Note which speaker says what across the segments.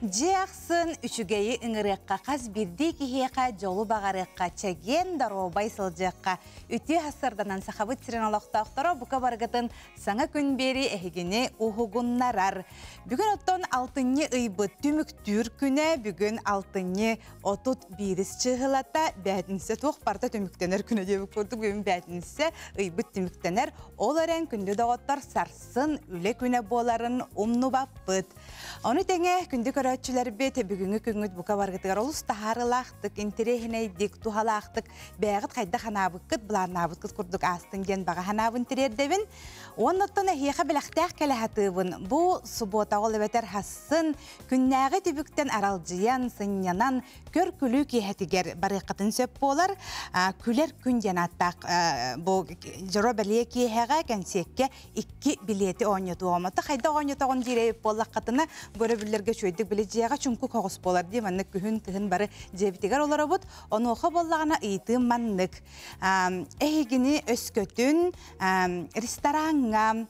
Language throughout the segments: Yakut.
Speaker 1: Дьиэ ахсын үчүгэйи ыҥырыахха, хас биирдии киһиэхэ дьолу баҕарыахха, чэгиэн доруобай сылдьыахха. Үтүө сарсыарданан Сахабыт сирин олохтоохторо бука барыгытын саҥа күн биэри эһигини уһугуннарар. Бүгүн оттон алтынньы ыйбыт түмүктүүр күнэ, бүгүн алтынньы 31 чыһылата, бээтинсэ туох барыта түмүктэнэр күнэ диэбит курдук бүгүн бээтинсэ ыйбыт түмүктэнэр. Ол эрэн күндү доҕоттор сарсын үлэ күнэ буоларын умнубаппыт. Ону тэҥэ күндү көрөөччүлэрбит бүгүҥҥү күҥҥүт бука баргытыгар олус таһаарылаахтык, интэриэһинэйдик, туһалаахтык бэйэҕит хайдах анаабыккыт, былааннаабыккыт курдук аастын диэн баҕа санаабын тириэрдэбин. Уонна оттон эһиэхэ бэлэхтээх кэлэ сатыыбын. Бу субуотаҕа ол эбэтэр хассын күннээҕи түбүктэн аралдьыйан, сынньанан, көр-күлүү киэһэтигэр барыаххытын сөп буолар. Күлэр күн диэн ааттаах бу дьоро бэлиэ киэһэҕэ кэнсиэккэ икки билиэти оонньотуоҕум. Ата хайдах оонньотоҕун диир эбит буоллаххытына, көрөбүллэргэ үчүгэйдик били дьиэҕэ чуҥкук оҕус буолар дии маннык күһүн кыһын бары дьиэбитигэр олоробут. Онуоха буоллаҕына ыйытыым маннык. Эһигини өскөтүн рестораҥҥа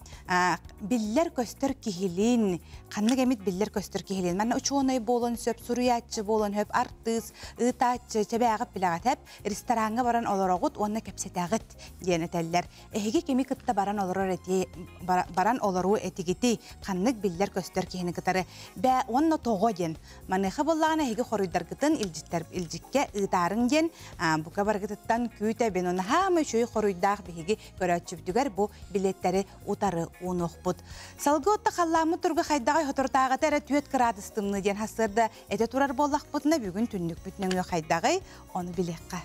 Speaker 1: биллэр-көстөр киһилиин, ханнык эмит биллэр-көстөр киһилиин, манна учуонай буолуон сөп, суруйааччы буолуон сөп, артыыс, ыытааччы, чэбээҕит билэҕит эп, рестораҥҥа баран олороҕут уонна кэпсэтэҕит диэн этэллэр. Эһиги кими кытта баран олорор эти баран олоруу этигитий? Ханнык биллэр-көстөр киһини кытары? Бээ уонна тоҕо диэн. Маныаха буоллаҕына эһиги хоруйдаргытын илдьиттэр илдьиккэ ыытаарыҥ диэн бука барыгытыттан күүтэбин. Наһаа үчүгэй хоруйдаах биһиги көрөөччүбүтүгэр бу билеттэри утары уунуохпут. Салгыы отто халлааммыт туруга хайдаҕай соторутааҕыта эрэ 4 кыраадыс тымныы диэн сарсыарда этэ турар буоллахпытына бүгүн түннүкпүт нөҥүө хайдаҕый ону билиэххэ.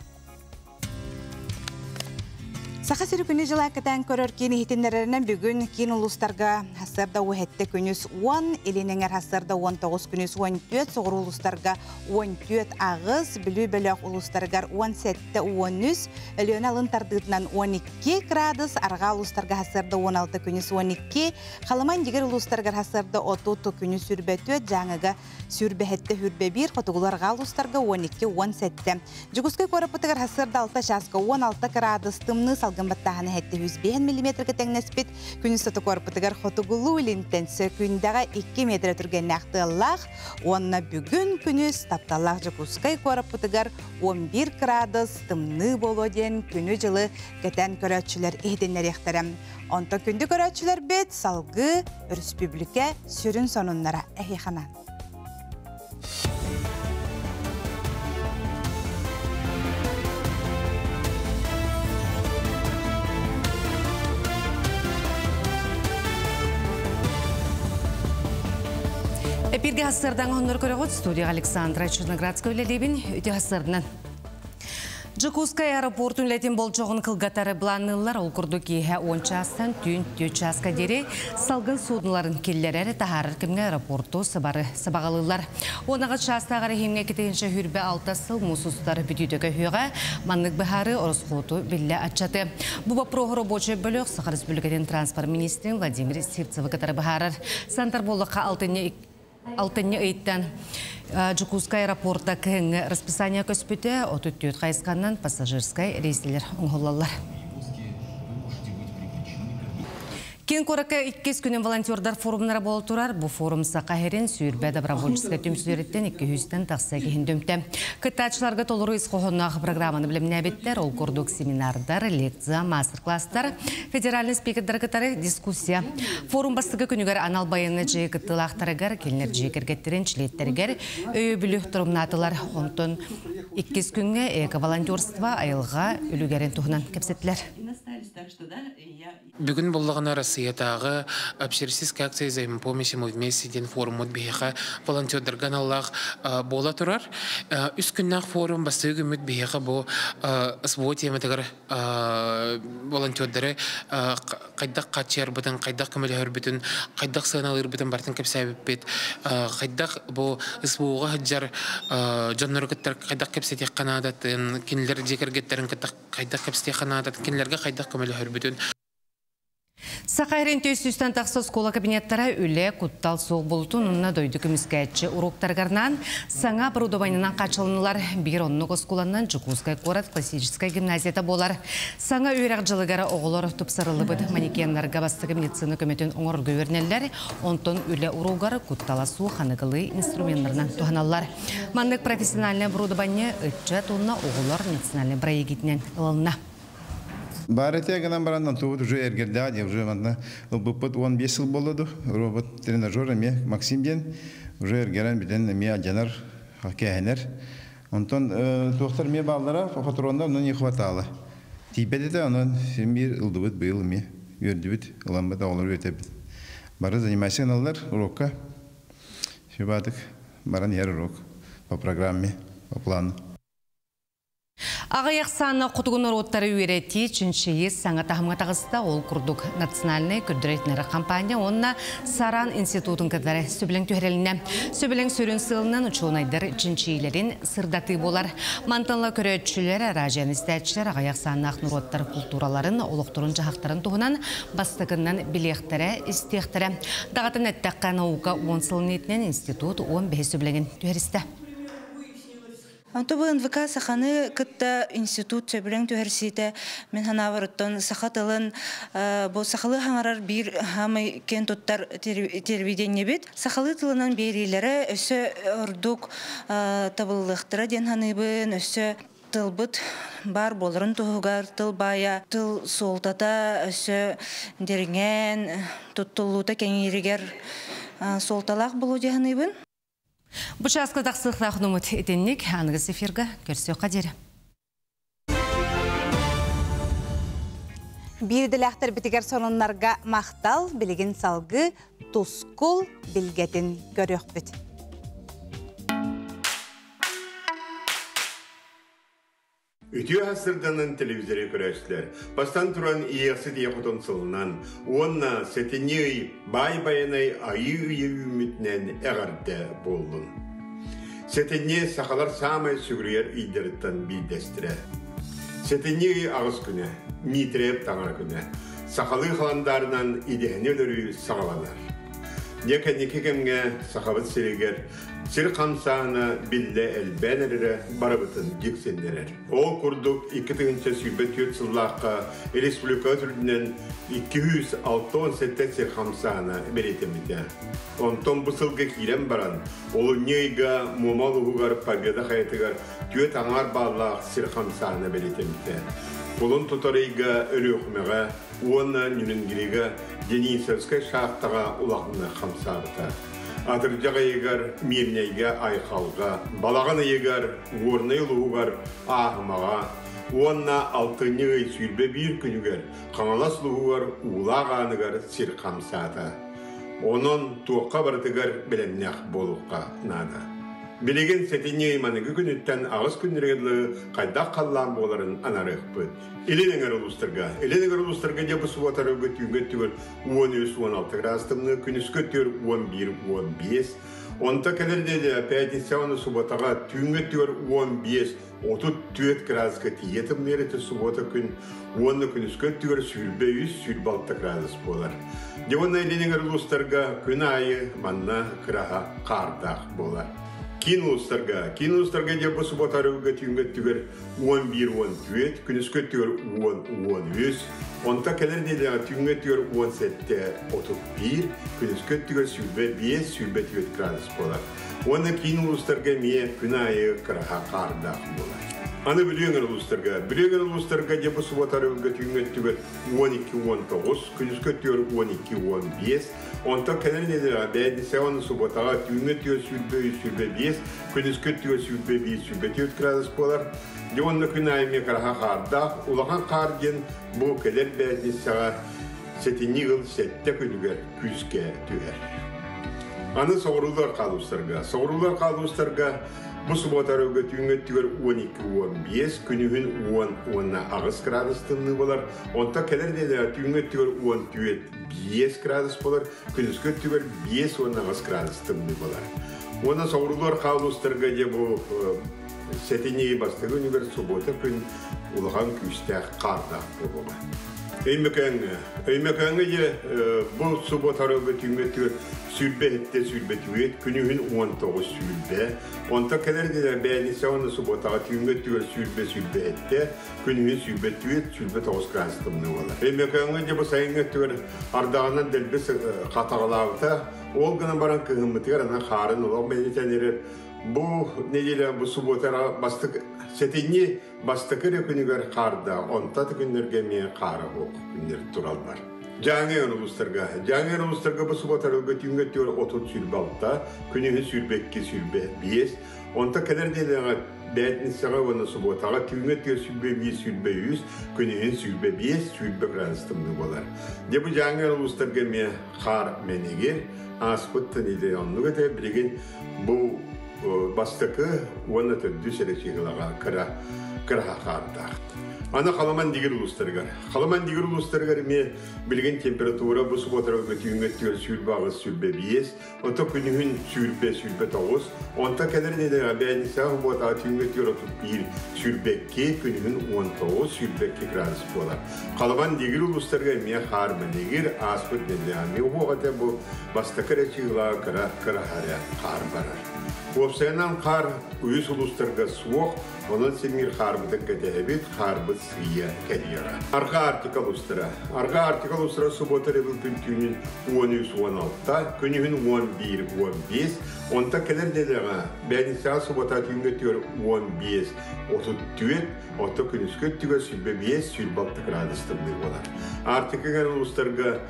Speaker 1: Саха сири күнү дьыла кэтээн көрөр киин иһитиннэрэринэн бүгүн киин улуустарга сарсыарда 17 күнүс 10, илин эҥэр сарсыарда 19 күнүс 14, соҕуруу улуустарга 14 аҕыс, Бүлүү бөлөх улуустарыгар 17 13, Өлүөнэ алын тардыытынан 12 градус, арҕаа улуустарга сарсыарда 16 күнүс 12, Халыма Индигир улуустарыгар сарсыарда 30 күнүс 24, Дьааҥыга сүүрбэһэттэ хүрбэ биир, хотугулар арҕаа улуустарга 12-17. Дьокуускай куораппытыгар сарсыарда 6 чааска 16 кыраадыс тымныы салгын баттааһына 705 миллиметргэ тэҥнэспит. Күнүс сото куораппытыгар хотугулуу илинтэн сөкүүндэҕэ 2 метр түргэннээх тыаллаах уонна бүгүн күнүс тапталлаах Дьокуускай куораппытыгар 11 кыраадыс тымныы буолуо диэн күнү-дьылы кэтэн көрөөччүлэр иһитиннэриэхтэрэ. Онтон күндү көрөөччүлэрбит салгыы өрөспүүбүлүкэ сүрүн сонуннара эһиэхэ
Speaker 2: Эпирге хассардан хоннор көрөҕүт студия Александра Черноградская үлэлиибин үтүө хассарынан. Дьокуускай аэропортун үлэтин болдьоҕун кылгатары былаанныыллар. Ол курдук киэһэ 10 чаастан түүн 4 чааска диэри салгын судноларын киллэрэр, таһаарар кэмҥэ аэропорту сыбары сабаҕалыыллар. Уонаҕа чаастааҕар иһимҥэ китиһинчэ хүрбэ алта сыл муус устар бүтүүтэ көһүөҕэ. Маннык быһаарыы ороскуоту биллэ аччаты. Бу боппуруоһу рабочай бөлөх Саха Республикатын транспорт министрин Владимир Сивцевы кытары быһаарар. Сантар буоллахха алтынньы Алтынньы ыйтан Дьокуускай аэропорта кыһыҥҥы расписание көспүтэ, 34 хайысханан пассажирскай рейсилэр оҥоһуллаллар. Киин куоракка иккис күнүн волонтердар форумнара буола турар. Бу форум Саха сирин сүүрбэ добровольческай түмсүүлэриттэн 200-тэн тахса киһин түмтэ. Кыттааччыларга толору ис хоһоонноох программаны билимнээбиттэр. Ол курдук семинардар, лекция, мастер-класстар, федеральный спикердары кытары дискуссия. Форум бастакы күнүгэр анал байыаннай дьиэ кыттыылаахтарыгар, кинилэр дьиэ кэргэттэрин чилиэттэригэр өйөбүлү торумнаатылар. Онтон иккис күҥҥэ эко-волонтерство айылҕа үлүгэрин туһунан кэпсэттилэр.
Speaker 3: Бүгүн буллаҕына Россиятааҕы Общероссийская акция взаимопомощи мы вместе диэн форуммут биһиэхэ волонтердарга аналлаах буола турар. Үс күннээх форум бастакы күммүт биһиэхэ бу СВО тематыгар волонтердары хайдах хааччыйарбытын, хайдах көмөлөһөрбүтүн, хайдах сыаналыырбытын барытын кэпсээбиппит, хайдах бу СВО-ҕа сылдьар дьоннору кытта хайдах кэпсэтиэххэ наадатын, кинилэр дьиэ кэргэттэрин кытта хайдах кэпсэтиэххэ наадатын, кинилэргэ хайдах көмөлөһөрбүтүн.
Speaker 2: Саха сирин 400-тэн тахса оскуола кабинеттара үлэ куттал суох буолуутун уонна дойду көмүскээччи уруоктарыгар саҥа оборудованиенан хааччылыннылар. Биир оннук оскуоланан Дьокуускай куорат классическай гимназията буолар. Саҥа үөрэх дьылыгар оҕолор тупсарыллыбыт манекеннарга бастакы медицина көмөтүн оҥорорго үөрэнэллэр, онтон үлэ уруогар куттала суох аныгылыы инструменнарынан туһаналлар. Маннык профессиональное оборудование ыччат уонна оҕолор национальнай бырайыак иитинэн ылылынна.
Speaker 4: Баар этэ гынан баран онтубут уже эргэрдээх дии, уже манна ылбыппыт 15 сыл буолла ду, робот тренажер эмиэ Максим диэн уже эргэрэн бүтэн эмиэ алдьанар, кээһэнэр. Онтон туохтар эмиэ бааллара, патроннар, онон не хватало. Тиийбэт этэ, онон син биир ылдыбыт быйыл эмиэ үөрдүбүт, ыламмыт оҕолору үөтэбит. Бары занимайся гыналлар урокка. Сүбаатык баран иһэр урок по программе, по плану.
Speaker 2: Аҕыйах ахсааннаах хотугу норуоттары үөрэтии, чинчийии саҥа таһымҥа таҕыста. Ол курдук национальнай көрдөрөр компания уонна Саран институтун кытары сөбүлэҥ түһэрилиннэ. Сөбүлэҥ сүрүн сыалынан учуонайдар чинчийиилэрин сырдатыы буолар. Мантан ыла көрөөччүлэр, араадьыйаны истээччилэр аҕыйах ахсааннаах норуоттар култуураларын, олохторун-дьаһахтарын туһунан бастакыннан билиэхтэрэ, истиэхтэрэ. Даҕатан эттэххэ, наука 10 сылын иитинэн институт 15 сөбүлэҥин түһэристэ.
Speaker 5: Онто бу НВК саханы кытта институт сөбүлэҥ түһэрсиитэ мин санаабар оттон саха тылын бу сахалыы хаҥарар биир хаамай киэн туттар телевидениебит сахалыы тылынан биэриилэрэ өссө ордук табыллыахтара диэн саныыбын, өссө тылбыт баар буоларын туһугар тыл баайа, тыл суолтата өссө дириҥээн туттуллуута кэҥииригэр суолталаах буолуо дии саныыбын.
Speaker 2: Бу чааска тахсыахтаах нумут итинник аныгыс эфирга көрсүөххэ диэри.
Speaker 1: Биир идэлээхтэрбитигэр сонуннарга махтал, билигин салгыы Тускул билгэтин көрүөхпүт.
Speaker 6: Үтүө сарсыарданан телевизоры көрөөччүлэр. Бастатан туран Иэйэхсит Ийэ Хотун сылынан уонна сэтинньи ый Баай Байанай Айыы ыйа үүммүтүнэн эҕэрдэ буоллун. Сэтинньи сахалар саамай сүгүрүйэр ыйдарыттан биирдэстэрэ. Сэтинньи ый аҕыс күнэ, Миитирэйэп таҥара күнэ. Сахалыы халандаарынан идэһэни өлөрүү саҕаланар. Дьэ кэнники кэмҥэ Сахабыт сиригэр Сир хамсааһына биллэ элбээн эрэрэ барыбытын дьиксиннэрэр. Ол курдук 2024 сыллаахха республика үрдүнэн 267 сир хамсааһына бэлиэтэммитэ. Онтон бу сылга киирэн баран, олунньу ыйга Муома улууһугар Победа хайатыгар түөрт аҥаар бааллаах сир хамсааһына бэлиэтэммитэ. Кулун тутар ыйга Өлүөхүмэҕэ уонна Нюрингрига Денисовскай шахтаҕа улаханнык хамсаабыта. Атырдьах ыйыгар Мирнэйгэ Айхалга, балаҕан ыйыгар Горнай улууһугар Ааһымаҕа уонна алтынньы ый 21 күнүгэр Хаҥалас улууһугар Уулаах Ааныгар сир хамсаата. Онон туохха барытыгар бэлэмнээх буолуохха наада. Билигин сэтинньи ый маныгы күнүттэн аҕыс күннэргэ дылы хайдах халлаан буоларын анарыахпыт. Илин эҥэр улуустарга. Илин эҥэр улуустарга дьэ бу субуотарга түүҥҥү өттүгэр 13-16 градус тымныы, күнүскү өттүгэр 11-15. Онто кэлэр нэдиэлэ пятница уонна субуотаҕа түүҥҥү өттүгэр 15-34 градуска тиийэ тымныйар этэ субуота күн уонна күнүскү өттүгэр 23-26 градус буолар. Дьэ уонна илин эҥэр улуустарга күн аайы манна кыраһа хаардаах буолар. Киин улуустарга, киин улуустарга дьэ бу субуота арыгыга түүҥҥү өттүгэр 11-14, күнүскү өттүгэр 10-13, онто кэлэр нэдиэлэҕэ түүҥҥү өттүгэр 17-31, күнүскү өттүгэр 25-24 градус буолар. Уонна киин улуустарга эмиэ күн аайы кыраһа хаардаах буолар. Аны Бүлүү эҥэр улуустарга. Бүлүү эҥэр улуустарга дьэ бу субуота арыгыга түүҥҥү өттүгэр 12-19, күнүскү өттүгэр 12-15, онтон кэлэр нэдиэлэҕэ бээтинсэҕэ уонна субуотаҕа түүҥҥү өттүгэр 23-25, күнүскү өттүгэр 21-24 градус буолар. Дьэ уонна күн аайы эмиэ кыраһа хаардаах. Улахан хаар диэн бу кэлэр бээтинсэҕэ сэтинньи ыл сэттэ күнүгэр күүскэ түһэр. Аны соҕуруулар хаалуустарга. Соҕуруулар хаалуустарга бу субуота өрөбүлгэ түүҥҥү өттүгэр 12-15, күнүһүн 10 уонна 8 градус тымныы буолар. Онтон кэлэр нэдиэлэҕэ түүҥҥү өттүгэр 14-5 градус буолар, күнүскү өттүгэр 5 уонна 8 градус тымныы буолар. Уонна соҕуруулар хаалуустарга дьэ бу Сэтинньи бастакы күнүгэр субуота күн улахан күүстээх хаардаах буолуоҕа. Өймөкөөҥҥө. Өймөкөөҥҥө дьэ бу субуота арыгы түүҥҥэ өттүгэр 27 24, күнүһүн 19 20. Онтон кэлэр бээнисэ уонна субуотаҕа түүҥҥэ өттүгэр 20 27, күнүһүн 24 29 градус тымныы буолар. Өймөкөөҥҥө дьэ бу сайыҥҥы өттүгэр ардаҕынан дэлби хатаҕалаабыта. Ол гынан баран кыһыммытыгар аны хаарын олох бэлитэн эрэр. Бу неделя бу субуотара бастакы сэтинньи бастакы эрэ күнүгэр хаарда, онтон күннэргэ эмиэ хаара суох күннэр тураллар. Дьааҥы улуустарга. Дьааҥы улуустарга бу субуотарга түүҥҥэ өттүгэр 30 26, күнүһүн 22 25, онтон кэлэр нэдиэлэҕэ бээтинсэҕэ уонна субуотаҕа түүҥҥэ өттүгэр 21 23, күнүһүн 25 20 градус тымныы буолар. Дьэ бу Дьааҥы улуустарга эмиэ хаар мэниги ааспыт нэдиэлэ оннук этэ, билигин бу бастакы уонна төрдүс эрэ чыыһылаҕа кыра кыраһа хаардаах. Аны Халаман дигир улуустарыгар. Халаман дигир улуустарыгар эмиэ билигин температура бу субуотарга түүҥҥэ өттүгэр 28 25, ото күнүһүн 20 29, онтон кэлэр нэдиэлэҕэ бээнньисэҕэ субуотаҕа түүҥҥэ өттүгэр 31 22, күнүһүн 19 22 градус буолар. Халаман дигир улуустарыгар эмиэ хаар мэнигир, ааспыт нэдиэлэҕэ эмиэ уһуох этэ бу бастакы эрэ чыыһылаҕа кыра кыраһа хаар барар. Уопсайынан хаар үс улуустарга суох, онон симмир хаарбытын кэтэһэбит, хаарбыт сыыйа кэлиэҕэ. Арҕаа Арктика улуустара. Арҕаа Арктика улуустара субуота өрөбүл күн түүнүн 13-16, күнүһүн 11-15, онтон кэлэр нэдиэлэҕэ бээтинсэҕэ субуота түүҥҥэ өттүгэр 15, 34, оттон күнүскү өттүгэр 25, 26 градус тымныы буолар. Арктика улуустарга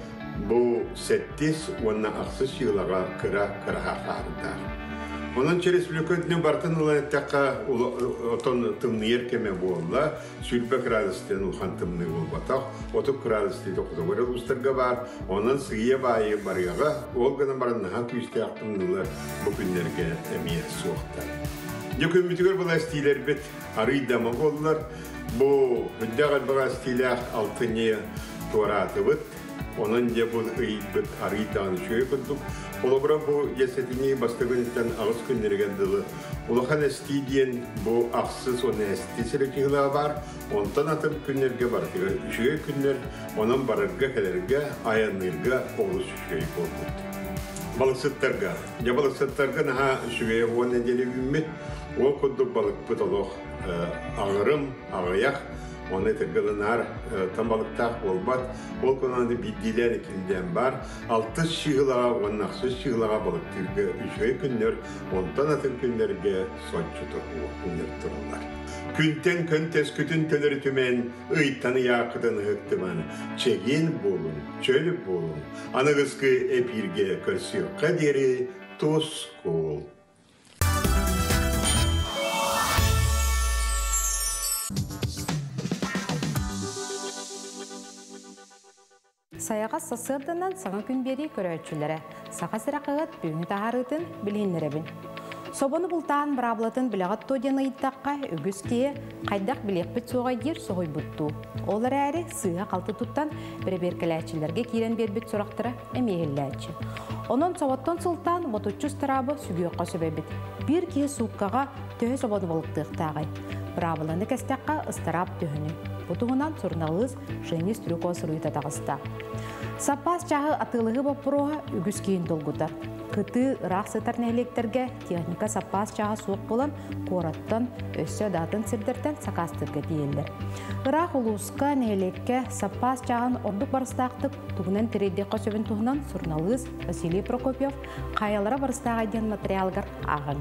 Speaker 6: Бу сэттис уонна ахсыс сыылаҕа кыра кыраһа хаардаах. Онон республика үрдүнэн барытын ылан эттэххэ, отон тымныйар кэмэ буолла. 20 градустан улахан тымныы буолбатах. 30 градус хотугу улуустарга баар. Онон сыыйа баайы барыаҕа. Ол гынан баран наһаа күүстээх тымныылар бу күннэргэ эмиэ суохтар. Дьэ күммүтүгэр была эстиилэрбит арыйдама буоллар. Бу үрдээх элбэх эстиилээх алтынньы туораатыбыт. Онон дьэ бу ыйбыт арыый даҕаны үчүгэй курдук. Холобура бу дьэ сэтинньи бастакы күнүттэн аҕыс күннэригэр дылы улахан эстии диэн бу ахсыс уонна эстии сэрэтиилээх баар. Онтон атын күннэргэ барытыгар үчүгэй күннэр, онон барарга-кэлэргэ, айанныырга олус үчүгэй буолбут. Балыксыттарга. Дьэ балыксыттарга наһаа үчүгэй уон нэдиэлэ үүммүт. Ол курдук балыкпыт олох аҕырым, аҕыйах. Оны этэргэ наар балыктаах буолбат. Ол кунан биирдиилээн иккилээн баар. Алтыс чыыһылаҕа уонна ахсыс чыыһылаҕа балыктыырга үчүгэй күннэр, онтон атын күннэргэ соччото күннэр тураллар. Күнтэн күн төскүтүн төлөрүтүмэн, ыйтан ыйааккытын ыһыктыман, чэгиэн буолун, чөл буолун. Аныгыскы эпииргэ көрсүөххэ диэри тускул.
Speaker 7: Сайаҕас сарсыарданан саҥа күн биэрии көрөөччүлэрэ Саха сирэ хаһыат бүгүҥҥү таһаарыытын билиһиннэрэбин. Собону бултаан быраабылатын билэҕит дуо диэн ыйыттахха, үгүс киһи хайдах билиэхпит суоҕай диир соһуйбуттуу. Ол эрээри сыыһа-халты туттан бэрэбиэркэлээччилэргэ киирэн биэрбит сурахтара эмиэ иһиллээччи. Онон соботтон сылтаан ботуччу ыстараабы сүгүөххэ сөп эбит. Биир киһи сууккаҕа төһө собону балыктыахтааҕый? Быраабыланы кэстэххэ ыстараап төһөнүй? Бу туһунан суруналыыс Женя Стрюкова суруйуута таҕыста. Саппаас чааһы атыылаһыы боппуруоһа үгүс киһини долгутар. Кытыы ыраах сытар нэһилиэктэргэ техника саппаас чааһа суох буолан, куораттан, өссө да атын сирдэртэн сакаастыырга тиийэллэр. Ыраах улууска, нэһилиэккэ саппаас чааһын ордук барыстаахтык тугунан тириэрдиэххэ сөбүн туһунан суруналыыс Василий Прокопьев «Хайалара барыстааҕай» диэн материалыгар ааҕыҥ.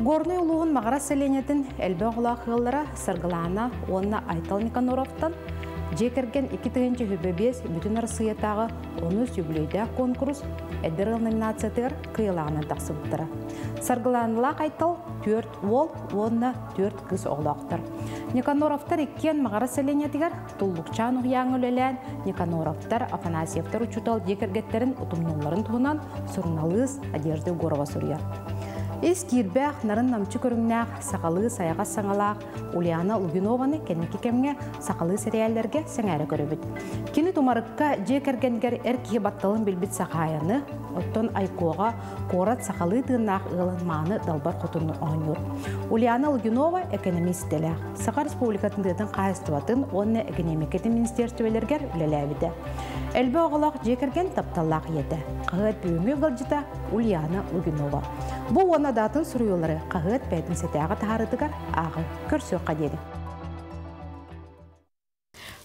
Speaker 7: Горнай улууһун Маҕарас сэлиэнньэтин элбэх оҕолоох ыаллара Саргылаана уонна Айтал Никаноровтан дьиэ кэргэн 2025 бүтүн Арассыыйатааҕы онус үбүлүөйдээх куонкурус эдэр ыал номинациятыгар кыайыылааҕынан тахсыбыттара. Саргылааналаах Айтал түөрт уол уонна түөрт кыыс оҕолоохтор. Никаноровтар иккиэн Маҕарас сэлиэнньэтигэр Туллукчаан уһуйааҥҥа үлэлээн Никаноровтар, Афанасьевтар учуутал дьиэ кэргэттэрин утумнуулларын туһунан суруналыыс Надежда Егорова суруйар. Ис киирбэх нарын намчы көрүҥнээх сахалыы сайаҕас саҥалаах Ульяна Лугинованы кэнники кэмҥэ сахалыы сэрийээллэргэ сэҥээрэ көрөбүт. Кини тумарыкка дьиэ кэргэнигэр эр киһи батталын билбит Сахаайаны, оттон Айкоҕа куорат сахалыы тыыннаах ыалын мааны далбар хотуну оонньуур. Ульяна Лугинова экономист идэлээх, Саха Республикатын тыатын хаһаайыстыбатын уонна экэниэмикэтин министиэристибэлэригэр үлэлээбитэ. Элбэх оҕолоох дьиэ кэргэн тапталлаах ийэтэ. Хаһыат бүгүҥҥү ыалдьыта Ульяна Лугинова. Бу уонна даатын суруйуулары хаһыат бээтинсэтээҕи таһаарыытыгар ааҕыҥ. Көрсүөххэ диэри.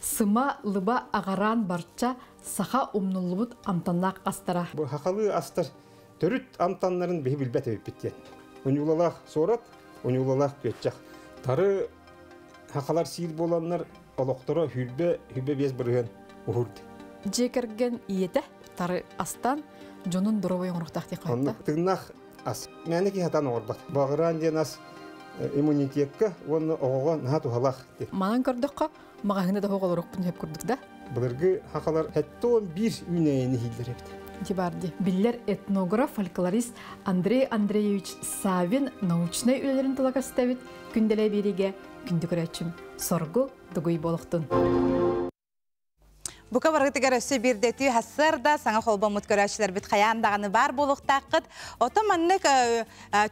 Speaker 8: Сыма лыба аҕараан барча саха умнуллубут амтаннаах астара.
Speaker 9: Бу хахалыы астар төрүт амтаннарын биһи билбэт эбиппит диэн. Уньуулалаах суорат, уньуулалаах күөччэх. Тары хахалар сиир буоланнар олохторо хүрбэ 25% уһурд.
Speaker 8: Дьиэ кэргэн ийэтэ тары астан дьонун доруобай оҥоруохтаах диэххэ.
Speaker 9: Оннук тыыннаах ас. Мээнэ киһи хатан оҥорбот. Баҕыраан диэн ас иммунитекка уонна оҕоҕо наһаа туһалаах.
Speaker 8: Манан көрдөххө, маҕаһыына да оҕолорукпун сөп курдук да.
Speaker 9: Былыргы хахалар 71 үүнээйини иһиллэр эбит.
Speaker 8: Дибарди. Биллэр этнограф, фольклорист Андрей Андреевич Савин научнай үлэлэрин тула көстөбүт. Күндэлэ биэриигэ күндү көрөөччүм соргу дугуй буолуохтун.
Speaker 1: Бука барытыгар өссө биирдэ хассыарда саҥа холбоммут көрөөччүлэрбит хайаан даҕаны баар буолуохтааххыт. Ото маннык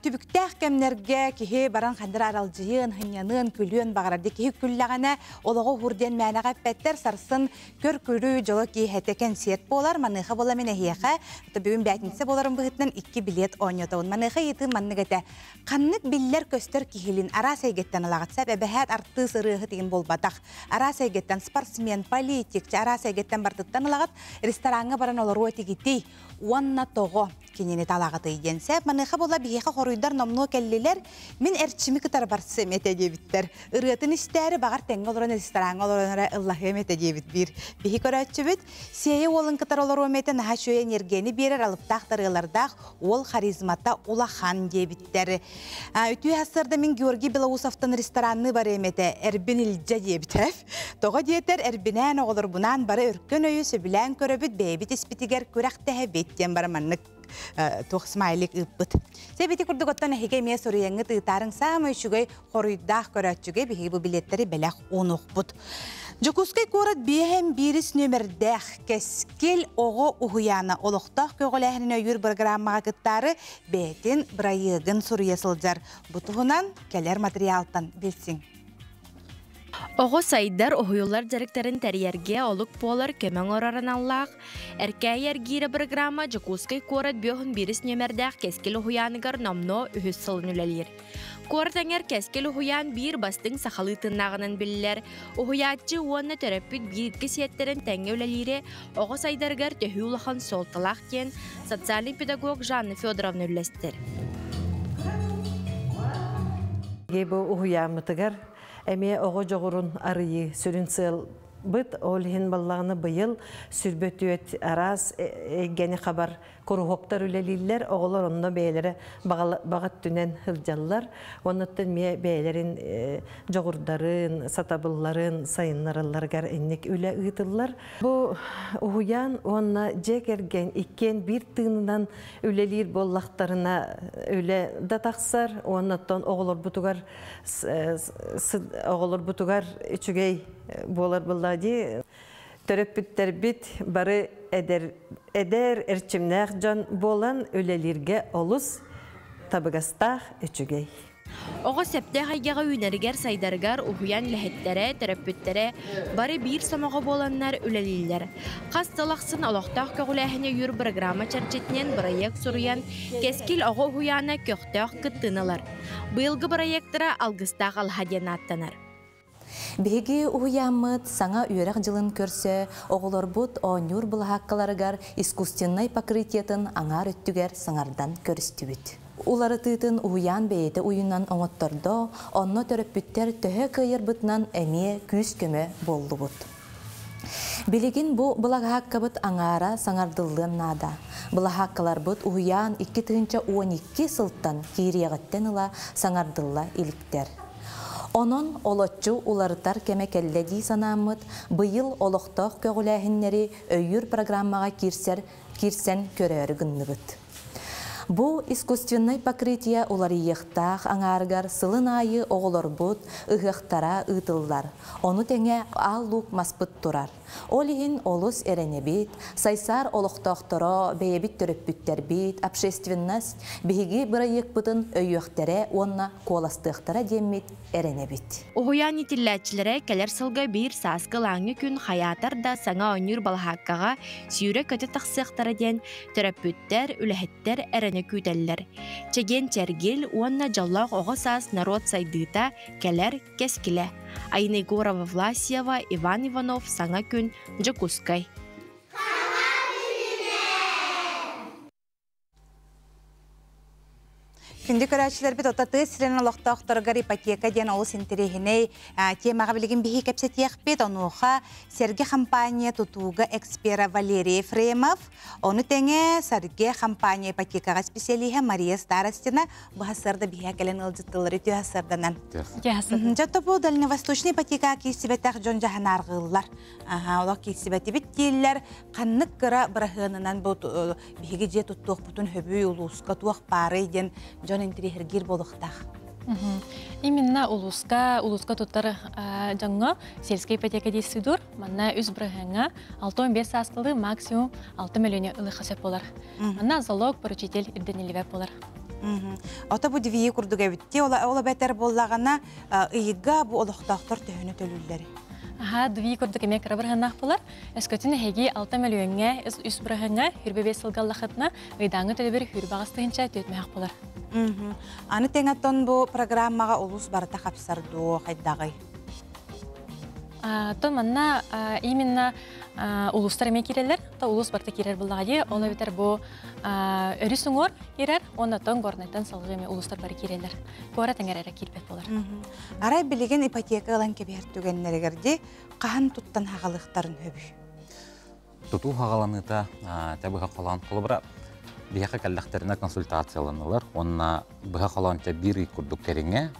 Speaker 1: түбүктээх кэмнэргэ киһи баран хандыр аралдьыйыан, хынньаныан, күлүөн баҕарар. Киһи күллэҕинэ олоҕу уһур диэн мээнэҕэ эппэттэр. Сарсын көр-күлүү дьоло киэһэтэ кэнсиэрт буолар. Маныаха буола мин эһиэхэ, бүгүн бээтинсэ буоларын быһыытынан 2 билиэт оонньотобун. Маныаха ыйытыы маннык этэ. Ханнык биллэр көстөр киһилин араас эйгэттэн ылаҕыт сап эбэһээт артыыс ырыаһыт игин буолбатах. Араас эйгэттэн спортсмен, политик, араас эйгэттэн бартыттан ылаҕыт рестораҥҥа баран олоруо этигитий уонна тоҕо кинини талаҕытый диэн сээп. Маныаха буола биһиэхэ хоруйдар номнуо кэллилэр. Мин эрчими кытары барсыам этэ диэбиттэр. Ырыатын истээри баҕар тэҥҥэ олорон рестораҥҥа олорон эрэ ыллаһыам этэ диэбит биир биһи көрөөччүбүт. Сиэйэ уолун кытары олоруом этэ наһаа үчүгэй энергияны биэрэр алыптаах тарыалардаах уол харизмата улахан диэбиттэр. Үтүө сарсыарда мин Георгий Белоусовтан ресторанны барыам этэ, эрбин илдьэ диэбитэ. Тоҕо диэтэр эрбинээн оҕолорбунаан бары өркөн өйү сөбүлээн көрөбүт, бэйэбит испитигэр күрэхтэһэбит диэн бары маннык туох смайлик ыыппыт. Сэбити курдук оттон эһиги эмиэ суруйаҥҥыт ыытаарыҥ саамай үчүгэй хоруйдаах көрөөччүгэ биһиги бу билиэттэри бэлэх уунуохпут. Дьокуускай куорат 5-1 нүөмэрдээх Кэскил оҕо уһуйаана олохтоох көҕүлээһинин өйүүр программаҕа кыттаары бэйэтин бырайыагын суруйа сылдьар. Бу туһунан кэлэр материалтан билсиҥ.
Speaker 10: Оҕо сайдар уһуйуллар дьарыктарын тэрийэргэ олук буолар көмө оҥорор аналлаах Эркээйи эргиирэ программа Дьокуускай куорат 5-1 нүөмэрдээх Кэскил уһуйааныгар номнуо үһүс сылын үлэлиир. Куорат эҥэр Кэскил уһуйаан биир бастыҥ сахалыы тыыннааҕынан биллэр. Уһуйааччы уонна төрөппүт бииргэ сиэттэрин тэҥҥэ үлэлиири оҕо сайдарыгар төһүү улахан суолталаах диэн социальный педагог Жанна Федоровна үллэстэр.
Speaker 11: Бу уһуйааммытыгар эмиэ оҕо дьоҕурун арыйыы сүрүн сыал быт, ол иһин баллаҕына быйыл сүрбөтүөт араас эйгэни хабар куруһуоктар үлэлииллэр, оҕолор онно бэйэлэрэ баҕат түнэн сылдьаллар, оннуттан эмиэ бэйэлэрин дьоҕурдарын, сатабылларын сайыннаралларыгар инник үлэ ыытыллар. Бу уһуйаан уонна дьиэ кэргэн иккиэн биир тыынынан үлэлиир буоллахтарына үлэ да тахсар, уоннаттан оҕолорбутугар оҕолорбутугар үчүгэй буолар буолла дии. Төрөппүттэрбит бары эдэр эдэр эрчимнээх дьон буолан үлэлииргэ олус табыгастаах үчүгэй.
Speaker 10: Оҕо сөптөөх эйгэҕэ үүнэригэр сайдарыгар уһуйаан үлэһиттэрэ, төрөппүттэрэ бары биир сомоҕо буоланнар үлэлииллэр. Хас сыл ахсын олохтоох көҕүлээһини өйүүр программа чэрчитинэн бырайыак суруйан, Кэскил оҕо уһуйаана көхтөөх кыттыыны ылар. Быйылгы бырайыактара Алгыстаах алаһа диэн ааттанар.
Speaker 12: Биһиги уһуйааммыт саҥа үөрэх дьылын көрсө оҕолорбут оонньуур былаһааккаларыгар искусственнай покрытиетын аҥаар өттүгэр саҥардан көрүстүбүт. Уларытыытын уһуйаан бэйэтэ уйунан оҥоттордо, онно төрөппүттэр төһө кыайарбытынан эмиэ күүс-көмө буоллубут. Билигин бу былаһааккабыт аҥаара саҥардыллыан наада. Былаһааккаларбыт уһуйаан 2012 сылтан киириэҕиттэн ыла саҥардылла иликтэр. Онон олоччу уларытар кэмэ кэллэ дии санааммыт, быйыл олохтоох көҕүлээһиннэри өйүүр программаҕа киирсэр киирсэн көрөөрү гынныбыт. Бу искусственнай покрытие уларыйыахтаах аҥаарыгар сылын аайы оҕолорбут ыһыахтара ыытыллар. Ону тэҥэ Аал Луук маспыт турар. Ол иһин олус эрэнэбит, Сайсаар олохтоохторо, бэйэбит төрөппүттэрбит, общественность биһиги бырайыакпытын өйүөхтэрэ уонна куоластыахтара диэммит эрэнэбит.
Speaker 10: Уһуйаан иитиллээччилэрэ кэлэр сылга биир сааскы ылааҥҥы күн хайаатар да саҥа оонньуур балаһааккаҕа сүүрэ-көтө тахсыахтара диэн төрөппүттэр, үлэһиттэр эрэнэ күүтэллэр. Чэгиэн чэргил уонна дьоллоох оҕо саас норуот сайдыыта кэлэр кэскилэ. Айна Егорова Власьева, Иван Иванов Саҥа күн, Дьокуускай.
Speaker 1: Күндү көрөөччүлэрбит ота тыа сирин олохтоохторугар ипотека диэн олус интэриэһинэй темаҕа билигин биһи кэпсэтиэхпит. Онуоха Сэргэ компания тутууга экспера Валерий Ефремов, ону тэҥэ Сэргэ компания ипотекаҕа специалиһа Мария Старостина бу сарда биһиэ кэлэн ыалдьыттылары үтүө сарданан. Дьэ бу дальневосточный ипотека киирсибэтэх дьон дьаһанаарҕыыллар. Аха, олох киирсибэтибит дииллэр. Ханнык кыра быраһыанынан бу биһиги дьиэ туттуохпутун хөбүй улууска туох баарый диэн дьон интириэһиргиир буолуохтаах.
Speaker 13: Именно улууска, улууска туттар дьоҥҥо сельская ипотека дии сыдур. Манна үс бырыһыаҥҥа 65 сааскылыы максимум 6 миллионы ылыха сөп болар. Манна залог поручитель ирденилибэт болар.
Speaker 1: Ото бу дивии курдук эбитти, ола бэтэр буоллаҕына ыйыга бу олохтоохтор төһөнү төлүүллэри.
Speaker 13: Аха, дивии курдук эмиэ кыра бырыһыаннаах болар. Өскөтүн эһиги 6 мөлүйүөҥҥэ үс бырыһыаҥҥа хүрбэ бес сылгаллахытына ыйдааҥы төлөбүр хүрбэ аҕыс тыһыынча түөтмэһэх болар.
Speaker 1: Аны тэҥаттан бу программаҕа улус барыта хапсар дуо хайдаҕый?
Speaker 13: Тон манна именно улустар эмиэ киирэллэр, то улус барыта киирэр буллаҕа дии, ол эбэтэр бу өрүс уҥуор киирэр, уонна тон Горнайтан салгыы эмиэ улустар бары киирэллэр. Куорат эҥэр эрэ киирбэт болар.
Speaker 1: Арай билигин ипотека ылан кэбиһэр түгэннэригэр дии хаһан туттан хаҕалыахтарын хөбүй?
Speaker 14: Тутуу хаҕаланыыта тэбыһа холоон холобура биһиэхэ кэллэхтэринэ консультацияланалар уонна быһа холоон биир ый курдук кэриҥэ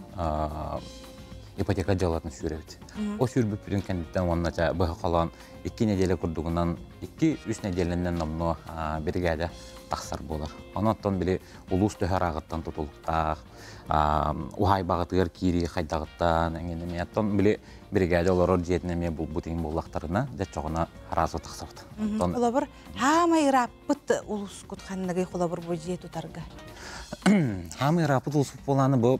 Speaker 14: ипотека дьыалатын сүүрэбит. Ол сүүрбүппүтүн кэнниттэн уонна быһа холоон икки нэдиэлэ курдугунан икки-үс нэдиэлэнэн номнуо биригээдэ тахсар буолар. Онон били улуус төһө арааҕыттан тутулуктаах, уһаайбаҕытыгар киирии хайдаҕыттан эҥин эмиэ оттон били биригээдэ олорор дьиэтин эмиэ булбут иҥ буоллахтарына дьэ чоҕуна арааза тахсабыт.
Speaker 1: Холобур, хаамай ырааппыт улускут ханныгый холобур бу дьиэ тутарга?
Speaker 14: Хаамай ырааппыт улуспут буолааны бу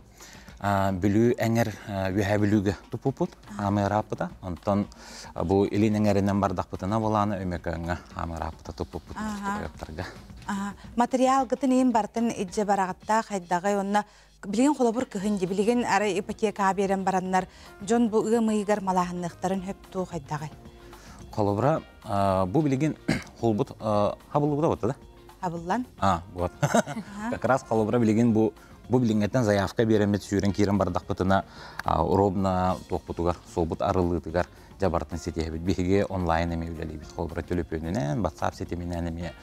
Speaker 14: Бүлүү эҥэр Үөһээ Бүлүүгэ туппуппут хаамай ырааппыта. Онтон бу илин эҥэринэн бардахпытына буолааны Өймөкөөҥҥө хаамай ырааппыта туппуппут тойоттарга.
Speaker 1: Материалгытын иин бартын идже бараҕаттаах хайдаҕай онно билигин холобур кыһын ди билигин арай ипотека биэрэн бараннар дьон бу ыам ыйыгар малааһынныахтарын хөптуу хайдаҕай?
Speaker 14: Холобура бу билигин холбут хабыллыбыта бота да?
Speaker 1: Хабыллан.
Speaker 14: А, вот. Как раз холобура билигин бу бу билиҥҥэттэн заявка биэрэммит сүүрэн киирэн бардахпытына ровно туохпутугар суолбут арыллыытыгар дьэ барытын ситиһэбит. Биһиги онлайн эмиэ үлэлиибит. Холобура төлөпүөнүнэн, WhatsApp ситиминэн эмиэ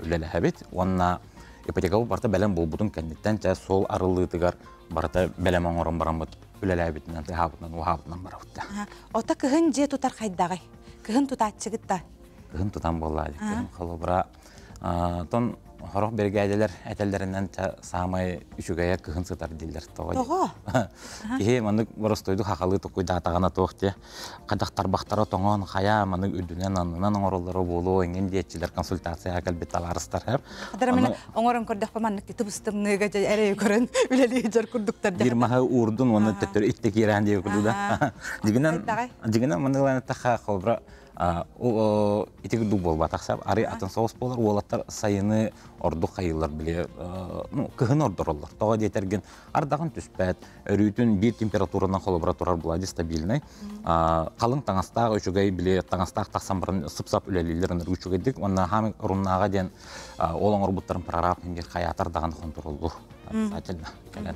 Speaker 14: үлэлэһэбит. Уонна ипотекабыт барыта бэлэм буолбутун кэнниттэн чэ суол арыллыытыгар барыта бэлэм оҥорон бараммыт үлэлээбитинэн, тыаһаабытынан, уһаабытынан барабыт да.
Speaker 1: Ота кыһын дьиэ тутар хайдаҕый? Кыһын тутааччыгыт да?
Speaker 14: Кыһын тутан буолла. Кыһын холобура тон Сорох биригээдэлэр этэллэринэн саамай үчүгэйэ кыһын сытар дииллэр. Тоҕо?
Speaker 1: Тоҕо?
Speaker 14: Киһи маннык боростуойдук хахалыы токуйдаатаҕына туох диэ хайдах тарбахтара тоҥон хайа маннык үрдүнэн аннынан оҥороллоро буолуо иҥин диэччилэр консультацияҕа кэлбит табаарыстар һэр.
Speaker 1: Хатара оҥорон көрдөхпө маннык тыбыстымныыга эрэй көрөн үлэлии дьар курдуктар.
Speaker 14: Биир маһы уурдун уонна төттөрү итте киирээн диэ курдук да. Дигинэн дигинэн маннык таха холбра ити курдук буолбатах сап ары атын соҕус буолар уолаттар сайыны ордук хайыылар били ну кыһын ордороллор тоҕо диэтэргин ардаҕын түспэт өрүүтүн биир температуранан холобура турар булади стабильный халыҥ таҥастаах үчүгэй били таҥастаах тахсан баран сып-сап үлэлииллэр ынырык үчүгэйдик уонна хаамы оруннааҕа диэн ол оҥорбуттарын прораб биир хайаатар даҕаны хонтуруоллуур обязательно кэлэн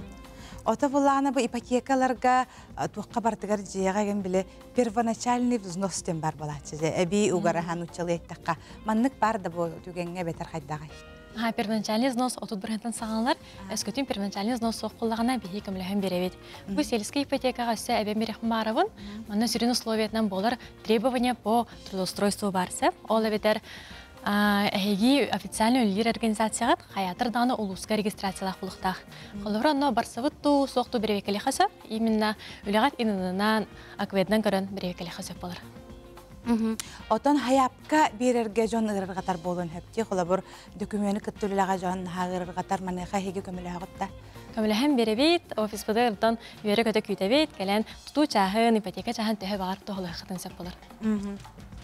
Speaker 1: Ото булаана бу ипотекаларга туохха бартыгар дьиэҕэ гэн били первоначальный взнос диэн бар буолааччы эбии угараһан уччалы эттэххэ маннык бар да бу түгэҥҥэ бэтэр хайдаҕай
Speaker 13: Аха, первоначальный взнос 30 бырыһыантан саҕаланар. Өскөтүн первоначальный взнос суох буоллаҕына биһиги көмөлөһөн биэрэбит. Бу сельскэй ипотекаҕа өссө эбэм биэриэхпин баарабын. Манна сүрүн условиятынан буолар требования по трудоустройству бар сеп. Ол эбэтэр Эһиги официально үлэлиир организацияҕыт хайаатар даҕаны улууска регистрациялаах буолуохтаах. Холобура, онно барсыбыт туу, суох туу бэрэбиэркэлиэххэ сөп. Именно үлэҕит инынынан, акведынан көрөн бэрэбиэркэлиэххэ сөп буолар.
Speaker 1: Отон хайаапка биэрэргэ дьон ыарырҕатар буолуон сөп. Холобур, дөкүмүөнү кытта үлэҕэ дьон наһаа ыарырҕатар, маныаха эһиги көмөлөһөҕүт да?
Speaker 13: Көмөлөһөн биэрэбит, офиспытыгар оттон үөрэ-көтө күүтэбит, кэлэн тутуу чааһын, ипотека чааһын төһө баҕар туһалыаххытын сөп буолар.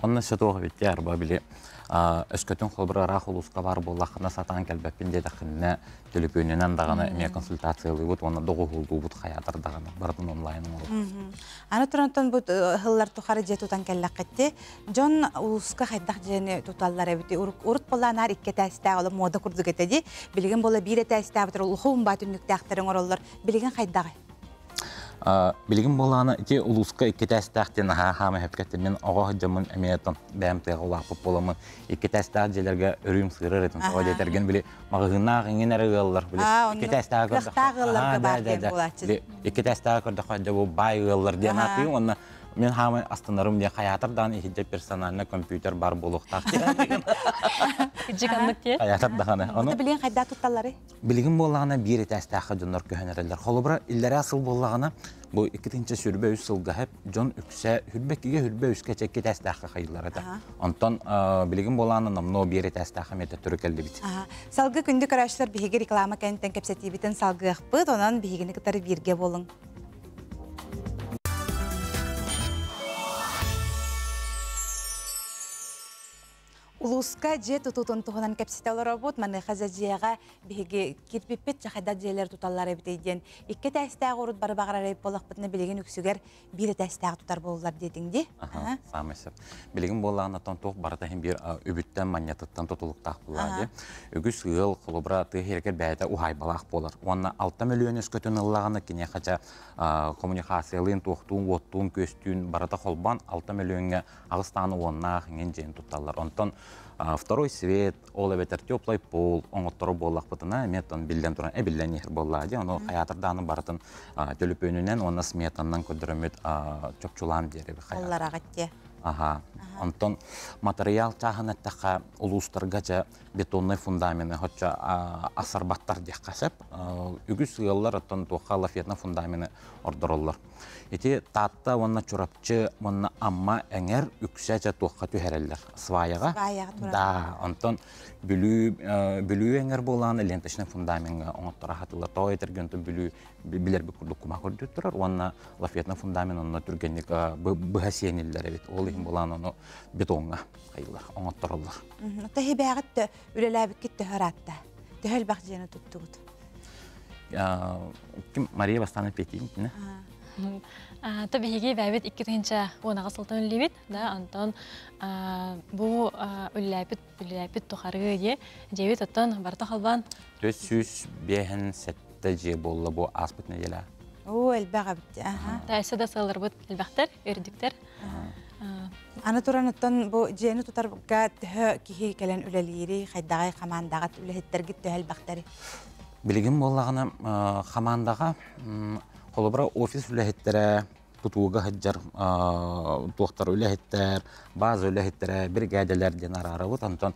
Speaker 14: Онно сөтуох эбит арба били өскөтүн холобур ыраах улууска баар буоллаххына сатаан кэлбэппин диэтэххинэ төлөпүөнүнэн даҕаны эмиэ консультациялыыбыт уонна доҕуһууллуубут хайаатар даҕаны барытын онлайн оҥоробут.
Speaker 1: Аны турантан бу ыһыллар тухары дьиэ тутан кэллэххитти дьон улууска хайдах дьиэни туталлар эбити урут буоллаанаар икки этээстээх ола муода курдук этэ дии билигин буола биир этээстээх улахан баа түннүктээхтэр оҥороллор билигин хайдаҕый?
Speaker 14: Билигин буолаана ити улууска икки этээстээх диэн наһаа хаама сөпкө мин оҕо сылдьаммын эмиэ бэйэм тыаҕа улааппыт буоламмын икки этээстээх дьиэлэргэ өрүүм сыырар этим тоҕо диэтэргин били маҕаһыыннаах иҥин эрэ ыаллар били икки этээстээх
Speaker 1: көрдөххө ыалларга баар диэн буолааччы
Speaker 14: икки этээстээх көрдөххө дьэ бу баай ыаллар диэн аатыым уонна Мин хаамай астынарым диэн хайаатар даҕаны иһирдьэ персональный компьютер бар буолуохтаах диэн.
Speaker 13: Кыдьык диэн.
Speaker 14: Хайаатар даҕаны.
Speaker 1: Ону билигин хайдах тутталларый?
Speaker 14: Билигин буоллаҕына биир этээстээххэ дьоннор көһөн эрэллэр. Холобура, иллэрээ сыл буоллаҕына, бу 2023 сылга хэп дьон үксэ хүрбэккигэ хүрбэ үскэ чэкки этээстээххэ хайыллар этэ. Онтон билигин буолаана номнуо биир этээстээххэ эмиэ төттөрү кэллибит.
Speaker 1: Салгыы күндү көрөөччүлэр биһиги реклама кэнниттэн кэпсэтиибитин салгыахпыт, онон биһигини кытары бииргэ буолуҥ. Улууска дьиэ тутуутун туһунан кэпсэтэ олоробут. Маныаха дьиэҕэ биһиги кирпиппит чахайда дьиэлэр туталлар эбитий диэн икки этээстээх урут бары баҕарар эбит буоллахпытына билигин үксүгэр биир этээстээх тутар буоллар диэтиҥ дии.
Speaker 14: Саамай сөп. Билигин буоллаҕына туох барыта иһин биир үбүттэн манньатыттан тутулуктаах буоллаҕа дии. Үгүс ыал холобура тыа иһигэр бэйэтэ уһаайбалаах буолар. Уонна 6 мөлүйүөн өскөтүн ыллаҕына киниэхэ дьэ коммуникациялыын, туохтуун, уоттуун, күөстүүн барыта холбоон 6 мөлүйүөҥҥэ аҕыс даҕаны уоннаах иҥин дьиэн тутталлар. Онтон второй свет, ол эбэтэр теплый пол оҥотторо буоллахпытына эмиэ оттон биллэн туран эбиллэн иһэр буоллаҕа дии. Ону хайаатар даҕаны барытын төлөпүөнүнэн уонна сметаннан көрдөрөммүт чопчулаан биэрэбит
Speaker 1: хайаатар. Аллараҕыт дии.
Speaker 14: Аха. Онтон матырыйаал чааһын эттэххэ улуустарга дьэ бетоннай фундамены хоччо асарбаттар диэххэ сөп. Үгүс ыаллар оттон туохха лафетный фундамены ордороллор. Ити Таатта уонна Чурапчы уонна Амма эҥэр үксэ дьэ туохха түһэрэллэр? Сваяҕа. Да, онтон Бүлүү Бүлүү эҥэр буолаан ленточный фундамеҥҥа оҥотторо хатылар. Тоҕо этэргин Бүлүү билэрбит курдук кумах көрдүү турар уонна лафетный фундамент онно түргэнник быһа сиэниллэр эбит. Ол иһин буолаан ону бетоҥҥа хайылар, оҥоттороллор.
Speaker 1: Тэһибээҕит үлэлээбиккит төһө ыраатта? Төһө элбэх дьиэни туттугут?
Speaker 14: Ким Мария бастаан эппиэттиин кини?
Speaker 13: То биһиги бэйэбит 2010 сылтан үлэлиибит, да, онтон бу үлэлээпит үлэлээпит тухары дьиэ дьиэбит оттон барыта холбоон
Speaker 14: 457 дьиэ буолла бу ааспыт нэдиэлэ.
Speaker 1: Оо, элбэх эбит.
Speaker 13: Өссө да сыалларбыт элбэхтэр, үрдүктэр.
Speaker 1: Аны туран оттон бу дьиэни тутарга төһө киһи кэлэн үлэлиири, хайдаҕай хамаандаҕа үлэһиттэргит төһө элбэхтэри?
Speaker 14: Билигин буоллаҕына хамаандаҕа холобура офис үлэһиттэрэ, тутууга сылдьар туохтар үлэһиттэр, база үлэһиттэрэ, биригээдэлэр диэн араарабыт. Онтон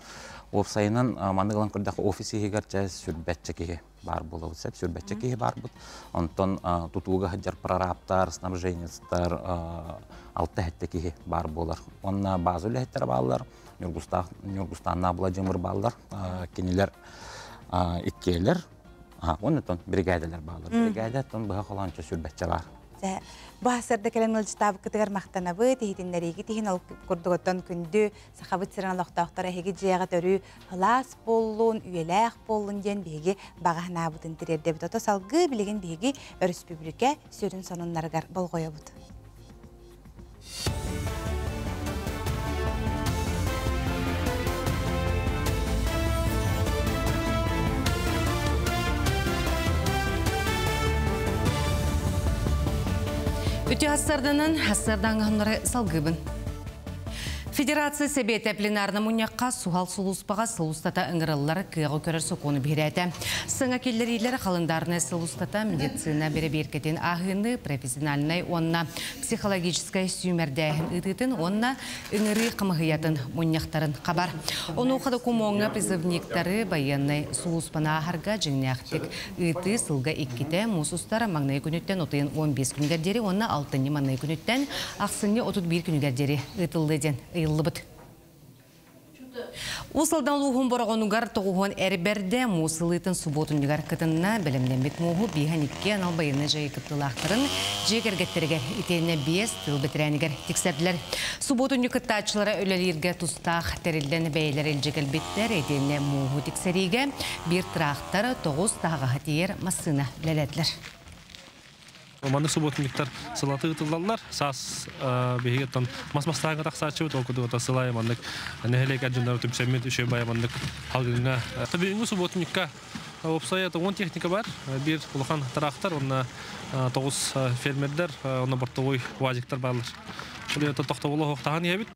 Speaker 14: уопсайынан маннык ылан көрдөххө офис иһигэр чэ сүрбэччэ киһи баар буолабыт сөп, сүрбэччэ киһи баарбыт. Онтон тутууга сылдьар прорабтар, снабженецтар алта-сэттэ киһи баар буолар. Уонна база үлэһиттэрэ бааллар, Ньургустаннаах Владимир бааллар. Кинилэр иккиэлэр, уонна биригээдэлэр бааллар. Биригээдэ оттон быһа холоончо сүрбэччэ баар.
Speaker 1: Бу сарда кэлэн ыалдьытаабыккытыгар махтанабыт, иһитиннэриигит иһин ол курдук оттон күндү Сахабыт сирин олохтоохторо эһиги дьиэҕэ төрүү сылаас буоллун, үйэлээх буоллун диэн биһиги баҕа санаабытын тириэрдэбит. Ото салгыы билигин биһиги өрөспүүбүлүкэ сүрүн сонуннарыгар болҕойобут.
Speaker 2: Үтүө хассарданан, хассардаҥҥа салгыбын. Федерация Сэбиэтэ пленарнай мунньахха суһал сулууспаҕа сыл устата ыҥырыллар кыаҕы көрөр сокуону биһирээтэ. Саҥа киллэриилэр халындаарынай сыл устата медицина бэрэбиэркэтин ааһыыны, профессиональнай уонна психологическай сүүмэрдээһин ыытыытын уонна ыҥырыы хамыһыйатын мунньахтарын хабар. Онуоха докумуоҥҥа призывниктары байыаннай сулууспаны ааһарга дьиҥнээхтик ыытыы сылга иккитэ муус устар маҥнай күнүттэн отуйан 15 күнүгэр диэри уонна алтынньы маҥнай күнүттэн ахсынньы 31 күнүгэр диэри ыытыллыа диэн ыйыллыбыт. Уус Алдан улууһун Бороҕонугар тоҕуһуон эр бэрдэ муус ылыытын субуотунньугар кытынна бэлэмнэммит мууһу бииһэн икки анал байыаннай дьайыы кыттыылаахтарын дьиэ кэргэттэригэр итиэннэ биэс тыыл бэтэрээнигэр тиксэрдилэр. Субуотунньук кыттааччылара үлэлииргэ тустаах тэриллэн бэйэлэрэ илдьэ кэлбиттэр итиэннэ мууһу тиксэриигэ биир тыраахтар, тоҕус таһаҕаһы тиийэр массыына үлэлээтилэр.
Speaker 15: Маннык субуотунньуктар сылаты ыытыллаллар. Саас биһиги оттон мас мастааҥҥа тахсааччыбыт, ол курдук оттон сыл аайы маннык нэһилиэк эр түмсэммит үчүгэй баайа маннык халгыҥҥа. Бүгүҥҥү субуотунньукка уопсайа 10 техника бар. Биир улахан тыраахтар уонна тоҕус фермердэр, уонна бортовой уазиктар бааллар. Ол тохтобулу оһохтаһан иһэбит.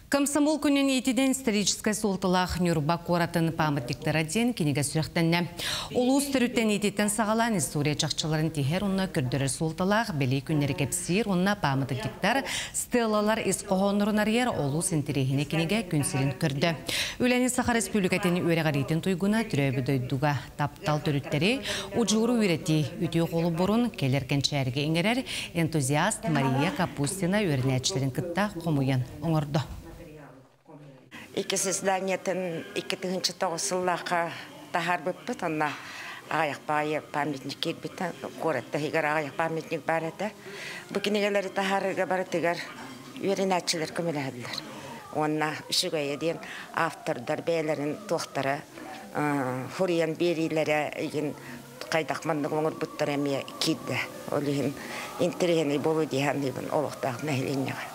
Speaker 2: Комсомол күнүн иитинэн историческай суолталаах Ньурба куоратын памятниктара диэн кинигэ сүрэхтэннэ. Улуус төрүттэн иититтэн саҕалаан история чахчыларын тиһэр уонна көрдөрөр суолталаах бэлиэ күннэри кэпсиир уонна памятниктар, стелалар ис хоһооннорун арыйар олус интэриэһинэй кинигэ күн сирин көрдө. Үлэни Саха Республикатын үөрэҕириитин туйгуна төрөөбүт дойдуга таптал төрүттэри удьуору үөрэтии үтүө холобурун кэлэр кэнчээргэ иҥэрэр энтузиаст Мария Капустина үөрэнээччилэрин кытта хомуйан оҥордо.
Speaker 16: Икки созданиетын 2009 сыллаахха таһаарбыппыт, онно аҕыйах баайы памятник киирбитэ, куоратта иһигэр аҕыйах памятник баар этэ. Бу кинигэлэри таһаарыыга барытыгар үөрэнээччилэр көмөлөһөллөр. Уонна үчүгэйэ диэн автордар бэйэлэрин туохтара хуруйан биэриилэрэ игин хайдах маннык оҥорбуттара эмиэ киирдэ. Ол иһин интэриэһинэй буолуо дии саныыбын олохтоох нэһилиэнньэҕэ.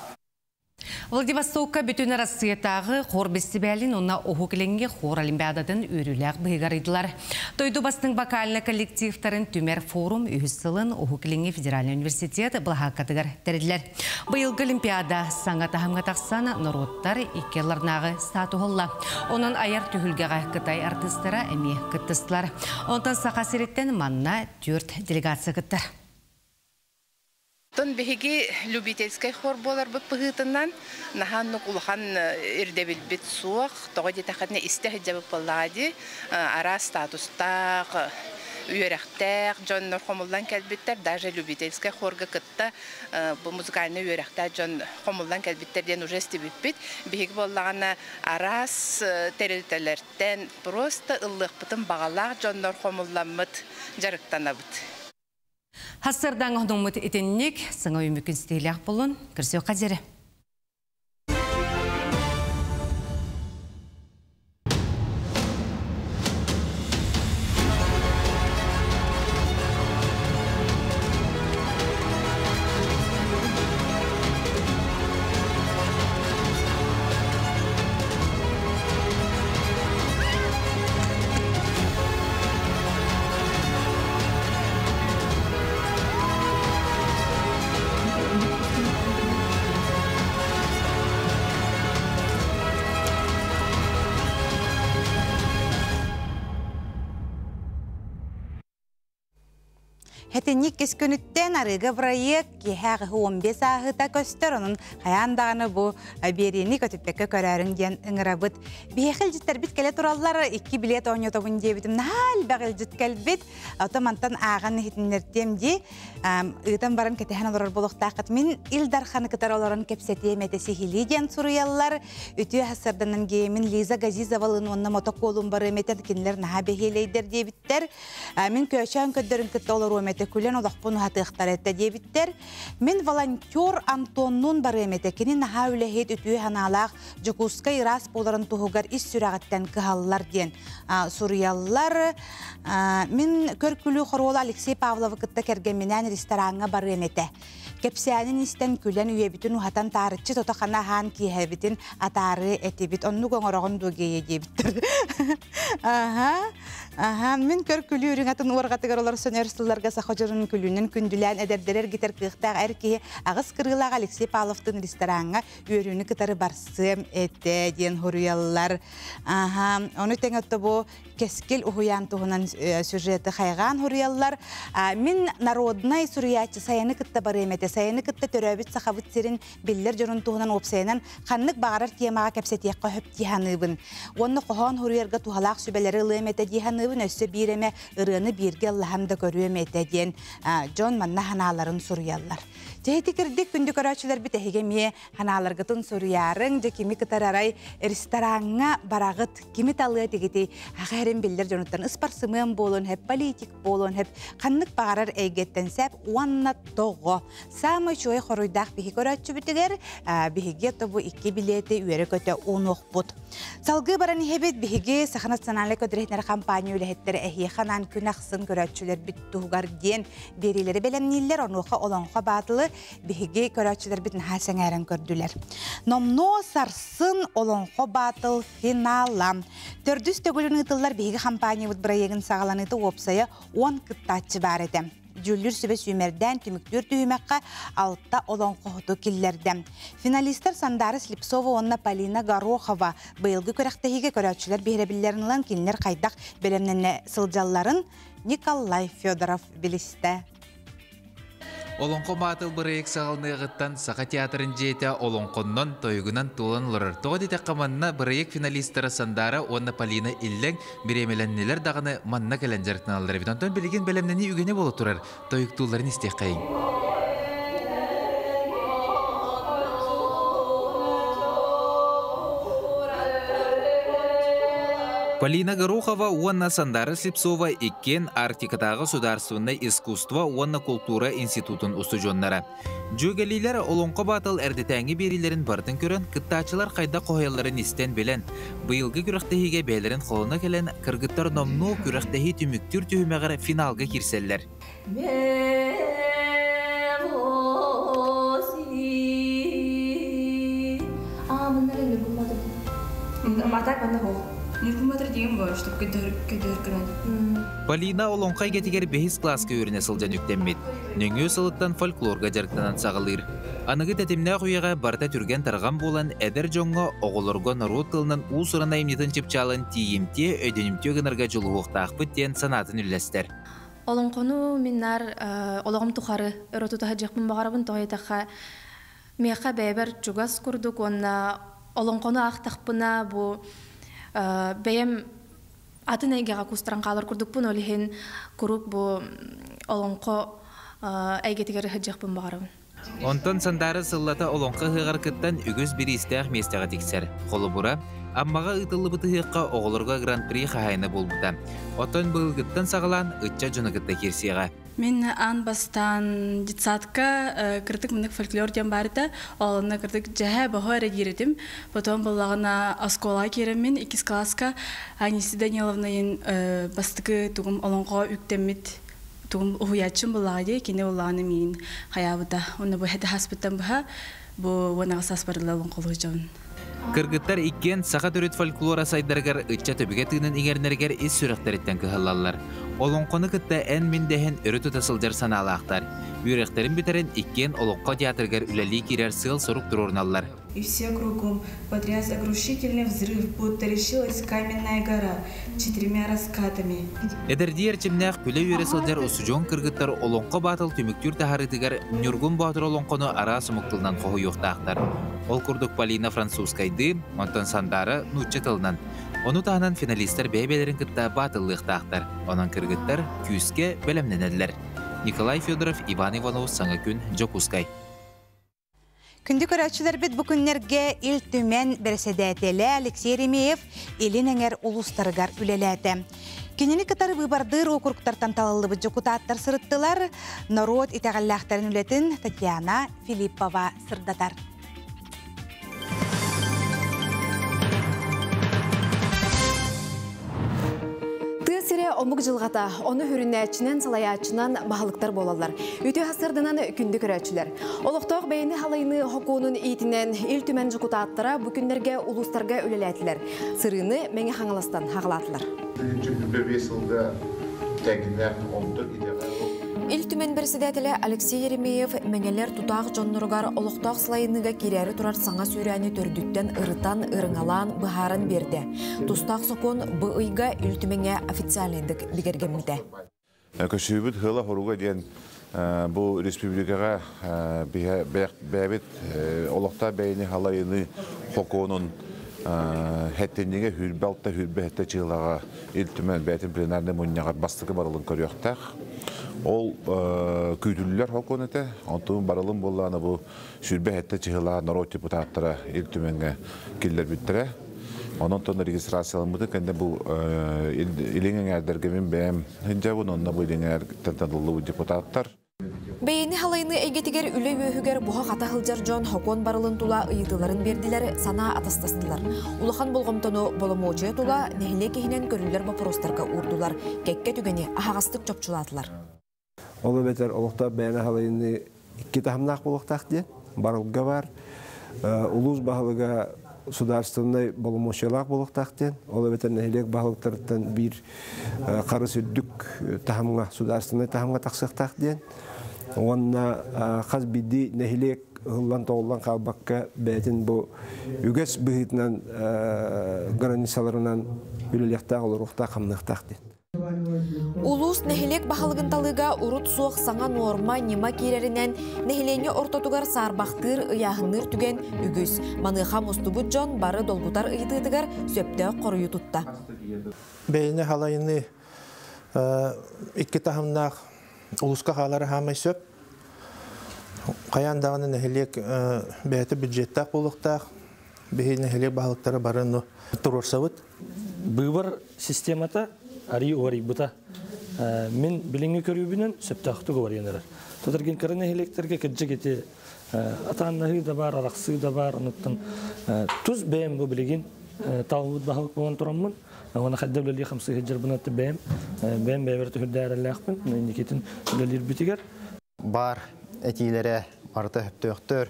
Speaker 2: Владивостокка бүтүн Арассыйатааҕы хор бэстибээлин уонна Уһук Илиҥҥи хор олимпиадатын үөрүүлээх быһыыгар ыйдылар. Дойду бастыҥ вокальнай коллективтарын түмэр форум үһүс сылын Уһук Илиҥҥи федеральнай университет былаһааккатыгар тэриллэр. Быйылгы Олимпиада саҥа таһымҥа тахсан норуоттар икки ардыларынааҕы статуһу ылла. Онон айар түһүлгэҕэ Кытай артыыстара эмиэ кыттыстылар. Онтон Саха сириттэн манна түөрт делегация кыттар.
Speaker 17: Оттон биһиги любительскай хор буоларбыт быһыытынан наһаа оннук улахан ирдэбилбит суох. Тоҕо диэтэххинэ истэ сылдьабыт буоллаҕа дии. Араас статустаах, үөрэхтээх дьоннор хомуллан кэлбиттэр. Даже любительскай хорга кытта бу музыкальнай үөрэхтээх дьон хомуллан кэлбиттэр диэн уже истибиппит. Биһиги буоллаҕына араас тэрилтэлэртэн просто ыллыахпытын баҕалаах дьоннор хомулламмыт дьарыктанабыт.
Speaker 2: Хассардаҥ оһнуммут итинник саҥа үймүкүн стилях болун көрсүөххэ диэри.
Speaker 1: Хэтинник кис күнүттэн арыыга проект киэһэ 15 ааһыта көстөр, онон хайаан даҕаны бу биэриини көтүппэккэ көрөөрүҥ диэн ыҥырабыт. Биһиэхэ илдьиттэрбит кэлэ тураллар, икки билиэт оонньотобун диэбитим, наһаа элбэх илдьит кэлбит. Ото мантан ааҕан иһитиннэртиэм дии. Ыытан баран кэтэһэн олорор буолуохтааххыт. Мин Ил Дарханы кытары олорон кэпсэтиэм этэ сиһилии диэн суруйаллар. Үтүө сарданан геймин Лиза Газизовалын уонна мотокуолун барыам этэ, кинилэр наһаа бэһиэлэйдэр диэбиттэр. Мин көөчөөн көрдөрүн кытта олоруом этэ, күлэн олохпун уһатыахтар этэ диэбиттэр. Мин волонтер Антоннуун барыам этэ, кини наһаа үлэһит, үтүө санаалаах, Дьокуускай ыраас буоларын туһугар ис сүрэҕиттэн кыһаллар диэн суруйаллар. Мин көр-күлүү хоруола Алексей Павловы кытта кэргэмминээн рестораҥҥа барыам этэ. Кэпсээнин истэн күлэн үйэбитин уһатан таарыччы тото-хана аһаан киэһэбитин атаарыы этибит. Оннук оҥороҕун дуо гея диэбиттэр. Аха. Аха, мин көр күлүү үрүҥ атын уорҕатыгар олорсон өр сылларга саха дьонун күлүүнэн күндүлээн эдэрдэрэ эргитэр кыахтаах эр киһи аҕыс кырыылаах Алексей Павловтыын рестораҥҥа үөрүүнү кытары барсыам этэ диэн хоруйаллар. Аха, ону тэҥэ бу Кэскил уһуйаан туһунан сюжеты хайҕаан хоруйаллар. Мин народнай суруйааччы Сайаны кытта барыам этэ. Сайаны кытта төрөөбүт сахабыт сирин биллэр дьонун туһунан уопсайынан ханнык баҕарар темаҕа кэпсэтиэххэ сөп дии саныыбын. Уонна хоһоон суруйарга туһалаах сүбэлэри ылыам этэ дии саныыбын. Өссө биир эмэ ырыаны бииргэ ыллаһан да көрүөм этэ диэн дьон манна санааларын суруйаллар. Дьэ ити кирдик күндү көрөөччүлэрбит эһиги эмиэ санааларгытын суруйаарыҥ, дьэ кими кытары арай рестораҥҥа бараҕыт, кими талыа этигитий, аха эрин биллэр дьонуттан ыспарсымыан буолуон сөп, политик буолуон сөп, ханнык баҕарар эйгэттэн сөп уонна тоҕо. Саамай үчүгэй хоруйдаах биһи көрөөччүбүтүгэр биһиги тобу икки билиэти үөрэ-көтө уунуохпут. Салгыы баран иһэбит биһиги Саха национальнай көдүрүһүнэр компания үлэһиттэрэ эһиэхэ анаан күн ахсын көрөөччүлэрбит туһугар диэн биэриилэри бэлэмнииллэр. Онуоха Олоҥхо баатылы биһиги көрөөччүлэрбит наһаа сэҥээрэн көрдүлэр. Номнуо сарсын Олоҥхо баатыл финала. Төрдүс төгүлүн ыытыллар биһиги компаниябыт бырайыагын саҕаланыыта уопсайа 10 кыттааччы баар этэ. Дьүүллүүр сүбэ сүүмэрдээн түмүктүүр түһүмэххэ алта олоҥхоһуту киллэрдэ. Финалистар Сандара Слепцова уонна Полина Горохова быйылгы күрэхтэһиигэ көрөөччүлэр биһирэбиллэрин ылан кинилэр хайдах бэлэмнэнэ сылдьалларын Николай Федоров билистэ.
Speaker 18: Олоҥхо Баатыл бырайыак саҕаланыаҕыттан Саха театрын дьиэтэ олоҥхоннон, тойугунан туолан олорор. Тоҕо диэтэххэ манна бырайыак финалистара Сандара уонна Полина иллэҥ бириэмэлэннилэр даҕаны манна кэлэн дьарыктаналлар эбит. Онтон билигин бэлэмнэнии үгэнэ буола турар. Тойуктуулларын истиэххэйиҥ. Полина Горохова уонна Сандара Слепцова иккиэн Арктикатааҕы судаарыстыбаннай искусство уонна култуура институтун устудьуоннара. Дьүөгэлиилэр Олоҥхо Баатыл эрдэтээҥҥи биэриилэрин барытын көрөн, кыттааччылар хайдах хоһуйалларын истэн билэн, быйылгы күрэхтэһиигэ бэйэлэрин холоно кэлэн, кыргыттар номнуо күрэхтэһии түмүктүүр түһүмэҕэр финалга киирсэллэр. Полина Олоҥхо эйгэтигэр бэһис кылааска үөрэнэ сылдьан үктэммит. Нөҥүө сылыттан фольклорга дьарыктанан саҕалыыр. Аныгы тэтимнээх үйэҕэ барыта түргэн-тарҕан буолан, эдэр дьоҥҥо, оҕолорго норуот тылынан уус-уран айымньытын чыпчаалын тиийимтиэ, өйдөнүмтүө гынарга дьулуһуохтаахпыт диэн санаатын үллэстэр.
Speaker 19: Олоҥхону мин наар олоҕум тухары өрө тута сылдьыахпын баҕарабын, тоҕо диэтэххэ, миэхэ бэйэбэр чугас курдук уонна олоҥхону аахтахпына бу бэйэм атын эйгэҕэ куустаран хаалар курдукпун, ол иһин куруук бу олоҥхо эйгэтигэр сылдьыахпын баҕарабын.
Speaker 18: Онтон Сандаара сыллата Олоҥхо ыһыаҕар кыттан үгүс бириистээх миэстэҕэ тиксэр. Холобура, Аммаҕа ыытыллыбыт ыһыахха оҕолорго гран-при хаһаайына буолбута. Оттон быйылгыттан саҕалаан ыччат дьону кытта киирсиэҕэ.
Speaker 20: Мин аан бастаан детсадка кырдык мынык фольклор диэн баар этэ. Ол онно кырдык дьэһэ боһо эрэ диир этим. Потом буллаҕына оскуолаҕа киирэммин иккис кылааска Анисия Даниловна бастакы тугум олоҥхо үктэммит тугум уһуйааччым буллаҕа дии, кини буллаҕына миин хайаабыта. Уонна бу этэ хаспыттан быһа бу уонаҕа саас барыла олоҥхолуу дьон.
Speaker 18: Кыргыттар иккиэн саха төрүт фольклора сайдарыгар ыччат өбүгэ тыынын иҥэринэригэр ис сүрэхтэриттэн кыһаллаллар. Олоҥхону кытта эн-мин дэһэн өрө тута сылдьар санаалаахтар. Үөрэхтэрин бүтэрэн иккиэн Олоҥхо театрыгар үлэлии киирэр сыал-сорук туруоруналлар.
Speaker 21: И все кругом потряс оглушительный взрыв, будто решилась каменная гора четырьмя раскатами.
Speaker 18: Эдэрдии эрчимнээх күлэ-үөрэ сылдьар устудьуон кыргыттар Олоҥхо Баатыл түмүктүүр таһаарыытыгар Ньургун Боотур олоҥхону араас омук тылынан хоһуйуохтаахтар. Ол курдук Полина французскайдыы, онтон Сандара нуучча тылынан. Ону таһынан финалистар бэйэ-бэйэлэрин кытта баатыллыахтаахтар. Онон кыргыттар күүскэ бэлэмнэнэллэр. Николай Федоров, Иван Иванов, Саҥа күн, Дьокуускай.
Speaker 1: Күндү көрөөччүлэрбит бу күннэргэ Ил Түмэн бэрэсэдээтэлэ Алексей Еремеев Илин эҥэр улуустарыгар үлэлээтэ. Кинини кытары быыбардыыр уокуруктартан талыллыбыт дьокутааттар сырыттылар. Норуот итэҕэллээхтэрин үлэтин Татьяна Филиппова сырдатар.
Speaker 22: Тыа сирэ
Speaker 7: омук дьылҕата, ону сүрүннээччинэн, салайааччынан баһылыктар буолаллар. Үтүө сарсыарданан күндү көрөөччүлэр. Олохтоох бэйэни халайыныы сокуонун иитинэн Ил Түмэн дьокутааттара бу күннэргэ улуустарга үлэлээтилэр. Сырыыны Мэҥэ Хаҥаластан хаҕалаатылар.
Speaker 3: сылга тэҥнээх онтон идэҕэ
Speaker 22: Ил Түмэн председателэ Алексей Еремеев мэҥэлэр тутаах дьонноругар олохтоох салайыныыга киирээри турар саҥа сүүрээни төрдүттэн ырытан, ырыҥалаан, быһааран биэрдэ. Тустаах сокуон бу ыйга Ил Түмэҥҥэ официальныйдык бигэргэммитэ.
Speaker 3: Көсүүбүт сыала-соруга диэн бу республикаҕа бэйэбит олохтоох бэйэни халайыныы сокуонун хэттиннигэ 26-27 чыылаҕа Ил Түмэн бэйэтин пленарнай мунньаҕар бастакы барылын көрүөхтээх. Ол күүтүллэр сокуон этэ. Онтун барылын буоллаҕына бу 27 чыһылаа норуот депутаттара Ил Түмэҥҥэ киллэрбиттэрэ. Онон тон регистрацияламмыты кэннэ бу илиҥ эҥээрдэргэ мин бэйэм сылдьабын, онно бу илиҥ эҥээртэн талыллыбыт депутаттар.
Speaker 22: Бэйэни халайыныы эйгэтигэр үлэ үөһүгэр буһа-хата сылдьар дьон сокуон барылын тула ыйытыыларын биэрдилэр, санаа атастастылар. Улахан болҕомтону боломуочуйа тула нэһилиэк иһинэн көрүллэр боппуруостарга уурдулар, кэккэ түгэни аһаҕастык чопчулаатылар.
Speaker 23: Ол эбэтэр олохтоох бэйэни халайыныы икки таһымнаах буолуохтаах диэн барылга бар. Улуус баһылыга судаарыстыбаннай боломуочуйалаах буолуохтаах диэн. Ол эбэтэр нэһилиэк баһылыктарыттан биир харыс үрдүк таһымҥа, судаарыстыбаннай таһымҥа тахсыахтаах диэн. Уонна хас биирдии нэһилиэк ыһыллан-тоҕуллан хаалбакка бэйэтин бу үгэс быһыытынан границаларынан үлэлиэхтээх, олоруохтаах, хамныахтаах диэн.
Speaker 22: Улуус нэһилиэк баһылыгын талыыга урут суох саҥа нуорма, ньыма киирэринэн нэһилиэнньэ ортотугар саарбахтыыр, ыйааһынныыр түгэн үгүс. Маныаха мустубут дьон бары долгутар ыйытыытыгар сөптөөх хоруйу тутта.
Speaker 24: Бэйэни халайыныы икки таһымнаах улууска хаалара хаамай сөп. Хайаан даҕаны нэһилиэк бэйэтэ бюджеттаах буолуохтаах. Биһи нэһилиэк баһылыктара бары туруорсабыт.
Speaker 25: Быыбар системата арый уларыйбыта. Мин билиҥҥи көрүүбүнэн сөптөөхтүк уларыйан эрэр. Тутаргин кыра нэһилиэктэргэ кырдьык ити атааннаһыы да баар, арахсыы да баар, онуттан тус бэйэм бу билигин талбыт баһылык буолан тураммын, уонна хайда үлэлии хамсыы сылдьарбын бэйэм бэйэм бэйэбэр түһүрдээрэлээхпин, инникитин үлэлиирбитигэр.
Speaker 26: Бар этиилэрэ барыта сөптөөхтөр,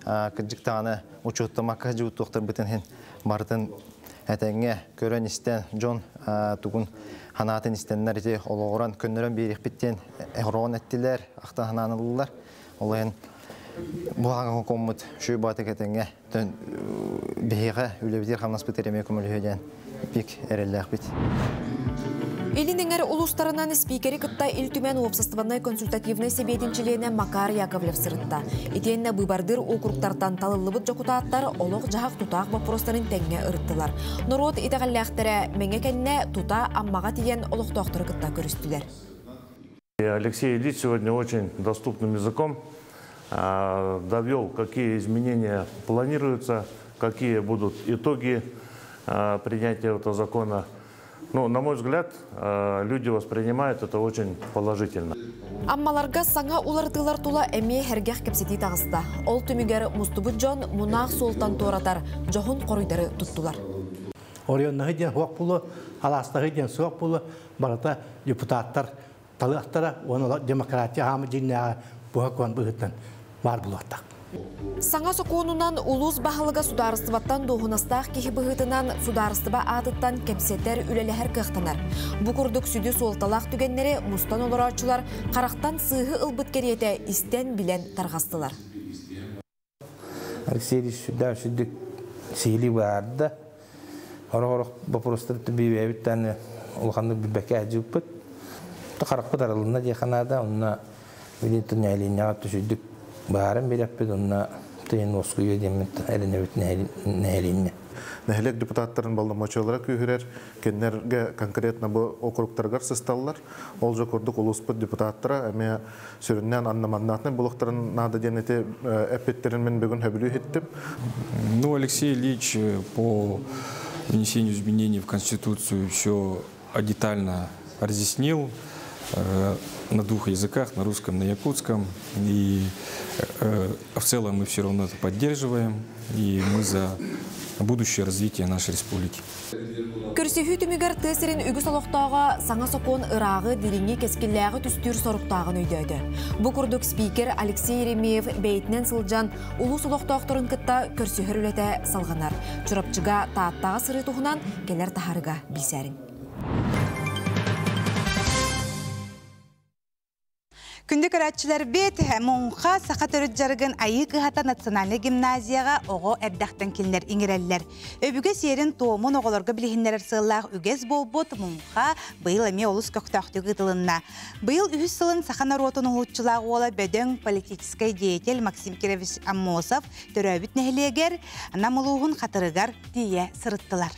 Speaker 26: кырдьык даҕаны учуоттамакка дьуутуохтарбытын иһин барытын этэҥҥэ көрөн-истэн дьон тугун санаатын истэннэр ити олоҕуран көннөрөн биэриэхпит диэн ороон эттилэр, ахтан санаан ыллылар. Ол иһин бу хаҥа шүй баатык этэҥҥэ биһиэхэ үлэбитигэр хамнаспытыгар эмиэ көмөлөһүө диэн бик эрэллээхпит.
Speaker 22: Илин эҥэр улуустарынан спикери кытта Ил Түмэн уопсастыбаннай консультативнай сэбиэтин чилиэнэ Макар Яковлев сырытта. Итиэннэ быыбардыыр округтартан талыллыбыт дьокутааттар олох-дьаһах тутаах боппуруостарын тэҥҥэ ырыттылар. Норуот итэҕэллээхтэрэ Мэҥэ кэннэ тута Аммаҕа тиийэн олохтоохтору кытта көрүстүлэр.
Speaker 27: Алексей Ильич сегодня очень доступным языком довел, какие изменения планируются, какие будут итоги принятия этого закона. Ну, на мой взгляд, люди воспринимают это очень положительно.
Speaker 22: Аммаларга саҥа уларытыылар тула эмиэ сэргэх кэпсэтии таҕыста. Ол түмүгэр мустубут дьон мунаах суолтан туоратар дьоһун хоруйдары туттулар.
Speaker 28: Оройуоннаһы диэн суох буолуо, алаастаһы диэн суох буолуо, барыта депутаттар талыахтара, уонна демократия хаамы дьиҥнээҕэ буһа куон быһыытынан баар буолуохтаах.
Speaker 22: Саҥа сокуонунан улуус баһылыга судаарыстыбаттан дуоһунастаах киһи быһыытынан судаарыстыба аатыттан кэпсэтэр, үлэлэһэр кыахтанар. Бу курдук сүдү суолталаах түгэннэри мустан олорооччулар харахтан сыыһы ылбыт кэриэтэ истэн-билэн тарҕастылар.
Speaker 29: Алексей Ильич сүрдээх сүрдүк сиһилии быһаарда. Орох-орох боппуруостары бэйэбит улаханнык билбэккэ сылдьыбыппыт. Харахпыт арылынна диэххэ наада, онно билин нэһилиэнньэҕэ түсүйдүк быһааран биэрэппит, онно тыйын уоскуйуо диэммит эрэнэбит нэһилиэнньэ.
Speaker 3: Нэһилиэк депутаттарын боломуочуйалара күүһүрэр, кинилэргэ конкретно бу округтарыгар сысталлар. Ол же курдук улууспут депутаттара эмиэ сүрүннээн одномандатный буолуохтарын наада диэн эти эппиттерин мин бүгүн сөбүлүү иһиттим.
Speaker 30: Ну, Алексей Ильич по внесению изменений в Конституцию все детально разъяснил на двух языках, на русском, на якутском. И в целом мы все равно это поддерживаем. И мы за будущее развитие нашей республики.
Speaker 22: Көрсүһүү түмүгэр тыа сирин үгүс олохтооҕо саҥа сокуон ырааҕы, дириҥи, кэскиллээҕи түстүүр соруктааҕын өйдөөтө. Бу курдук спикер Алексей Еремеев бэйэтинэн сылдьан улуус олохтоохторун кытта көрсүһэр үлэтэ салҕанар. Чурапчыга Тааттаҕа сырыы туһунан кэлэр таһаарыга билсээриҥ.
Speaker 1: Күндү көрөөччүлэрбит, Муҥха саха төрүт дьарыгын Айыы кыһата национальнай гимназияҕа оҕо эрдэхтэн кинилэр иҥэрэллэр. Өбүгэ сиэрин-туомун оҕолорго билиһиннэрэр сыаллаах үгэс буолбут Муҥха быйыл эмиэ олус көхтөөхтүк ыытылынна. Быйыл үһүс сылын саха норуотун уһулуччулаах уола бөдөҥ политическай деятель Максим Кирович Аммосов төрөөбүт нэһилиэгэр Нам улууһун Хатырыгар тиийэ сырыттылар.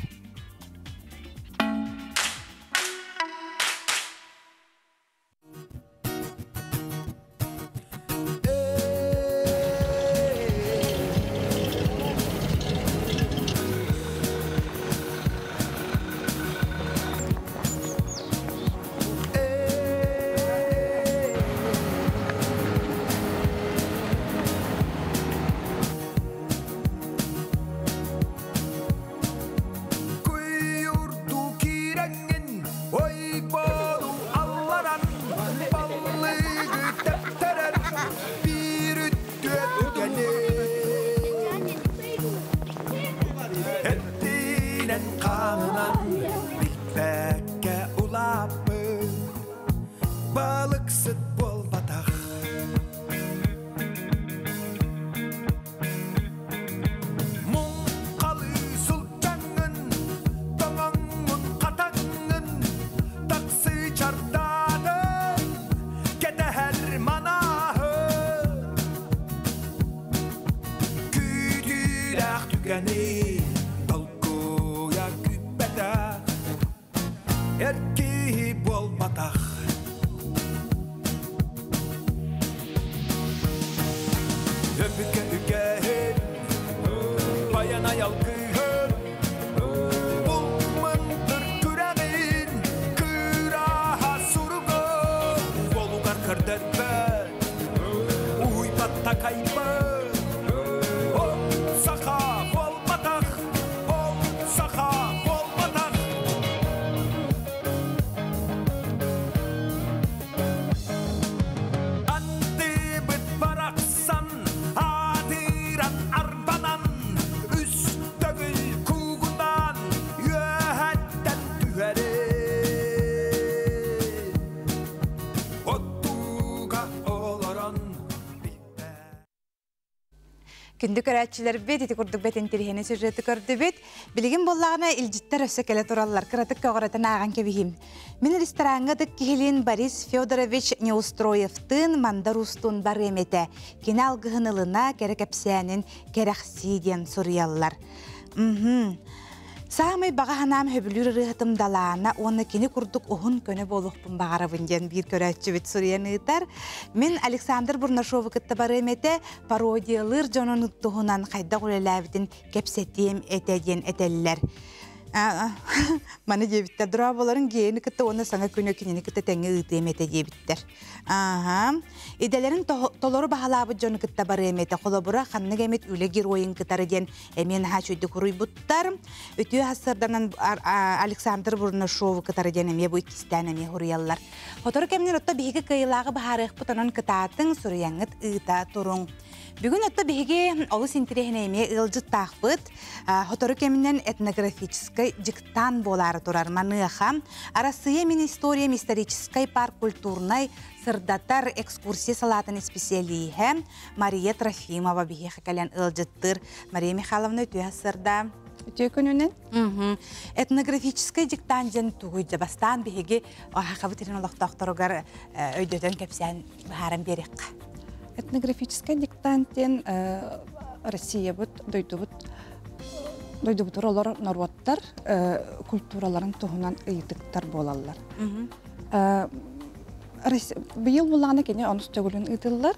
Speaker 1: Күндү көрөөччүлэрбит, ити курдук бэт интэриэһинэй сюжеты көрдүбүт. Билигин буоллаҕына илдьиттэр өссө кэлэ тураллар, кыратык көҕүрэтэн ааҕан кэбиһиим. Мин рестораҥҥа ытык киһилиин Борис Федорович Неустроевтыын Мандар Уустуун барыам этэ. Кини алгыһын ылына, кэрэ кэпсээнин кэрэхсии диэн суруйаллар. Саамай баҕа санаам сөбүлүүр ырыаһытым Далаана уонна кини курдук уһун көнө буолуохпун баҕарабын диэн биир көрөөччүбүт суруйан ыытар. Мин Александр Бурнашовы кытта барыам этэ, пародиялыыр дьонун туһунан хайдах үлэлээбитин кэпсэтиэм этэ диэн этэллэр. Маны диэбиттэр, дорооболорун гиэни кытта уонна саҥа күнү кинини кытта тэҥҥэ ыытыам этэ диэбиттэр. Ааһа. Идэлэрин толору баһылаабыт дьону кытта барыам этэ. Холобура, ханнык эмит үлэ геройун кытары диэн эмиэ наһаа үчүгэйдик уруйбуттар. Үтүө сарсыарданан Александр Бурнашову кытары диэн эмиэ бу иккистээн эмиэ суруйаллар. Сотору кэмнэр отто биһиги кыайыылааҕы быһаарыахпыт, онон кытаатыҥ, суруйаҥҥыт ыыта туруҥ. Бүгүн отто биһиги олус интэриэһинэй эмиэ ыалдьыттаахпыт. Сотору кэминэн этнографическай дьыктаан буолаары турар. Маныаха Арассыыйа мин историям историческай парк культурнай сырдатар экскурсия салаатын исписэлииһэ Мария Трофимова биһиэхэ кэлэн ыалдьыттыыр. Мария Михайловна үтүө сырда.
Speaker 4: Үтүө күнүнэн.
Speaker 1: Этнографическай дьыктаан диэн тугуй дьэ бастаан биһиги Хахабыт сирин олохтоохторугар өйдөтөн кэпсээн быһааран биэриэххэ.
Speaker 4: Этнографическай диктант диэн Россиябыт, дойдубут дойдубутугар олор норуоттар культураларын туһунан ыйытыктар буолаллар. Быйыл буллаҕына кини онус төгүлүн ыытыллар.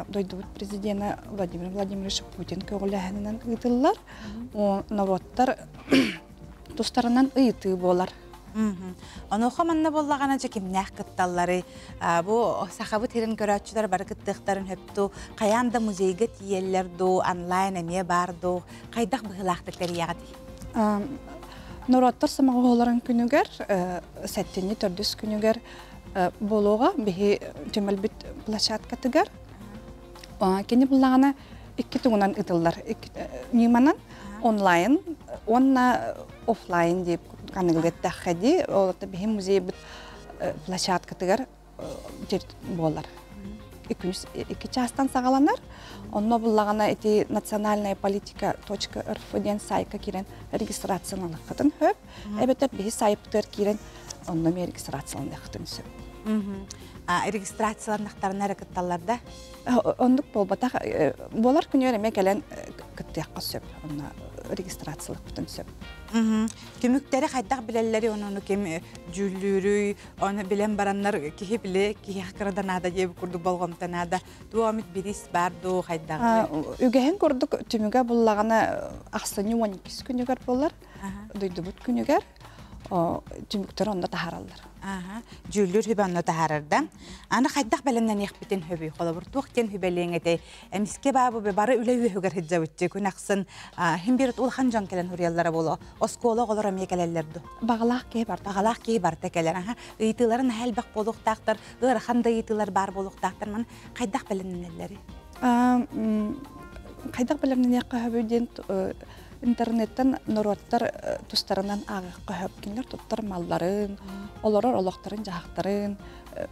Speaker 4: Дойдубут президенэ Владимир Владимирович Путин көҕүлээһининэн ыытыллар. Норуоттар тустарынан ыйытыы буолар.
Speaker 1: Онуоха манна буоллаҕына дьэ кимнээх кытталлары бу сахабыт сирин көрөөччүлэр бары кыттыахтарын сөп дуу, хайаан да музейга тиийэллэр дуу, онлайн эмиэ баар дуу, хайдах быһыылаахтык тэрийэҕитий?
Speaker 4: Норуоттар сомоҕолоһууларын күнүгэр, сэттинньи төрдүс күнүгэр буолуоҕа биһи түмэлбит площадкатыгар. Кини буллаҕына икки тугунан ытыллар. Ньыманан онлайн уонна офлайн дип аныгылыттахха дии. Ол биһи музейбыт площадкатыгар буолар. Икки чаастан саҕаланар. Онно буллаҕына ити национальная политика точка рф диэн сайтка киирэн регистрацияланыаххытын сөп. Эбэтэр биһи сайпытыгар киирэн онно эмиэ регистрацияланыаххытын сөп.
Speaker 1: Регистрацияланнахтарына эрэ кытталлар да?
Speaker 4: Оннук буолбатах. Буолар күнүгэр эмиэ кэлэн кыттыахха сөп. Онно регистрациялыахпытын сөп.
Speaker 1: Түмүктэри хайдах билэллэри ону ким дьүүллүүрүй, ону билэн бараннар киһи биле киһиэхэ кыра да наада диэбит курдук болҕомто наада. Туох эмит бириис баар дуу хайдаҕый?
Speaker 4: Үгэһин курдук түмүгэ буллаҕына ахсынньы 12 күнүгэр буолар. Дойдубут күнүгэр түмүктэр онно таһаараллар.
Speaker 1: Дьүүллүүр сүбэ онно таһаарар да. Аны хайдах бэлэмнэниэхпитин сөбүй? Холобур, туох диэн сүбэлиэҥ этэй? Эмискэ баабы бары үлэ үөһүгэр сылдьабытчы күн ахсын хим бир улахан дьон кэлэн суруйаллара буолуо. Оскуола оҕолоро эмиэ кэлэллэр ду?
Speaker 4: Баҕалаах киһи барта.
Speaker 1: Баҕалаах киһи барта кэлэр. Аха. Ыйытыылары наһаа элбэх буолуохтаахтар, ыарахан да ыйытыылар баар буолуохтаахтар. Маны хайдах бэлэмнэнэллэрий?
Speaker 4: Хайдах бэлэмнэниэххэ сөбүй диэн интернеттэн норуоттар тустарынан ааҕыахха сөп. Кинилэр туттар малларын, олорор олохторун-дьаһахтарын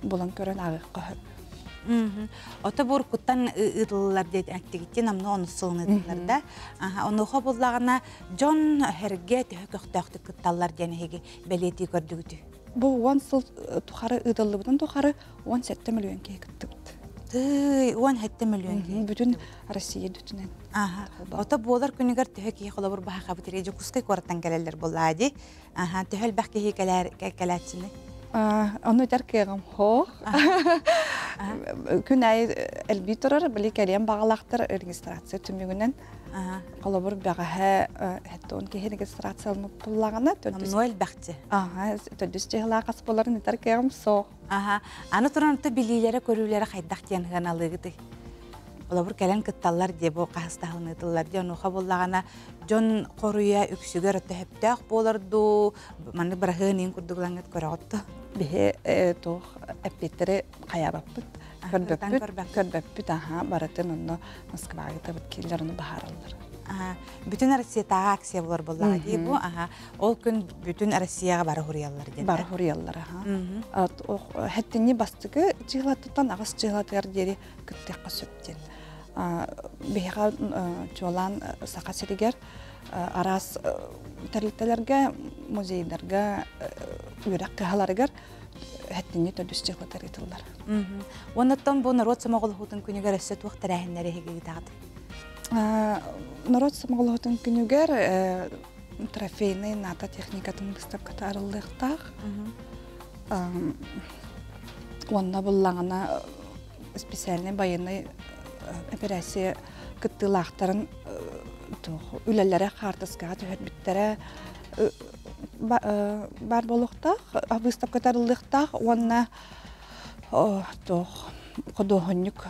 Speaker 4: булан көрөн ааҕыахха сөп.
Speaker 1: Ото буркуттан ыытыллар диэт эттигиттин амны онус сылын ыытыллар да. Онуоха буллаҕына дьон эргэ төһө көхтөөхтүк кытталлар диэн эһиги бэлиэтии көрдүгүтүй?
Speaker 4: Бу 10 сыл тухары ыытыллыбытын тухары 17 миллион киһи кыттыбыт.
Speaker 1: Тыый, 17 миллион киһи.
Speaker 4: Бүтүн Россия бүтүнэн.
Speaker 1: Аха. Ото буолар күнүгэр төһө киһи холобур баһахабыт ире Дьокуускай куораттан кэлэллэр буоллаа дии. Аха, төһө элбэх киһи кэлээр кэлээччини?
Speaker 4: Ону этэр кыаҕым суох. Күн аайы элбии турар, били кэлиэн баҕалаахтар регистрация түмүгүнэн. Холобур, бэҕэһээ хэттон киһи регистрацияламмыт буллаҕына,
Speaker 1: Номнуо элбэхчи.
Speaker 4: Аха, төрдүс чыһылаах ас буоларын этэр кыаҕым суох.
Speaker 1: Аха, аны туран билиилэрэ, көрүүлэрэ хайдах диэн сыаналыыгытый? Холобур, кэлэн кытталлар дии, бу хаһыстаһылын ыытыллар дии, онуоха буллаҕына дьон хоруйа үксүгэр өттө сөптөөх буолар дуу, маннык быраһыан иин курдук ылаҥҥыт көрөҕүт дуо?
Speaker 4: Биһи туох эппиэттэри хайаабаппыт, көрбөппүт, көрбөппүт, аха, барытын онно Москваҕа ыытабыт, кинилэр ону баһаараллар.
Speaker 1: Бүтүн Россиятааҕы акция буолар буоллаҕа дии бу, аха, ол күн бүтүн Россияҕа бары хуруйаллар диэн.
Speaker 4: Бары хуруйаллар, аха. Хэттинни бастакы чыһылаттан аҕыс чыһылатыгар диэри кыттыахха сөп диэн. Биһиэхэ чуолаан Саха сиригэр араас тэрилтэлэргэ, музейдарга, үөрэх кыһаларыгар хэттинни төрдүс чыһылатар ыытыллар.
Speaker 1: Оннуттан бу норуот сомоҕолоһуутун күнүгэр өссө туох тэрээһиннэри эһиги ыытаҕыт?
Speaker 4: Норуот сомоҕолоһуутун күнүгэр трофейный НАТО техникатын выставката арыллыахтаах. Уонна буллаҕына специальный военный операция кыттыылаахтарын үлэлэрэ хаартыскаҕа түһэрбиттэрэ баар буолуохтаах, выставка арыллыахтаах уонна туох худуоһунньук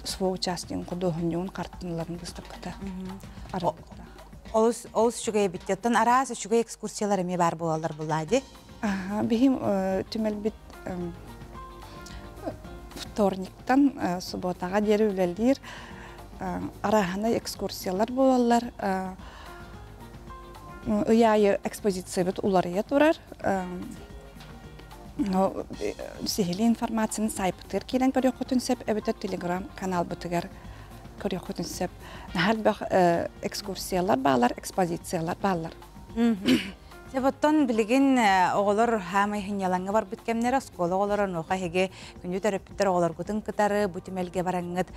Speaker 4: СВО участнигын худуоһунньугун хартыыналарын выставката арыллыахтаах.
Speaker 1: Олус олус үчүгэй эбит. Оттон араас үчүгэй экскурсиялар эмиэ баар буолаллар булаа дии.
Speaker 4: Биһим түмэлбит вторниктан субботаҕа диэри үлэлиир арааһынай экскурсиялар буолаллар. Ый аайы экспозициябыт уларыйа турар. Сиһилии информацияны сайтпытыгар киирэн көрүөххүтүн сөп эбэтэр телеграм-каналбытыгар көрүөххүтүн сөп. Наһаа элбэх экскурсиялар баалар, экспозициялар бааллар.
Speaker 1: Оттон билигин оҕолор хаамай сынньалаҥҥа барбыт кэмнэрэ оскуола оҕолоро онуоха эһиги күндү төрөппүттэр оҕолоргутун кытары бу түмэлгэ бараҥҥыт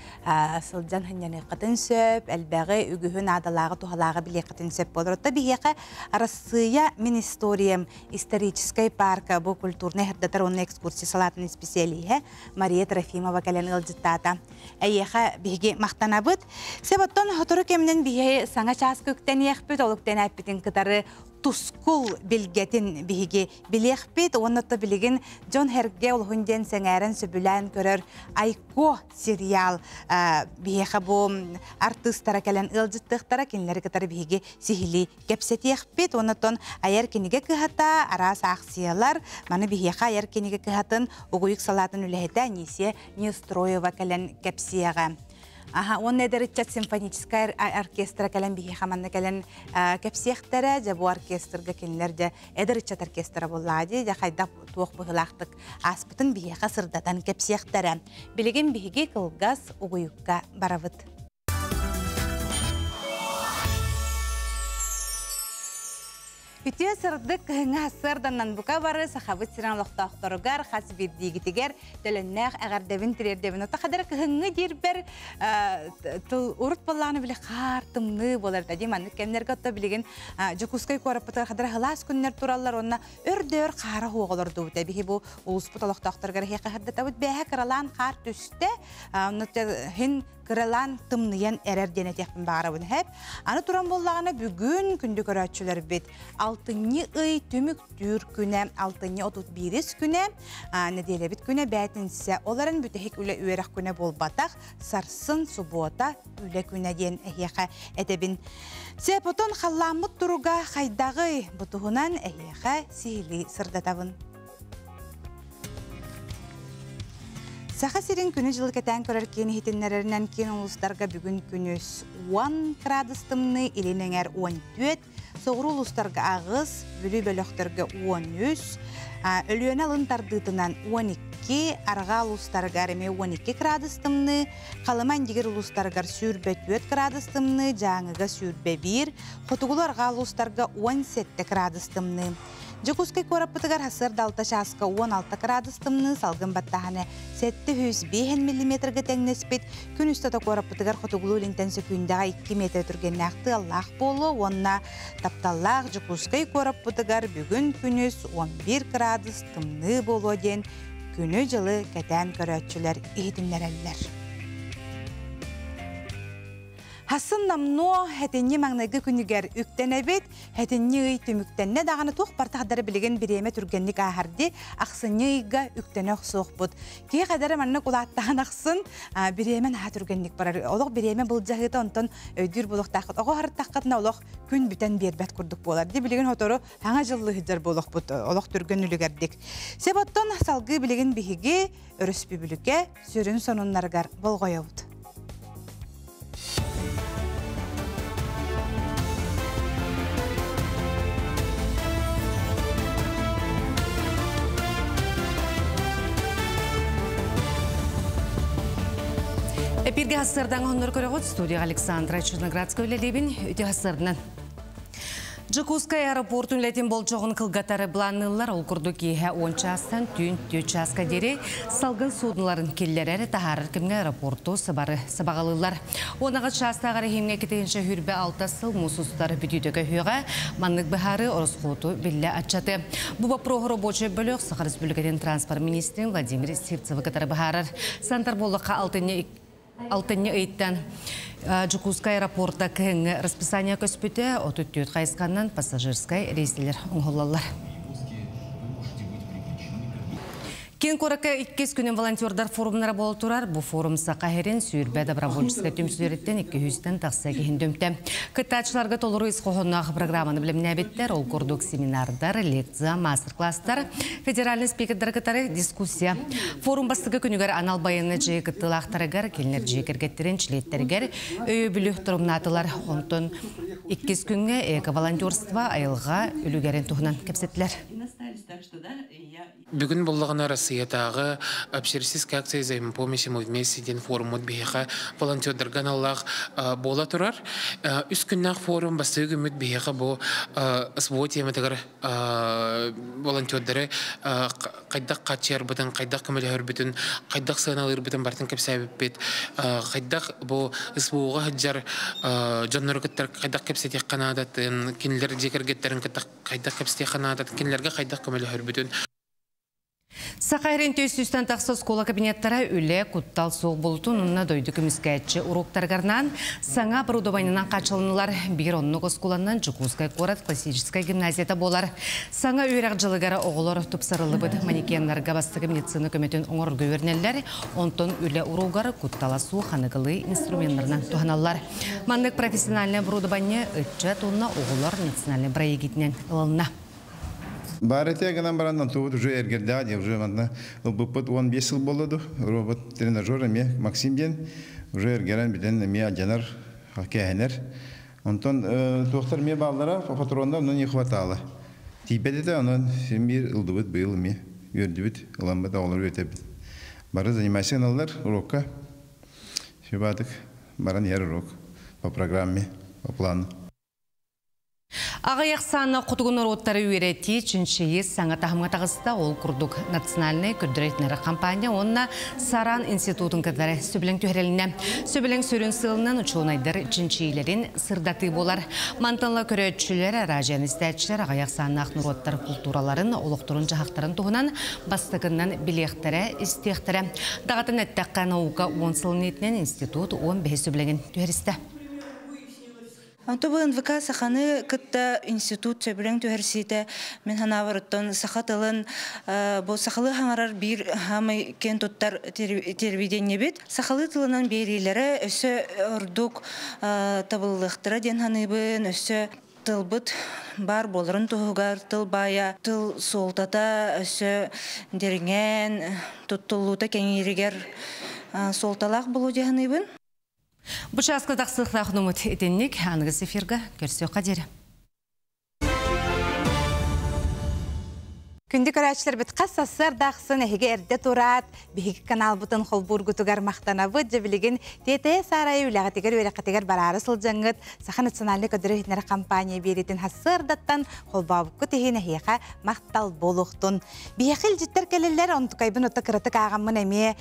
Speaker 1: сылдьан сынньаныаххытын сөп, элбэҕи, үгүһү наадалааҕы, туһалааҕы билиэххитин сөп буолар. Оттон биһиэхэ Арассыыйа мин историям историческай парка бу культурнай сырдатар уонна экскурсия салаатын исписэлииһэ Мария Трофимова кэлэн ыалдьыттаата. Эйиэхэ биһиги махтанабыт. Сөп оттон сотору кэминэн биһиги саҥа чааска үктэниэхпит, ол үктэнээппитин кытары Тускул билгэтин биһиги билиэхпит уонна то билигин дьон сэргэ олуһун диэн сэҥээрэн сөбүлээн көрөр Айко сериал биһиэхэ бу артыыстара кэлэн ыалдьыттыахтара, кинилэри кытары биһиги сиһилии кэпсэтиэхпит. Оннотон айар кинигэ кыһата, араас аахсыйалар, маны биһиэхэ айар кинигэ кыһатын угуйук салаатын үлэһитэ Анисия Неустроева кэлэн кэпсиэҕэ. Аха, уонна эдэр ыччат симфоническай оркестра кэлэн биһиэхэ манна кэлэн кэпсиэхтэрэ, дьэ бу оркестрга кинилэр дьэ эдэр ыччат оркестра буоллаҕа дии, дьэ хайдах туох быһыылаахтык ааспытын биһиэхэ сырдатан кэпсиэхтэрэ. Билигин биһиги кылгас угуйукка барабыт. Үтүө сырдык кыһыҥҥы сарсыарданан бука бары Сахабыт сирин олохтоохторугар хас биирдиигитигэр төлөннөөх эҕэрдэбин тириэрдэбин. Ота хадара кыһыҥҥы диирбэр тыл урут буоллаҕына били хаар тымныы буолар да дии маннык кэмнэргэ отто билигин Дьокуускай куораппытыгар хадара сылаас күннэр тураллар уонна өр-дөр хаара суох олордубут. Биһи бу улууспут олохтоохторугар эһиэхэ сырдатабыт бээһэ кыралаан хаар түстэ. Онно хин кыралаан тымныйан эрэр диэн этиэхпин баҕарабын хэп. Аны туран буоллаҕына бүгүн күндү көрөөччүлэрбит алтынньы ый түмүктүүр күнэ, алтынньы 31 күнэ, нэдиэлэбит күнэ бээтинсэ. Ол эрэн бүтэһик үлэ үөрэх күнэ буолбатах, сарсын субуота үлэ күнэ диэн эһиэхэ этэбин. Сепотон халлааммыт туруга хайдаҕый? Бу туһунан эһиэхэ сиһилии сырдатабын. Саха сирин күнү-дьылы кэтээн көрөр киин иһитиннэрэринэн киин улуустарга бүгүн күнүс 10 градус тымныы, илин эҥэр 14, соҕуруу улуустарга 8, Бүлүү бөлөхтөргө 13, Өлүөнэ алын тардыытынан 12, арҕаа улуустарыгар эмиэ 12 градус тымныы, Халыма Индигир улуустарыгар 24 градус тымныы, Дьааҥыга 21, хотугулуу арҕаа улуустарга 17 градус тымныы. Дьокуускай куораппытыгар сарсыарда 6 чааска 16 градус тымныы, салгын баттааһына 705 миллиметрга тэҥнэспит. Күн устата куораппытыгар хотугулуу-илинтэн сөкүүндэҕэ 2 метр түргэннээх тыаллаах буолуо уонна тапталлаах Дьокуускай куораппытыгар бүгүн күнүс 11 градус тымныы буолуо диэн күнү-дьылы кэтээн көрөөччүлэр иһитиннэрэллэр. Хасын намнуо хэтинньи маҥнайгы күнүгэр үктэнэбит. Хэтинньи ый түмүктэннэ даҕаны туох бартахдара билигин бириэмэ түргэнник ааһарди ахсынньы ыйга үктэнэ охсуохпут. Киһи хадара маннык улааттаһан ахсын бириэмэ наһаа түргэнник барар. Олох бириэмэ былдьаһыыта онтон өйдүүр буолуохтааххыт. Оҕо харыттаххытына олох күн бүтэн биэрбэт курдук буолар. Ди билигин хотору хаҥа дьыллы сылдьар буолуохпут олох түргэн үлүгэрдик. Себоттон салгыы билигин биһиги өрөспүүбүлүкэ сүрүн сонуннарыгар болҕойобут.
Speaker 2: Эпирге хассардан хоннор көрөҕүт студия Александра Черноградская үлэлиибин үтүө хассарынан. Дьокуускай аэропортун үлэтин болдьоҕун кылгатары былаанныыллар. Ол курдук киэһэ 10 чаастан түүн 4 чааска диэри салгын суудуналарын киллэрэр, таһаарар кэмҥэ аэропорту сабары сабаҕалыыллар. 10 чаастааҕар эһиимҥэ 226 сыл муус устар бүтүүтэ көһүөҕэ. Маннык быһаарыы ороскуоту биллэ аччаты. Бу боппуруоһу рабочай бөлөх Саха Республикатын транспорт министрин Владимир Сивцевы кытары быһаарар. Сантар буоллахха алтынньы Алтынньы ыйыттан Дьокуускай аэропорта кыһыҥҥы расписание көспүтэ, 34 хайысханан пассажирскай рейсэлэр оҥоһуллаллар. Киин куоракка иккис күнүн волонтердар форумнара буола турар. Бу форум Саха сирин сүүрбэ добровольческай түмсүүлэриттэн 200-тэн тахса киһин түмтэ. Кыттааччыларга толору ис хоһоонноох программаны билимнээбиттэр. Ол курдук семинардар, лекция, мастер-класстар, федеральный спикердары кытары дискуссия. Форум бастакы күнүгэр анал байыаннай дьиэ кыттыылаахтарыгар, кинилэр дьиэ кэргэттэрин чилиэттэригэр өйөбүлү торумнаатылар. Онтон иккис күҥҥэ эко-волонтерство айылҕа үлүгэрин туһунан кэпсэттилэр.
Speaker 5: Бүгүн буллаҕына Россиятааҕы Общероссийская акция взаимопомощи мы вместе диэн форуммут биһиэхэ волонтердарга аналлаах буола турар. Үс күннээх форум бастакы күммүт биһиэхэ бу СВО тематыгар волонтердары хайдах хааччыйарбытын, хайдах көмөлөһөрбүтүн, хайдах сыаналыырбытын барытын кэпсээбиппит, хайдах бу СВО-ҕа сылдьар дьоннору кытта хайдах кэпсэтиэххэ наадатын, кинилэр дьиэ кэргэттэрин кытта хайдах кэпсэтиэххэ наадатын, кинилэргэ хайдах көмөлөһөрбүтүн.
Speaker 2: Саха сирин 400-тэн тахса оскуола кабинеттара үлэ куттал суох буолуутун уонна дойду көмүскээччи уруоктарыгар саҥа оборудованиенан хааччылыннылар. Биир оннук оскуоланан Дьокуускай куорат классическай гимназията буолар. Саҥа үөрэх дьылыгар оҕолор тупсарыллыбыт манекеннарга бастакы медицина көмөтүн оҥорорго үөрэнэллэр. Онтон үлэ уруогар куттала суох аныгылыы инструменнарынан туһаналлар. Маннык профессиональное оборудование ыччат уонна оҕолор национальнай бырайыагынан ылынна.
Speaker 6: Баар этэ гынан баран онтубут уже эргэрдээх дии, уже манна ылбыппыт 15 сыл буолла, робот тренажер эмиэ Максим диэн уже эргэрэн бүтэн эмиэ алдьанар, кээһэнэр. Онтон туохтар эмиэ бааллара, патроннар, но не хватало. Тиийбэт этэ, онон син биир ылдыбыт быйыл эмиэ үөрдүбүт, ыламмыт оҕолору үөтэбит. Бары занимайся гыналлар урокка. Сүбаатык баран иһэр урок по программе, по плану.
Speaker 2: Аҕыйах ахсааннаах хотугу норуоттары үөрэтии, чинчийии саҥа таһымҥа таҕыста. Ол курдук национальнай көрдөрөр компания уонна Саран институтун кытары сөбүлэҥ түһэрилиннэ. Сөбүлэҥ сүрүн сыалынан учуонайдар чинчийиилэрин сырдатыы буолар. Мантан ыла көрөөччүлэр, араадьыйаны истээччилэр аҕыйах ахсааннаах норуоттар култуураларын, олохторун-дьаһахтарын туһунан бастакыннан билиэхтэрэ, истиэхтэрэ. Даҕатан эттэххэ, наука 10 сылын иитинэн институт 15 сөбүлэҥин түһэристэ.
Speaker 21: Онто бу НВК саханы кытта институт сөбүлэҥ түһэрсиитэ мин санаабар саха тылын бу сахалыы хаҥарар биир хаамай киэн туттар телевидениебит. Сахалыы тылынан биэриилэрэ өссө ордук табыллыахтара диэн саныыбын, өссө тылбыт баар буоларын туһугар тыл баайа, тыл суолтата өссө дириҥээн, туттуллуута кэҥииригэр суолталаах буолуо дии саныыбын.
Speaker 2: Бу чааска тахсыахтаах нумут итинник аныгыс эфирга көрсүөххэ диэри.
Speaker 1: Күндү көрөөччүлэрбит, хас сарсыарда ахсын эһиги эрдэ тураат, биһиги каналбытын холбуургутугар махтанабыт. Дьэ билигин тиэтэйэ саарайы үлэҕитигэр, үөрэххитигэр бараары сылдьаҥҥыт, Саха национальнай көрдөрөр компания биэриитин сарсыардаттан холбообуккут иһин эһиэхэ махтал буолуохтун. Биһиэхэ илдьиттэр кэлэллэр, онтукайбын отто кыратык ааҕаммын эмиэ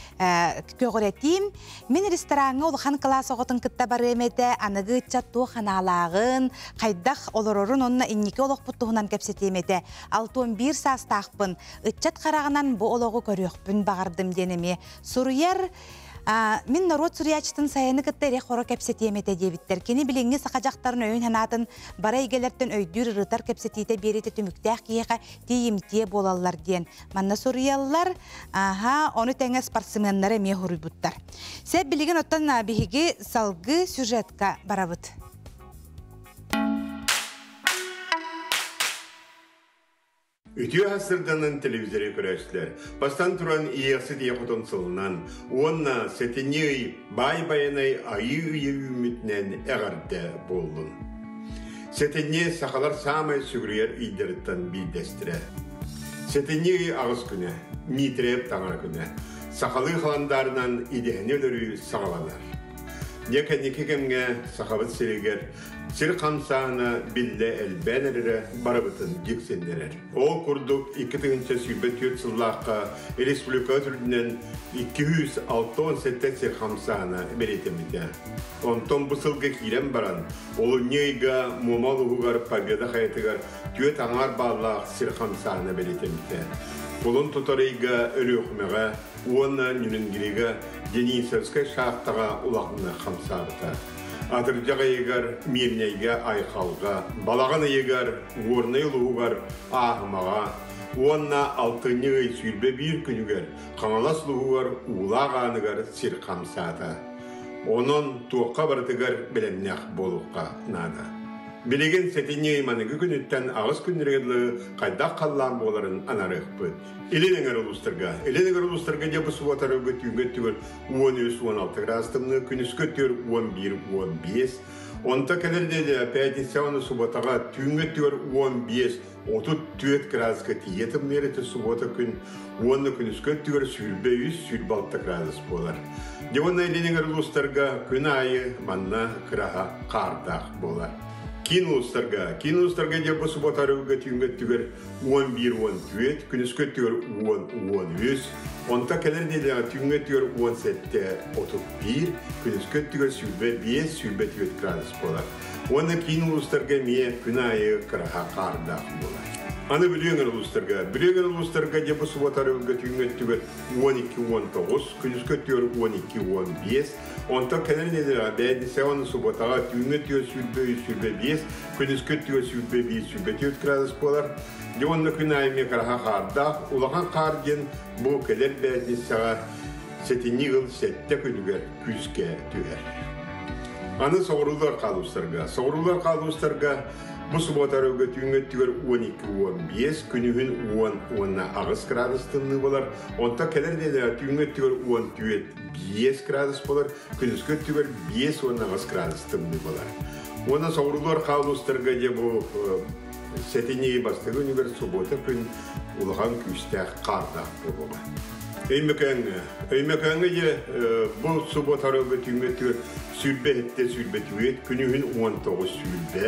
Speaker 1: көҕүрэтиим. Мин рестораҥҥа улахан кылаас оҕотун кытта барыам этэ, аныгы ыччат туох санаалааҕын, хайдах олорорун уонна инники олохпут туһунан кэпсэтиэм этэ. 61 саастаахпын, ыччат хараҕынан бу олоҕу көрүөхпүн баҕардым диэн эмиэ суруйар. Мин норуот суруйааччытын Сайаны кытта эрэ-хоро кэпсэтиэм этэ диэбиттэр. Кини билиҥҥи саха дьахтарын өйүн санаатын бары эйгэлэртэн өйдүүр ырытар кэпсэтиитэ биэритэ түмүктээх киһиэхэ тиийимтиэ буолаллар диэн манна суруйаллар. Аха, ону тэҥэ спортсменнары эмиэ хоруйбуттар. Сөп, билигин оттон биһиги салгыы сюжетка барабыт.
Speaker 8: Үтүө сарсыарданан, телевизоры көрөөччүлэр. Бастатан туран Иэйэхсит Ийэ Хотун сылынан уонна сэтинньи ый Баай Байанай Айыы ыйа үүммүтүнэн эҕэрдэ буоллун. Сэтинньи сахалар саамай сүгүрүйэр ыйдарыттан биирдэстэрэ. Сэтинньи ый 8 күнэ, Митреев таҥара күнэ. Сахалыы халандаарынан идэһэни өлөрүү саҕаланар. Дьэ кэнники кэмҥэ Сахабыт сиригэр сир хамсааһына биллэ элбээн эрэрэ барыбытын дьиксиннэрэр. Ол курдук 2024 сыллаахха республика үрдүнэн 267 сир хамсааһына бэлиэтэммитэ. Онтон бу сылга киирэн баран, олунньу ыйга Муома улууһугар Победа хайатыгар 4,5 бааллаах сир хамсааһына бэлиэтэммитэ. Кулун тутар ыйга Өлүөхүмэҕэ уонна Нерюнгрига Денисовскай шахтаҕа улаханнык хамсаабыта. Атырдьах ыйыгар Мирнэйгэ Айхалга, балаҕан ыйыгар Горнай улууһугар Ааһымаҕа уонна алтынньы ый 21 күнүгэр Хаҥалас улууһугар Уулаах Ааныгар сир хамсаата. Онон туохха барытыгар бэлэмнээх буолуохха наада. Билигин сэтинньи ый маныгы күнүттэн 8 күннэргэ дылы хайдах халлаан буоларын анарыахпыт. Илин эҥэр улуустарга. Илин эҥэр улуустарга дьэ бу субуотарга түүҥҥү өттүгэр 13-16 градус тымныы, күнүскү өттүгэр 11-15. Онто кэлэр нэдиэлэ пятница уонна субуотаҕа түүҥҥү өттүгэр 15-34 градуска тиийэ тымныйар этэ субуота күн уонна күнүскү өттүгэр 23-26 градус буолар. Дьэ уонна илин эҥэр улуустарга күн аайы манна кыраһа хаардаах буолар. Киин улуустарга, киин улуустарга дьэ бу субуота арыгыга түүҥҥү өттүгэр 11-14, күнүскү өттүгэр 10-13, онто кэлэр нэдиэлэҕэ түүҥҥү өттүгэр 17-31, күнүскү өттүгэр 25-24 градус буолар. Уонна киин улуустарга эмиэ күн аайы кыраһа хаардаах буолар. Аны Бүлүү эҥэр улуустарга. Бүлүү эҥэр улуустарга дьэ бу субуота арыгыга түүҥҥү өттүгэр 12-19, күнүскү өттүгэр 12-15, онтон кэлэр нэдиэлэҕэ бээтинсэҕэ уонна субуотаҕа түүҥҥү өттүгэр 23-25, күнүскү өттүгэр 21-24 градус буолар. Дьэ уонна күн аайы эмиэ кыраһа хаардаах, улахан хаар диэн бу кэлэр бээтинсэҕэ сэтинньи ыл сэттэ күнүгэр күүскэ түһэр. Аны соҕуруулар хаалуустарга. Соҕуруулар хаалуустарга бу субуота өрөбүлгэ түүҥҥү өттүгэр 12-15, күнүһүн 10 уонна 8 градус тымныы буолар. Онтон кэлэр нэдиэлэҕэ түүҥҥү өттүгэр 14-5 градус буолар, күнүскү өттүгэр 5 уонна 8 градус тымныы буолар. Уонна соҕуруулар хаалуустарга дьэ бу сэтинньи бастакы күнүгэр субуота күн улахан күүстээх хаардаах буолуоҕа. Өймөкөөҥҥө. Өймөкөөҥҥө дьэ бу субуота арыгы түүҥҥэ түөр 27 сүүрбэ күнүһүн 19 сүүрбэ.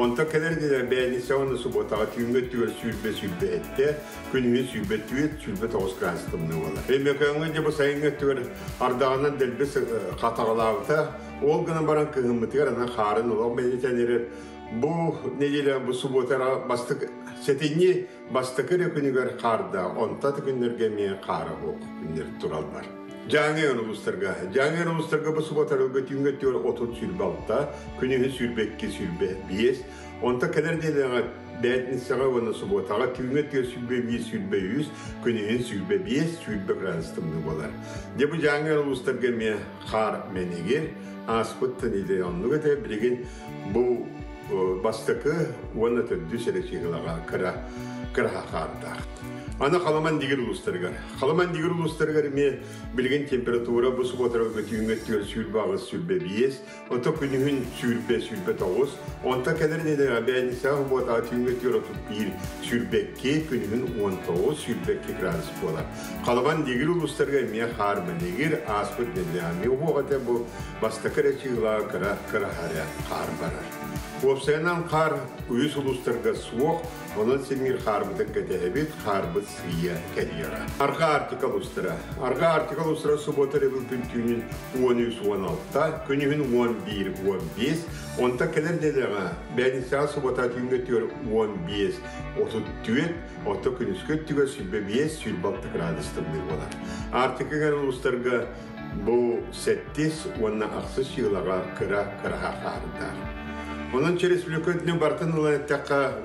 Speaker 8: Онтон кэлэр дьэ бэйэниссэ уонна субуотаҕа түүҥҥэ түөр 20 27 күнүһүн 24 29 градус тымныы буолар. Өймөкөөҥҥө дьэ бу сайыҥҥы өттүгэр ардаҕынан дэлби хатаҕалаабыта. Ол гынан баран кыһыммытыгар аны хаарын олох бэлитэн эрэр. Бу нэдиэлэ бу субуотара бастакы сэтинньи Бастакы эрэ күнүгэр хаардаах, онтон аты күннэргэ эмиэ хаара суох күннэр тураллар. Дьааҥы улуустарга. Дьааҥы улуустарга бу субуотарга түүҥҥэ өттүгэр 30-26, күнүһүн 22-25, онтон кэлэр нэдиэлэҕэ бээтинсэҕэ уонна субуотаҕа түүҥҥэ өттүгэр 21-23, күнүһүн 25-20 градус тымныы буолар. Дьэ бу Дьааҥы улуустарга эмиэ хаар мэнигир, ааспыт тыниде оннук этэ, билигин бу бастакы уонна төрдүс эрэ чыыһылаҕа кыра кыраһа хаардаах. Аны Халаман дигир улуустарыгар. Халаман дигир улуустарыгар эмиэ билигин температура бу субуотарга түүҥҥэ өттүгэр 28 25, ото күнүһүн 20 29, онтон кэлэр нэдиэлэҕэ бээтинсэҕэ субуотаҕа түүҥҥэ өттүгэр 31 22, күнүһүн 19 22 градус буолар. Халаман дигир улуустарыгар эмиэ хаар мэнигир, ааспыт нэдиэлэҕэ эмиэ уһуох этэ бу Бастакы эрэ чыылаа кыра кыраһаря хаар барар. Уопсайынан хаар үс улуустарга суох, онон симиир хаарбытын кэтэһэбит, хаарбыт сыыйа кэлиэҕэ. Арҕаа Арктика улуустара. Арҕаа Арктика улуустара субуота өрөбүл күн түүнүн 13-16, күнүһүн 11-15, онтон кэлэр нэдиэлэҕэ бээтинсэҕэ субуота түүҥҥэ өттүгэр 15-34, оттон күнүскү өттүгэр 25-26 градус тымныы буолар. Арктика улуустарга Бу сэттис уонна ахсыс сыылаҕа кыра кыраһа хаардаах. Онон республика үрдүнэн барытын ылан эттэххэ,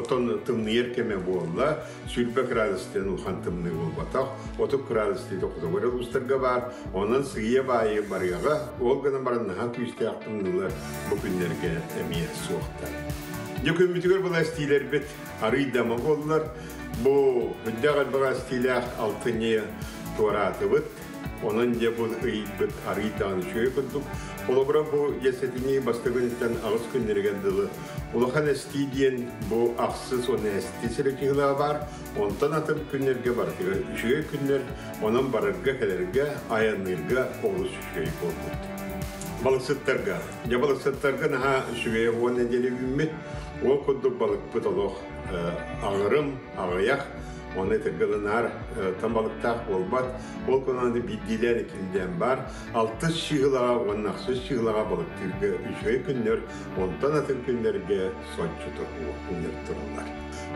Speaker 8: отон тымныйар кэмэ буолла. 20 градустан улахан тымныы буолбатах. 30 градус диэки хотугу улуустарга баар. Онон сыыйа баайы барыаҕа. Ол гынан баран наһаа күүстээх тымныылар бу күннэргэ эмиэ суохтар. Дьэ күммүтүгэр была эстиилэрбит арыый дама буоллар. Бу үрдээх элбэх эстиилээх алтынньы туораатыбыт. Онон дьэ бу ыйбыт арыый даҕаны үчүгэй курдук. Холобура бу дьэ сэтинньи бастакы күнүттэн аҕыс күннэригэр дылы улахан эстии диэн бу ахсыс уонна эстии сэрэтиһилэҕэ баар. Онтон атын күннэргэ барытыгар үчүгэй күннэр, онон барарга-кэлэргэ, айанныырга олус үчүгэй буолбут. Балыксыттарга. Дьэ балыксыттарга наһаа үчүгэй уон нэдиэлэ үүммүт. Ол курдук балыкпыт олох аҕырым, аҕыйах, Оны этэргэ наар балыктаах буолбат. Ол кунан биирдиилээн иккилээн баар. Алтыс чыылаҕа уонна ахсыс чыылаҕа балыктыырга үчүгэй күннэр, онтон атын күннэргэ соччото күннэр тураллар.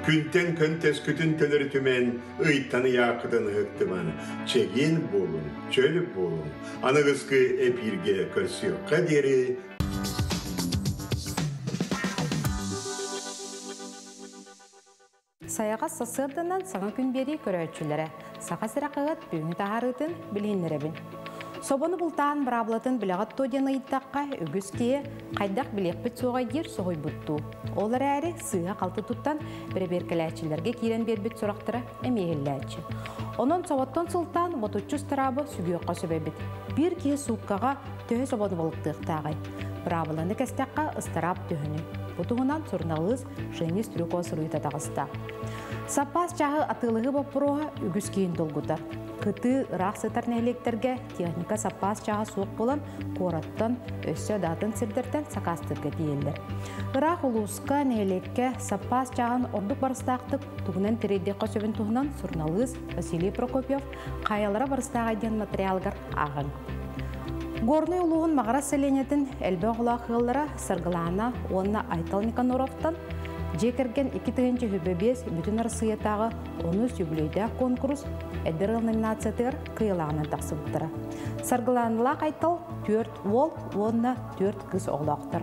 Speaker 8: Күнтэн күн төскүтүн төлөрүтүмэн, ыйтан ыйааккытын ыһыктыман, чэгиэн буолун, чөл буолун. Аныгыскы эпииргэ көрсүөххэ диэри
Speaker 7: Сайаҕас сарсыарданан саҥа күн биэрии көрөөччүлэрэ Саха сирэ хаһыат бүгүҥҥү таһаарыытын билиһиннэрэбин. Собону бултаан быраабылатын билэҕит дуо диэн ыйыттахха, үгүс киһи хайдах билиэхпит суоҕай диир соһуйбуттуу. Ол эрээри сыыһа-халты туттан бэрэбиэркэлээччилэргэ киирэн биэрбит сурахтара эмиэ иһиллээччи. Онон соботтон сылтаан ботуччу ыстараабы сүгүөххэ сөп эбит. Биир киһи сууккаҕа төһө собону балыктыахтааҕый? Быраабыланы кэстэххэ ыстараап төһөнүй? Бу туһунан суруналыыс Женя Стрюкова суруйуута таҕыста. Саппаас чааһы атыылаһыы боппуруоһа үгүс киһини долгутар. Кытыы ыраах сытар нэһилиэктэргэ техника саппаас чааһа суох буолан, куораттан, өссө да атын сирдэртэн сакаастыырга тиийэллэр. Ыраах улууска, нэһилиэккэ саппаас чааһын ордук барыстаахтык тугунан тириэрдиэххэ сөбүн туһунан суруналыыс Василий Прокопьев «Хайалара барыстааҕай» диэн материалыгар ааҕыҥ. Горнай улууһун Маҕарас сэлиэнньэтин элбэх оҕолоох ыаллара Саргылаана уонна Айтал Никаноровтан Дьиэ кэргэн 2025 бүтүн Арассыыйатааҕы онус үбүлүөйдээх куонкурус Эдэр ыал номинациятыгар кыайыылааҕынан тахсыбыттара. Саргылааналаах Айтал түөрт уол уонна түөрт кыыс оҕолоохтор.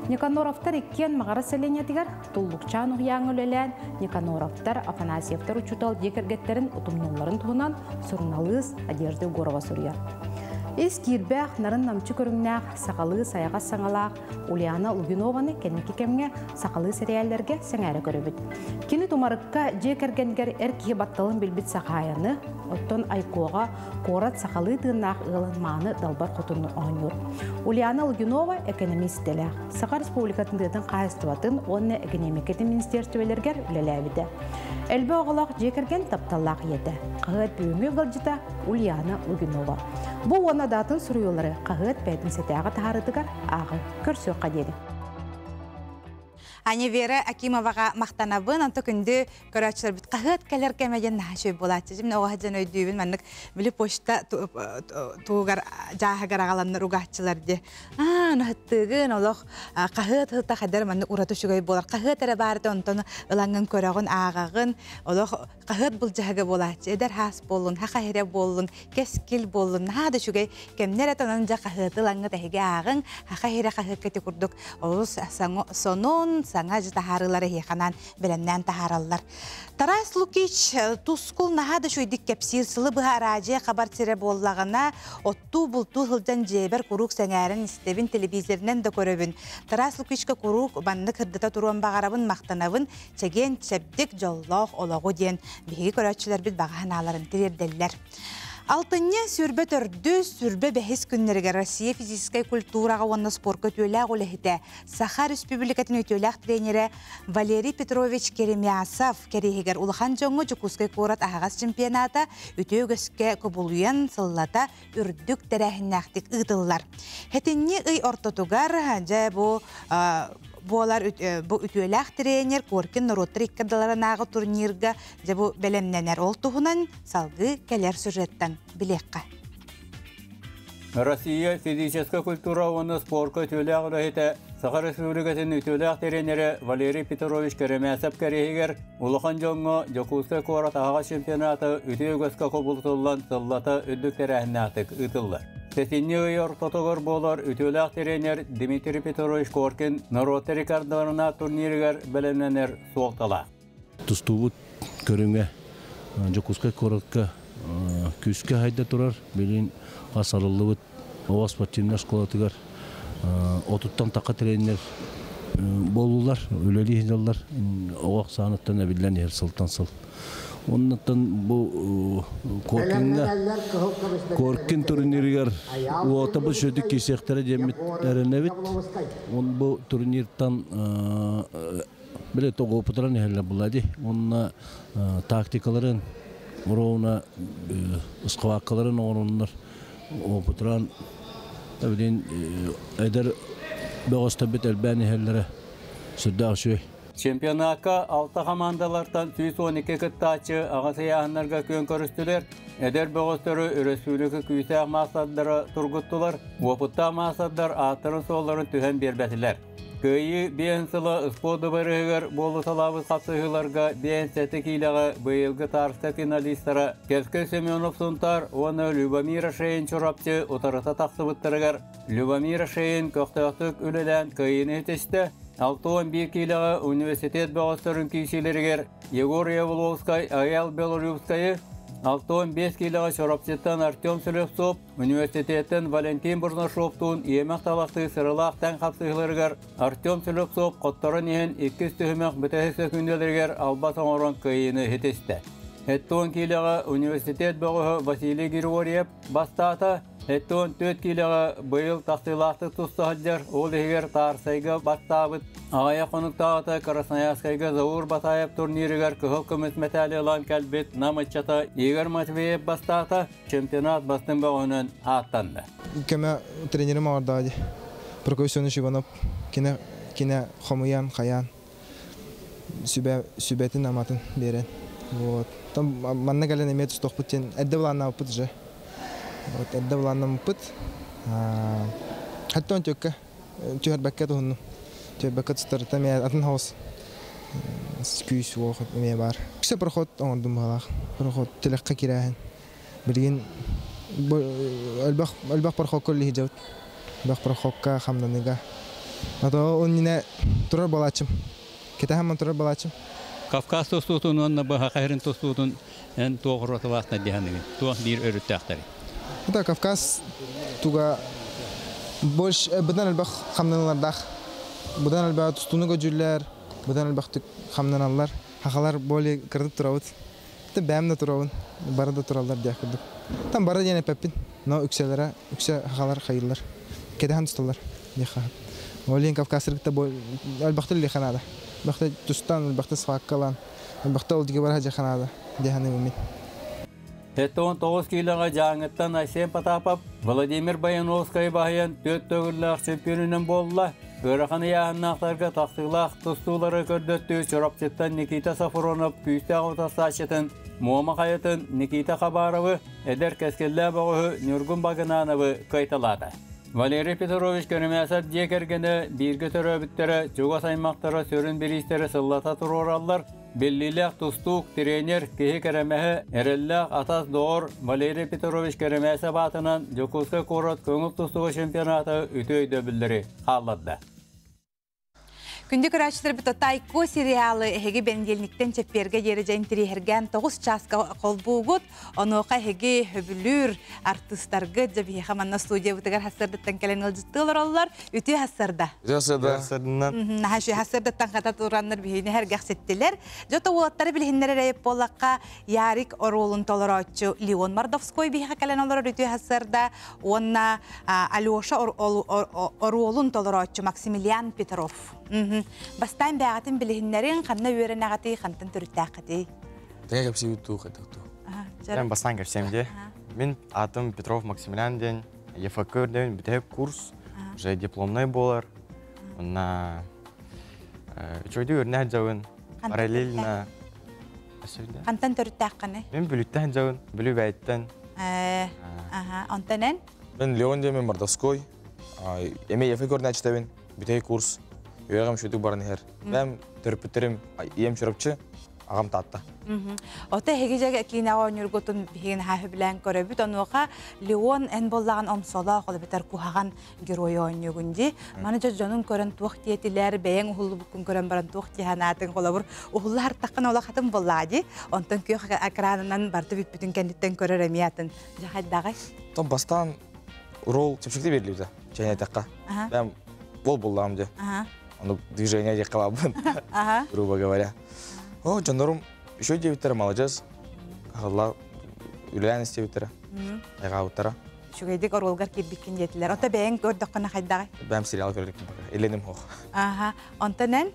Speaker 7: Никаноровтар иккиэн Маҕарас сэлиэнньэтигэр Туллукчаан уһуйааҥҥа үлэлээн Никаноровтар, Афанасьевтар учуутал дьиэ кэргэттэрин утумнуулларын туһунан суруналыыс Надежда Егорова суруйар. Ис киирбээх, нарын-намчы көрүҥнээх, сахалыы сайаҕас саҥалаах Ульяна Лугинованы кэнники кэмҥэ сахалыы сэрийээллэргэ сэҥээрэ көрөбүт. Кини тумарыкка дьиэ кэргэнигэр эр киһи батталын билбит Сахаайаны, оттон Айкоҕа куорат сахалыы тыыннаах ыалын мааны далбар хотуну оонньуур. Ульяна Лугинова экономист идэлээх. Саха Республикатын тыатын хаһаайыстыбатын уонна экэниэмикэтин министиэристибэлэригэр үлэлээбитэ. Элбэх оҕолоох дьиэ кэргэн тапталлаах ийэтэ. Хаһыат бүгүҥҥү ыалдьыта Ульяна Лугинова. Бу уонна даатын суруйуулары хаһыат бээтинсэтээҕи таһаарыытыгар ааҕыҥ. Көрсүөххэ диэри.
Speaker 1: Аня Вера Акимоваҕа махтанабын. Онто күндү көрөөччүлэрбит хаһыат кэлэр кэмэ диэн наһаа үчүгэй буолааччы. Дьим оҕо сылдьан өйдүүбүн маннык били почта тугугар дьааһыгар аҕаланнар угааччылар дии. Аа, наһыттыыгын олох хаһыат ыта хадэр маннык ураты үчүгэй буолар. Хаһыат эрэ баарыта онтон ылаҥҥын көрөҕүн, ааҕаҕын. Олох хаһыат былдьаһыга буолааччы. Эдэр хаас буоллун, хаха иһирэ буоллун, кэскил буоллун. Наһаа да үчүгэй кэмнэр этэ онон дьэ хаһыаты ылаҥҥыт эһиги ааҕыҥ. Хаха иһирэ хаһыакка ити курдук олус сонун, саҥа дьэ таһаарыылар эһиэхэ бэлэмнээн таһаараллар. Тарас Лукич тускул наһаа да үчүгэйдик кэпсиир сылы быһа араадьыйа хабар сирэ буоллаҕына, оттуу-бултуу сылдьан дьиэбэр куруук сэҥээрэн истэбин, телевизорынан да көрөбүн. Тарас Лукичка куруук маннык ырдыта туруон баҕарабын, махтанабын, чэгиэн, чэбдик, дьоллоох олоҕу диэн биһиги көрөөччүлэрбит баҕа санааларын тириэрдэллэр. Алтынньы сүрбэ төрдүс, сүрбэ бэһис күннэригэр Россия физическэй культураҕа уонна спорка үтүөлээх үлэһитэ, Саха Республикатын үтүөлээх тренерэ Валерий Петрович Керемясов кэриэһигэр улахан дьоҥҥо Дьокуускай куорат аһаҕас чемпионата үтүө үгэскэ кубулуйан сыллата үрдүк тэрээһиннээхтик ыытыллар. Хэтинньи ый ортотугар дьэ бу буолар бу үтүөлээх тренер Коркин норуоттар икки ардыларынааҕы турнирга дьэ бу бэлэмнэнэр. Ол туһунан салгыы кэлэр сюжеттан билиэххэ.
Speaker 9: Россия физическэй культура уонна спорка үтүөлээх үлэһитэ, Саха Республикатын үтүөлээх тренерэ Валерий Петрович Керемясов кэриэһигэр улахан дьоҥҥо Дьокуускай куорат аһаҕас чемпионата үтүө үгэскэ кубулутуллан сыллата үрдүк тэрээһиннээхтик ыытыллар. Сэтинньи ый ортотугар буолар үтүөлээх тренер Дмитрий Петрович Коркин норуоттар рекордорына турнирыгар бэлэмнэнэр суолталаах.
Speaker 10: Тустуубут көрүҥэ Дьокуускай куоракка күүскэ хайда турар. Билигин хас арыллыбыт оҕо спортивнай оскуолатыгар отуттан тахха тренер буоллулар, үлэлии сылдьаллар. Оҕо ахсааныттан эбиллэн иһэр сылтан сыл. Оннуттан бу Коркиҥҥа Коркин турнирыгар уота бу сүдүк киирсиэхтэрэ диэммит эрэнэбит. Он бу турниртан Били тоҕуоппутаран иһэллэр буолла дии. Уонна тактикаларын ровно ыскабааккаларын оҥороннор уопутуран билин эдэр бөҕөстөрбүт элбээн иһэллэрэ сүрдээх үчүгэй.
Speaker 9: Чемпионакка алта хамаандалартан 112 кыттааччы аҕыс ыйааһыннарга күөн көрүстүлэр. Эдэр бөҕөстөрү өрөспүүбүлүкэ күүстээх маастардара тургуттулар. Уопуттаах маастардар ааттарын-суолларын түһэн биэрбэтилэр. Кыайыы биэһин сыла спорт дыбарыһыгар буолуталаабыт хапсыһыыларга биэһин сэттэ киилэҕэ быйылгы Тарска финалистара Кэскил Семенов Сунтаар уонна Любомир Шейн Чурапчы утарыта тахсыбыттарыгар Любомир Шейн көхтөөхтүк үлэлээн кыайыыны ситистэ. 61 киилэҕэ университет бөҕөстөрүн киирсиилэригэр Егор Явловскай Аял Белорусскайы 65 киилэҕэ Чурапчыттан Артем Слепцов Университеттэн Валентин Бурнашовтуун иэмэх талахтыы сыралаах тэҥ хапсыһыыларыгар Артем Слепцов хотторон иһэн иккис түһүмэх бүтэһик сөкүүндэлэригэр албас оҥорон кыайыыны ситистэ. Эттон киилэҕэ университет бөҕөһө Василий Григорьев бастаата. Эттон 4 киилэҕэ быйыл тахсыылаахтык туста сылдьар, ол иһигэр Таарсайга бастаабыт. Аҕыйах хонуктааҕыта Красноярскайга Заур Батаев турнирыгар кыһыл көмүс мэтээли ылан кэлбит Нам ыччата Игорь Матвеев бастаата. Чемпионат бастыҥ бөҕөһүнэн ааттанна.
Speaker 11: Көмө тренерим оҥордоо дии. Прокопий Семенович Иванов кине кине хомуйан, хайаан сүбэ сүбэтин аматын биэрэн. Вот. Там манна кэлэн эмиэ тустуохпут диэн эрдэ былааннаабыппыт уже. Вот эрдэ былааннаммыппыт. Хатта он түөккэ түһэрбэккэ туһуннум. Түһэрбэккэ тустарыта эмиэ атын хаос. Күүс уох эмиэ бар. Үксэ проход оҥордум баҕалаах. Проход тилэххэ кирээһин. Билигин элбэх элбэх проходка үллэһи Элбэх проходка хамнаныга. Ато оннина турар балачым. Кетаһамман турар балачым.
Speaker 9: Кавказ тостуутун уонна быһа хаһырын тостуутун эн туох уратылаахтар диһаныгын? Туох биир өрүттээхтэрий?
Speaker 11: Это Кавказ туга больше быдан элбэх хамнаналардаах. Быдан элбэх тустууну көдьүллэр, быдан элбэхтик хамнаналлар. Хахалар более кырдык турабыт. Те бэм да турабын, бары да тураллар диэх курдук. Там бары диэн эппэппин, но үксэлэрэ, үксэ хахалар хайыллар. Кэтэһэн тусталлар диэххэ. Ол Кавказтар элбэхтэ үллэхэ наада. Элбэхтэ тустан, элбэхтэ схваткалаан, элбэхтэ ол диге бара дьэхэ наада диэханы мин.
Speaker 9: 79 киилэҕэ Дьааҥыттан Айсен Потапов Владимир Баяновскай баһыйан түөрт төгүллээх чемпионунан буолла. Ыарахан ыйааһыннаахтарга тахсыылаах тустуулары көрдөттүү Чурапчыттан Никита Сафронов күүстээх утарсааччытын Муома хайатын Никита Хабаровы, эдэр кэскиллээх бөҕөһү Ньургун Багынановы кыайталаата. Валерий Петрович Көнүмээсэп дьиэ кэргэнэ бииргэ төрөөбүттэрэ, чугас аймахтара сүрүн бириистэри сыллата туруораллар. Биллиилээх тустуук, тренер, киһи кэрэмэһэ, эрэллээх атас доҕор Валерий Петрович Кэрэмээсэп аатынан Дьокуускай куорат көҥүл тустууга чемпионата үтүө өйдөбүллэри хаалларда.
Speaker 1: Күндү көрөөччүлэрбит Тайко сериалы эһиги бэнидиэлниктэн чэппиэргэ диэри дьэ интириэһиргээн 9 чааска холбуугут. Онуоха эһиги хөбүлүүр артыыстаргыт дьэ биһиэхэ манна студиябытыгар хассардыттан кэлэн ыалдьыттыы олороллор. Үтүө хассарда.
Speaker 12: Үтүө хассарда.
Speaker 1: Наһаа үчүгэй хассардыттан хата тураннар биһигини сэргэхситтилэр. Дьэ то уолаттары билиһиннэр эрэйип буоллахха Ярик оруолун толорооччу Леон Мордовской биһиэхэ кэлэн олорор үтүө хассарда уонна Алеша оруолун толорооччу Максимилиан Петров. Бастаан бэйэҕитин билиһиннэриҥ, ханна үөрэнэҕитий, хантан төрүттээххитий?
Speaker 12: Тэҥэ кэпсиибит дуу, хайдах дуу?
Speaker 13: Мен бастаан кэпсиэм дии. Мин атым Петров Максимилиан диэн ЕФК үрдүнэн бүтэһик курс, уже дипломнай буолар. Онна үчүгэйдик үөрэнэ сылдьабын. Параллельно
Speaker 1: Хантан төрүттээххиний?
Speaker 13: Мен Бүлүүттэн сылдьабын, Бүлүү бэйэттэн.
Speaker 1: Аха, онтон эн?
Speaker 12: Мен Леон диэмин Мордовской. Эми ЕФК көрүнээччитэбин, бүтэһик курс. Үөрэҕим үчүгдүк баран иһэр. Бэм төрөппүттэрим ийэм Чурапчы, аҕам Таатта.
Speaker 1: Ото эһиги дьэ киинэҕэ оонньуургутун биһигин наһаа сөбүлээн көрөбүт. Онуоха Леон эн буоллаҕын омсолоох, ол эбэтэр куһаҕан герой оонньуугун дии. Маны дьэ дьонун көрөн туох диэтилэр, бэйэҥ уһуллубуккун көрөн баран туох дии санаатыҥ. Холобур, уһулла хартаххына олох атын буоллаа дии. Онтон күөх экранынан барыта бүппүтүн кэнниттэн көрөр эмиэ атын. Дьэ хайдаҕай?
Speaker 12: Том бастаан ролл чэпчэкитик берилибитэ чэйнэтэххэ. Бэм бол буллаҕым дьэ. Ону движение диэххэ баабын, грубо говоря. О, дьоннорум үчүгэй диэбиттэрэ, маладьыас. Аһылла үлэлээн истибиттэрэ. Айҕаабыттара.
Speaker 1: Үчүгэйдик оруолгар киирбиккин диэтилэр. Ото бэйэҥ көрдөххүнэ хайдаҕай?
Speaker 12: Бэйэм сериал көрдүкпүн пока. Иленим хох.
Speaker 1: Аха. Онтон эн?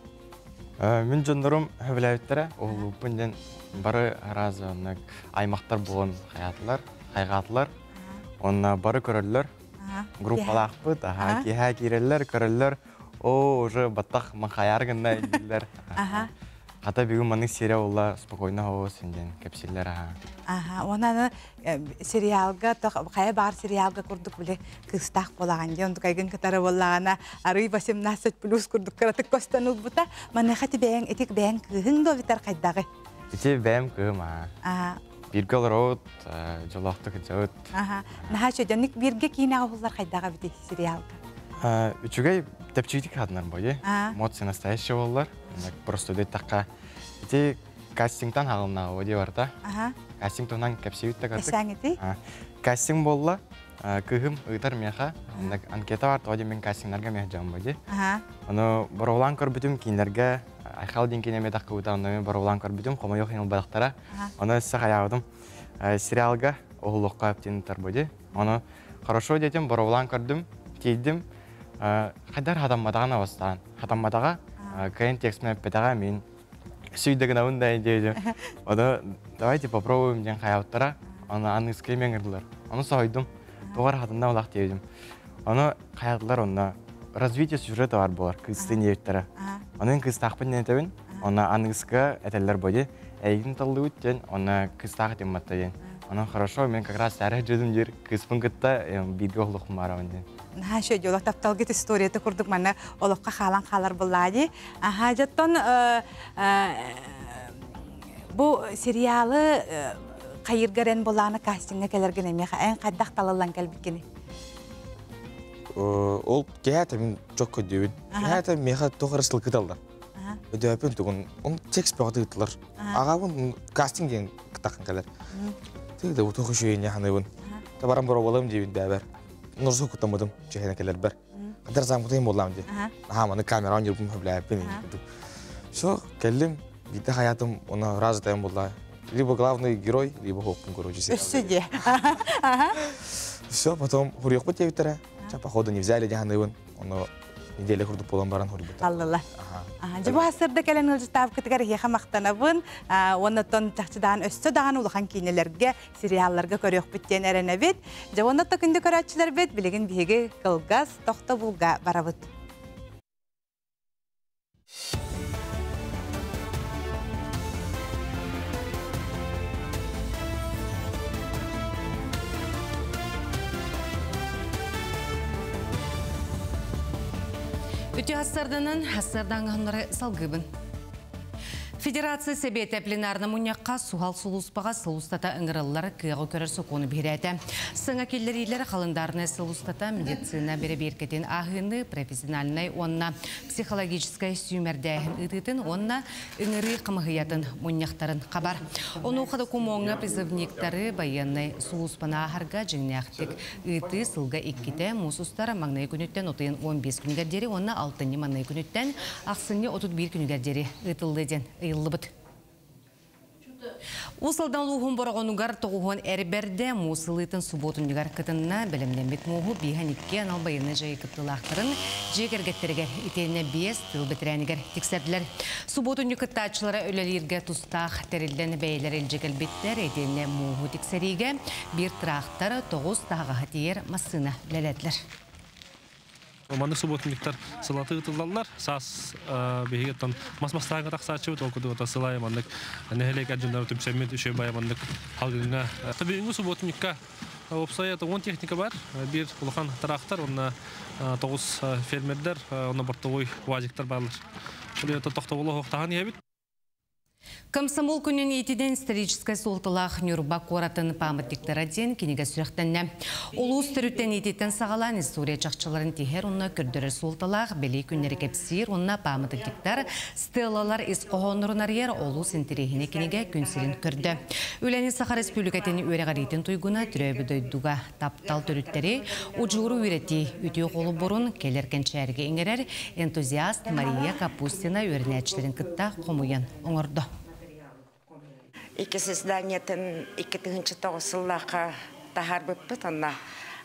Speaker 13: Мин дьоннорум сөбүлээбиттэрэ. Уһулууппун диэн бары араас оннук аймахтар буолан хайаатылар, хайҕаатылар. Онно бары көрөллөр. Группалаахпыт, аха, киэһэ киирэллэр, көрөллөр. О, уже баттах махайар гынна дииллэр. Хата бүгүн маннык сиэрэ буолла, спокойно оҕус диэн кэпсииллэр аха.
Speaker 1: Аха, уонна сериалга хайа баар сериалга курдук били кыыстаах буолаҕын дии, онтук айгын кытары буоллаҕына арый 18 плюс курдук кыратык көстөн ылбыта. Маныаха ити бэйэҥ ити бэйэҥ кыыһыҥ дуо битэр хайдаҕый?
Speaker 13: Ити бэйэм кыыһым аа. Бииргэ олоробут, дьолоохтук сылдьабыт.
Speaker 1: Аха. Наһаа үчүгэй. Бииргэ киинэҕэ уһуллар хайдаҕа эбитий сериалга?
Speaker 13: Үчүгэй тэпчиитик хатынар бойы. Эмоции настоящие боллар. Просто дэттахха ити кастингтан хаҕылнаҕа дии барта. Кастинг туһунан кэпсиибит да кырдык.
Speaker 1: Кэсээҥ ити?
Speaker 13: Кастинг буолла. Кыыһым ыытар миэхэ. Анкета бар, тоҕо мин кастингнарга миэхэ дьон бойди. Ону боруолаан көрбүтүм кинилэргэ Айхал диэн киниэм этаххыбыта, онно мен боруолаан көрбүтүм, хомойуох иһин ылбатахтара. Ону өссө хайаабытым сериалга уһулуохха өптин тарбыди. Ону хорошо диэтим, боруолаан көрдүм, тиийдим. Хайдар хатамматаҕын абастаан. Хатамматаҕа, кыайан текстмен эппэтэҕэ мин сүйдэ гынабын да диэдим. Ону давайте попробуем диэн хайаабыттара. Ону аныыскай мен ыҥырдылар. Ону соһуйдум. Тугар хатынна улах диэбитим. Ону хайатылар онно развитие сюжета бар буолар кыыстыын диэбиттэрэ. Онон кыыстаахпын диэн этэбин. Онно аныгыска этэллэр боди. Эйигин таллыбыт диэн, онно кыыстаах этим батта диэн. Онон хорошо, мен как раз саара дьудум диир кыыспын кытта бииргэ олохум баарабын диэн.
Speaker 1: Наһаа үчүгэй олох тапталгыт историята курдук манна олоххо хаалан хаалар буллаа дии. Аха, дьоттон бу сериалы хайыргар эн булааны кастиҥҥа кэлэргин эмиэ эн хайдах талыллан кэлбиккини?
Speaker 12: Ол киһи мин чок көрдүүбүн. Киһи миэхэ туох эрэ сылкыталлар. Өдөөпүн тугун, он текст бөҕөтө ыыттылар. Аҕабын кастинг диэн таххан кэлэр. Тыы да утух үчүгэй ханыбын. Табарам боробалым диибин бэбэр. Нурсу кутаммытым чэһэнэ кэлэрбэр. Кадар замкутайым боллам ди. Аха маны камера он хөбләппин. Все, келлим. Гитте хаятым, она разы тайым болла. Либо главный герой, либо хоппун, короче.
Speaker 1: Өссө де.
Speaker 12: Все, потом хуриокпут диэбиттэрэ. Походу не взяли дьаһаныбын. Ону неделя курдук буолан баран хуруйбута.
Speaker 1: Аллала. Дьэ бу сырда кэлэн ыалдьыттаабыкытыгар эһиэхэ махтанабын. Уонна чахчыдаан өссө даҕаны улахан киинэлэргэ, сериалларга көрүөхпүт диэн эрэнэбит. Дьэ уонна күндү көрөөччүлэрбит билигин биһиги кылгас тохтобулга барабыт.
Speaker 2: Үтүө хассарданан хассардааңаһыннары салгыбын. Федерация Сэбиэтэ пленарна мунньахха суһал сулууспаҕа сыл устата ыҥырыллар кыаҕы көрөр сокуону биһирээтэ. Саҥа киллэриилэр халындаарынай сыл устата медицина бэрэбиэркэтин ааһыыны профессиональнай уонна психологическай сүүмэрдээһин ыытыытын уонна ыҥырыы хамыһыйатын мунньахтарын хабар. Онуоха докумуоҥҥа призывниктары байыаннай сулууспаны ааһарга дьиҥнээхтик ыытыы сылга иккитэ муус устар маҥнай күнүттэн отуйан 15 күнүгэр диэри уонна алтынньы маҥнай күнүттэн ахсынньы 31 күнүгэр диэри ыытыллыа диэн ыйыллыбыт. Уус Алдан улууһун Бороҕонугар тоҕуһуон эр бэрдэ муус ылыытын субуотунньугар кытынна бэлэмнэммит мууһу бииһэн икки анал байыаннай дьайыы кыттыылаахтарын дьиэ кэргэттэригэр итиэннэ биэс тыыл бэтэрээнигэр тиксэрдилэр. Субуотунньук кыттааччылара үлэлииргэ тустаах тэриллэн бэйэлэр илдьэ кэлбиттэр итиэннэ мууһу тиксэриигэ биир тыраахтар тоҕус таһаҕаһы тиийэр массыына үлэлээтилэр.
Speaker 14: Маннык субботниктар сылаты ыытыллаллар. Саас биһиги оттон мас мастааҥҥа тахсааччыбыт, ол курдук оттон сыл аайы маннык нэһилиэк эр түмсэммит үчүгэй баайа маннык халгыҥҥа. Бүгүҥҥү субботникка уопсайа 10 техника бар. Биир улахан тыраахтар, уонна тоҕус фермердэр, уонна бортовой УАЗиктар бааллар. Тохтобулу оһохтаһан иһэбит.
Speaker 2: Комсомол күнүн иитинэн историческай суолталаах Ньурба куоратын памятниктара диэн кинигэ сүрэхтэннэ. Улуус төрүттэн иититтэн саҕалаан история чахчыларын тиһэр уонна көрдөрөр суолталаах бэлиэ күннэри кэпсиир уонна памятниктар, стелалар ис хоһооннорун арыйар олус интэриэһинэй кинигэ күн сирин көрдө. Үлэни Саха Республикатын үөрэҕириитин туйгуна төрөөбүт дойдуга таптал төрүттэри удьуору үөрэтии үтүө холобурун кэлэр кэнчээргэ иҥэрэр энтузиаст Мария Капустина үөрэнээччилэрин кытта хомуйан оҥордо.
Speaker 15: Икки созданиетын 2009 сыллаахха таһаарбыппыт, онно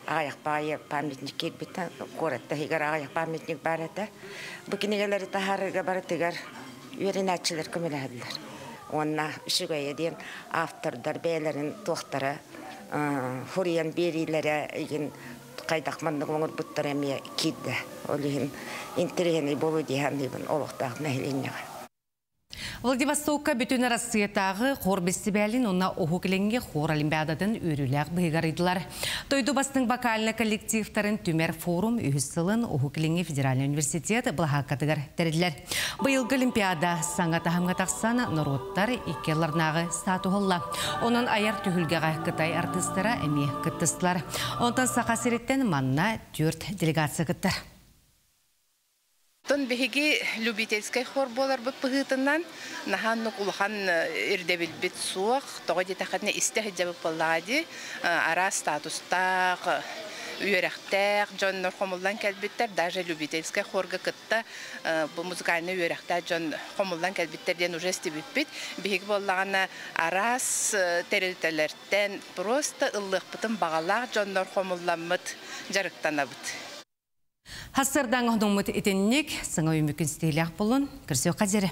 Speaker 15: аҕыйах баайы памятник киирбитэ, куоратта иһигэр аҕыйах памятник баар этэ. Бу кинигэлэри таһаарыыга барытыгар үөрэнээччилэр көмөлөһөллөр. Уонна үчүгэйэ диэн автордар бэйэлэрин туохтара хуруйан биэриилэрэ игин хайдах маннык оҥорбуттара эмиэ киирдэ. Ол иһин интэриэһинэй буолуо дии саныыбын олохтоох нэһилиэнньэҕэ.
Speaker 2: Владивостокка бүтүн Арассыыйатааҕы хор бэстибээлин уонна Уһук Илиҥҥи хор олимпиадатын үөрүүлээх быһыыгар ыйдылар. Дойду бастыҥ вокальнай коллективтарын түмэр форум үһүс сылын Уһук Илиҥҥи федеральнай университет былаһааккатыгар тэриллэр. Быйылгы олимпиада саҥа таһымҥа тахсан норуоттар икки ылларнааҕы статуһулла. Онон айар түһүлгэҕэ Кытай артыыстара эмиэ кыттыстылар. Онтон Саха сириттэн манна түөрт делегация кыттар.
Speaker 16: Оттон биһиги любительскай хор буоларбыт быһыытынан наһаа оннук улахан ирдэбилбит суох. Тоҕо диэтэххитинэ истэ сылдьабыт буоллаҕа дии. Араас статустаах, үөрэхтээх дьоннор хомуллан кэлбиттэр. Даже любительскай хорга кытта бу музыкальнай үөрэхтээх дьон хомуллан кэлбиттэр диэн уже истибиппит. Биһиги буоллаҕына араас тэрилтэлэртэн просто ыллыахпытын баҕалаах дьоннор хомулламмыт дьарыктанабыт.
Speaker 2: Хассардаҥ оһнуммут итинник саҥа үймүкүн стилях болун көрсүөххэ диэри.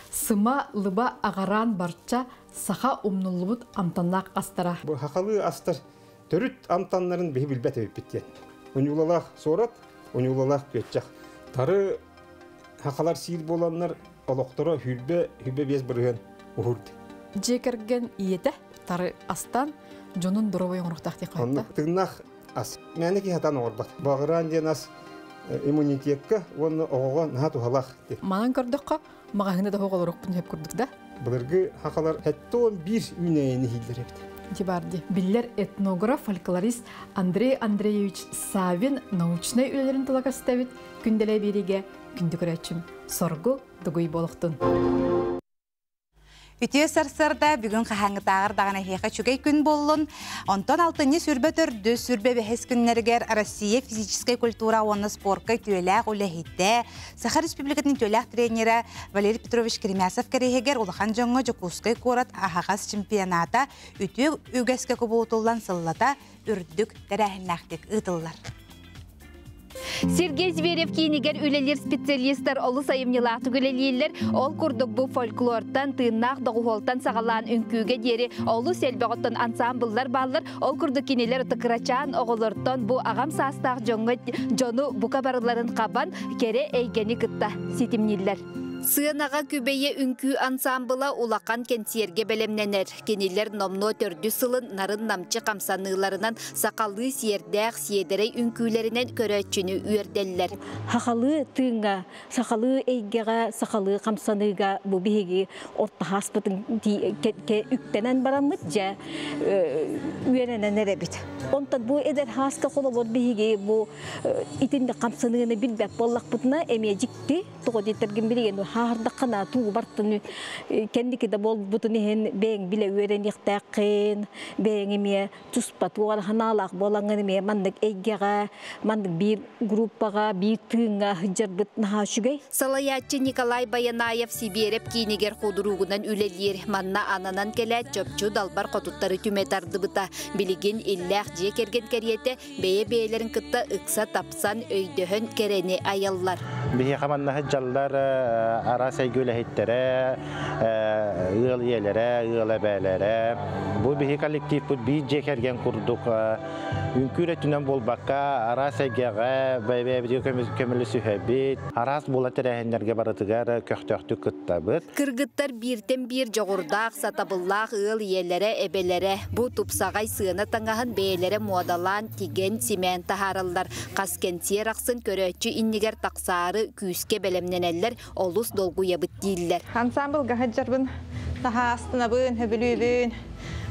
Speaker 17: Сыма лыба аҕараан барча саха умнуллубут амтаннаах астара.
Speaker 18: Бу хахалыы астар төрүт амтаннарын биһи билбэт эбиппит диэн. Уньуулалаах суорат, уньуулалаах күөччэх. Тары хахалар сиир буоланнар олохторо хүрбэ 5 бырыһыан уһурд.
Speaker 17: Дьиэ кэргэн ийэтэ тары астан Дьонун доруобай оҥоруохтаах диэххэ сөп
Speaker 18: Оннук тыыннаах ас. Мээнэ киһи сатаан оҥорбот. Баҕыраан диэн ас иммунитекка уонна оҕоҕо наһаа туһалаах.
Speaker 17: Манан көрдөххө, маҕаһыына да суох олоруохпун сөп курдук да.
Speaker 18: Былыргы хахалар 71 үүнээйини иһииллэр эбит.
Speaker 17: Ити баар дии. Биллэр этнограф, фольклорист Андрей Андреевич Савин научнай үлэлэрин тула көстөбүт. Күндэлэй биэриигэ күндү көрөөччүм Соргу Дугуй буолуохтун.
Speaker 1: Үтүө сарсыарда бүгүн хаһааҥҥытааҕар даҕаны эһиэхэ үчүгэй күн буоллун. Онтон алтынньы сүрбэ төрдүс, сүрбэ бэһис күннэригэр Россия физическэй культура уонна спорка үтүөлээх үлэһитэ, Саха Республикатын үтүөлээх тренерэ Валерий Петрович Керемясов кэриэһигэр улахан дьоҥҥо Дьокуускай куорат аһаҕас чемпионата үтүө үгэскэ кубулутуллан сыллата үрдүк тэрээһиннээхтик ыытыллар.
Speaker 3: Сергей Зверев киинигэр үлэлиир специалистар олус айымньылаахтык үлэлииллэр. Ол курдук бу фольклортан, тыыннаах доҕуһуолтан саҕалаан үҥкүүгэ диэри олус элбэх оттон ансаамбыллар бааллар. Ол курдук кинилэр кырачаан оҕолортон бу аҕам саастаах дьоҥҥо дьону бука барыларын хабан кэрэ эйгэни кытта ситимнииллэр. Сыанаҕа Күбэйэ үҥкүү ансаамбыла улахан кэнсиэргэ бэлэмнэнэр. Кинилэр номнуо төрдүс сылын нарын-намчы хамсаныыларынан сахалыы сиэрдээх, сиэдэрэй үҥкүүлэринэн көрөөччүнү үөрдэллэр.
Speaker 19: Сахалыы тыыҥҥа, сахалыы эйгэҕэ, сахалыы хамсаныыга бу биһиги орто ааспытын үктэнэн бараммыт дьэ үөрэнэн эрэбит. Онтон бу эдэр хааска холобур биһиги бу итинник хамсаныыны билбэт буоллахпытына эмиэ дьикти Тоҕо диэтэргин билигин хааһырдаххына туу бартын кэнники да буолбутун иһин бэйэҥ билэ үөрэниэхтээххин, бэйэҥ эмиэ туспа туох ханаалаах буолаҥҥын эмиэ маннык эйгэҕэ, маннык биир группаҕа, биир тыыҥҥа сылдьарбыт наһаа үчүгэй.
Speaker 3: Салайааччы Николай Баянаев Сибиэрэп киинигэр худуруугунан үлэлиир. Манна ананан кэлээт чопчу далбар хотуттары түмэ тардыбыта. Билигин иллээх дьиэ кэргэн кэриэтэ бэйэ-бэйэлэрин кытта ыкса тапсан, өйдөһөн кэрэни айаллар.
Speaker 21: Биһиэхэ манна сылдьаллар араас эйгэ үлэһиттэрэ, ыал ийэлэрэ, ыал эбээлэрэ. Бу биһи коллективпыт биир дьиэ кэргэн курдук үҥкүүр өттүнэн буолбакка араас эйгэҕэ бэйэ-бэйэбитигэр көмөлөсүһэбит, араас буола тэрээһиннэргэ барытыгар көхтөөхтүк кыттабыт.
Speaker 3: Кыргыттар бииртэн биир дьоҕурдаах, сатабыллаах ыал ийэлэрэ, эбэлэрэ бу тупсаҕай сыана таҥаһын бэйэлэрэ муодалаан, тигэн, симээн таһаараллар. Хас кэнсиэр ахсын көрөөччү иннигэр тахсаары күүскэ бэлэмнэнэллэр, олус долгуйабыт дииллэр.
Speaker 22: Ансаамбылга сылдьарбын наһаа астынабын, сөбүлүүбүн.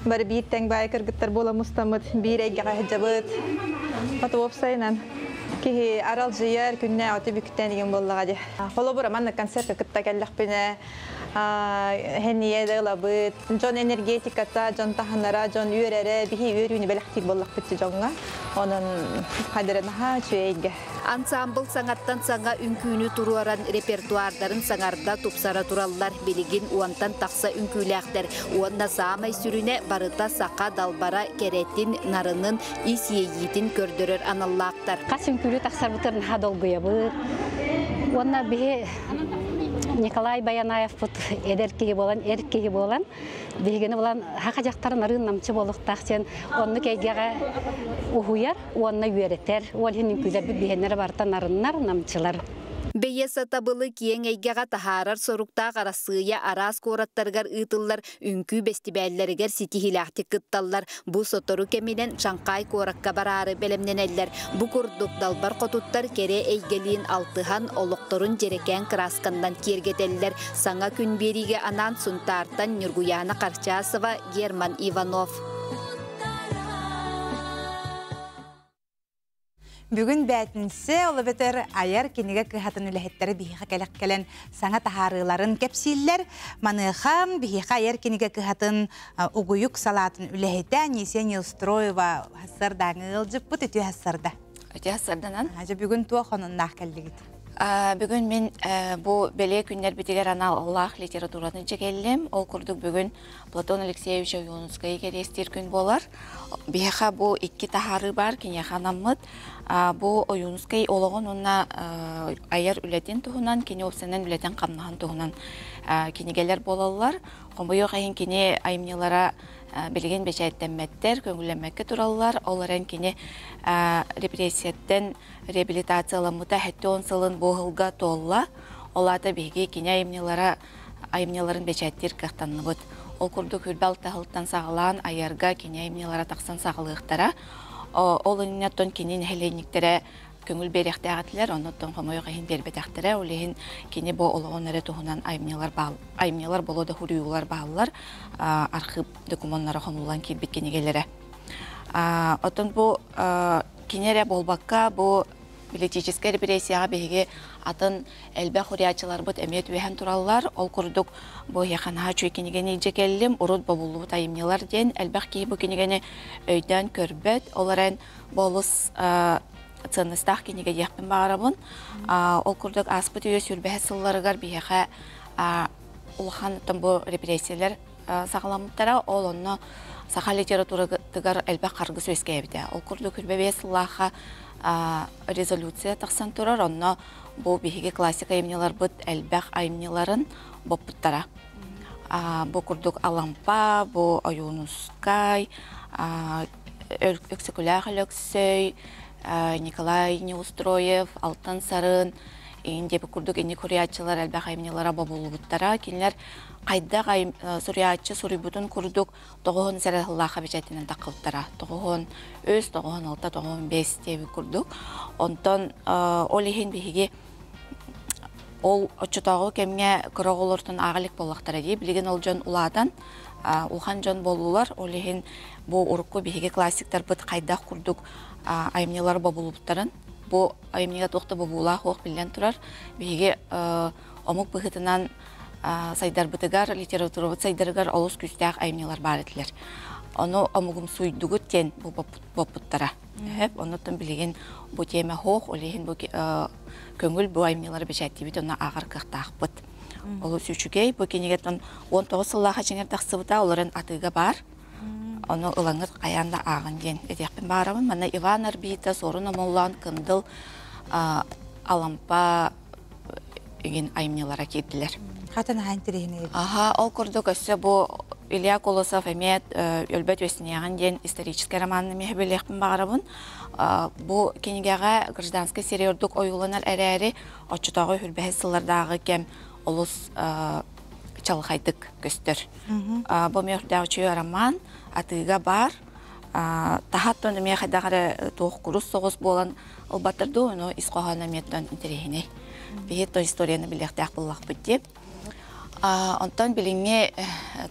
Speaker 22: Бары биир тэҥ баай кыргыттар буола мустаммыт, биир эйгэҕэ сылдьабыт. Хата уопсайынан киһи аралдьыйар, күннээҕи түбүктэн игин буоллаҕа дии. Холобура, маннык концертка кытта кэллэхпинэ, хэнийэ да ылабыт. Дьон энергетиката, дьон таһынара, дьон үөрэрэ, биһи үөрүүнү бэлэхтиир буоллахпыт дьоҥҥо. Онон хадара наһаа үчүгэй эйгэ.
Speaker 3: Ансаамбыл саҥаттан саҥа үҥкүүнү туруоран репертуардарын саҥарда тупсара тураллар. Билигин уонтан тахса үҥкүүлээхтэр уонна саамай сүрүнэ барыта саха далбара кэрэтин, нарынын, ис иэйиитин көрдөрөр аналлаахтар.
Speaker 20: Хас үҥкүүлүү тахсарбытыгар наһаа долгуйабыт. Уонна биһи Николай Баянаевпыт эдэр киһи буолан, эр киһи буолан, биһигини булан саха дьахтарын арыын намчы буолуохтаах диэн оннук эйгэҕэ уһуйар уонна үөрэтэр. Ол иһин үҥкүүлэрбит биһиэннэрэ барыта нарыннар, намчылар.
Speaker 3: Бэйэ сатабылы киэҥ эйгэҕэ таһаарар соруктаах Арассыыйа араас куораттарыгар ыытыллар үҥкүү бэстибээллэригэр ситиһиилээхтик кытталлар. Бу сотору кэминэн Шанхай куоракка бараары бэлэмнэнэллэр. Бу курдук далбар хотуттар кэрэ эйгэлиин алтыһан, олохторун дьэрэкээн кыраасканнан киэргэтэллэр. Саҥа күн биэриигэ анаан Сунтаартан Ньургуйаана Харчасова, Герман Иванов.
Speaker 1: Бүгүн бээтинсэ, ол эбэтэр айар кинигэ кыһатын үлэһиттэрэ биһиэхэ кэлэх кэлэн саҥа таһаарыыларын кэпсииллэр. Маныаха биһиэхэ айар кинигэ кыһатын угуйук салаатын үлэһитэ Анисия Неустроева хассардааҥы ыалдьыппыт үтүө хассарда.
Speaker 23: Үтүө хассарданан.
Speaker 1: Дьэ бүгүн туох онуннаах кэллигит?
Speaker 23: Бүгүн мин бу бэлиэ күннэрбитигэр аналлаах литератураны дьэ Ол курдук бүгүн Платон Алексеевич Ойуунускайы кэриэстиир күн буолар. Биһиэхэ бу икки таһаарыы баар, киниэхэ анаммыт. Бу Ойуунускай олоҕун уонна айар үлэтин туһунан, кини уопсайынан үлэтин-хамнаһын туһунан кинигэлэр буолаллар. Хомойуох иһин кини айымньылара билигин бэчээттэммэттэр, көҥүллэммэккэ тураллар. Ол эрэн кини репрессияттан реабилитацияламмыта 70 сылын бу сылга туолла. Ол аата биһиги кини айымньылара айымньыларын бэчээттиир кыахтанныбыт. Ол курдук үрбэ алтаһылтан саҕалаан айарга кини айымньылара тахсан саҕалыахтара. Ол иннинэ кини нэһилиэнньиктэрэ көҥүл биэриэхтээх этилэр, оннуттан хомойуох иһин биэрбэтэхтэрэ. Ол иһин кини бу олоҕун эрэ туһунан айымньылар баал, айымньылар боло да хуруйуулар бааллар, архыып докумуоннара хомуллан киирбит кинигэлэрэ. Оттон бу кини эрэ буолбакка, бу политическай репрессияҕа биһиги атын элбэх хуруйааччыларбыт эмиэ түбэһэн тураллар. Ол курдук бу эһиэхэ наһаа үчүгэй кинигэни илдьэ кэллим. Урут бобуллубут айымньылар диэн элбэх киһи бу кинигэни өйдөөн көрбөт. Ол эрэн бу олус ценностаах кинигэ диэхпин баҕарабын. Ол курдук ааспыт үйэ сүүрбэһэ сылларыгар биһиэхэ улахан бу репрессиялар саҕаламмыттара. Ол онно саха литературатыгар элбэх харгыс үөскээбитэ. Ол курдук 25 сыллаахха резолюция тахсан турар. Онно бу биһиги классика айымньыларбыт элбэх айымньыларын боппуттара. Бу курдук Алампа, бу Ойуунускай, Өксөкүлээх Өлөксөй, Николай Неустроев, Алтан Сарын, иин диэбит курдук инник суруйааччылар элбэх айымньылара бобуллубуттара. Кинилэр хайдах суруйааччы суруйбутун курдук тоҕуһун сэрэ сыллаахха бэчээтинэн таххыбыттара. Тоҕуһун үс, тоҕуһун алта, тоҕуһун бэс диэбит курдук. Онтон ол иһин биһиги ол оччотооҕу кэмҥэ кыра оҕолортон ааҕа илик буоллахтара дии. Билигин ол дьон улаатан улахан дьон буоллулар. Ол иһин бу урукку биһиги классиктарбыт хайдах курдук айымньылары бобуллубуттарын бу айымньыга туох да бобуулаах уох биллэн турар. Биһиги омук быһыытынан сайдарбытыгар, литературабыт сайдарыгар олус күүстээх айымньылар баар этилэр. Ону омугумсуйдугут диэн боппуттара. Оннуттан билигин бу тиэмэ хоох, ол иһин бу көҥүл бу айымньылары бэчээттиибит, онно ааҕар кыахтаахпыт. Олус үчүгэй. Бу кинигэтин 19 сыллаах чиҥэр тахсыбыта, олорон атыыга баар. Ону ылаҥыт хайаан да ааҕын диэн этиэхпин баарабын. Манна Иван Арбита, Суорун Омоллоон, Кындыл, Алампа игин айымньылара киирдилэр.
Speaker 1: Хатын аһаан тириһинэ.
Speaker 23: Аха, ол курдук өссө бу Илья Колосов эмиэ Өлбөт үөсниэҕин диэн историческай романны эмиэ билиэхпин баҕарабын. Бу кинигэҕэ гражданскай сэрии ордук ойууланар эрээри, оччотооҕу хүрбэһис сыллардааҕы кэм олус чалхайдык көстөр. Бу мөхдөөх үчүгэй роман атыыга баар. Таһаттан эмиэ хайдах эрэ туох курус соҕус буолан ылбаттар дуу, ону ис хоһооно эмиэттэн интэриэһинэй. Биһи то историяны билиэхтээх буоллахпыт дип. Онтон билиҥҥи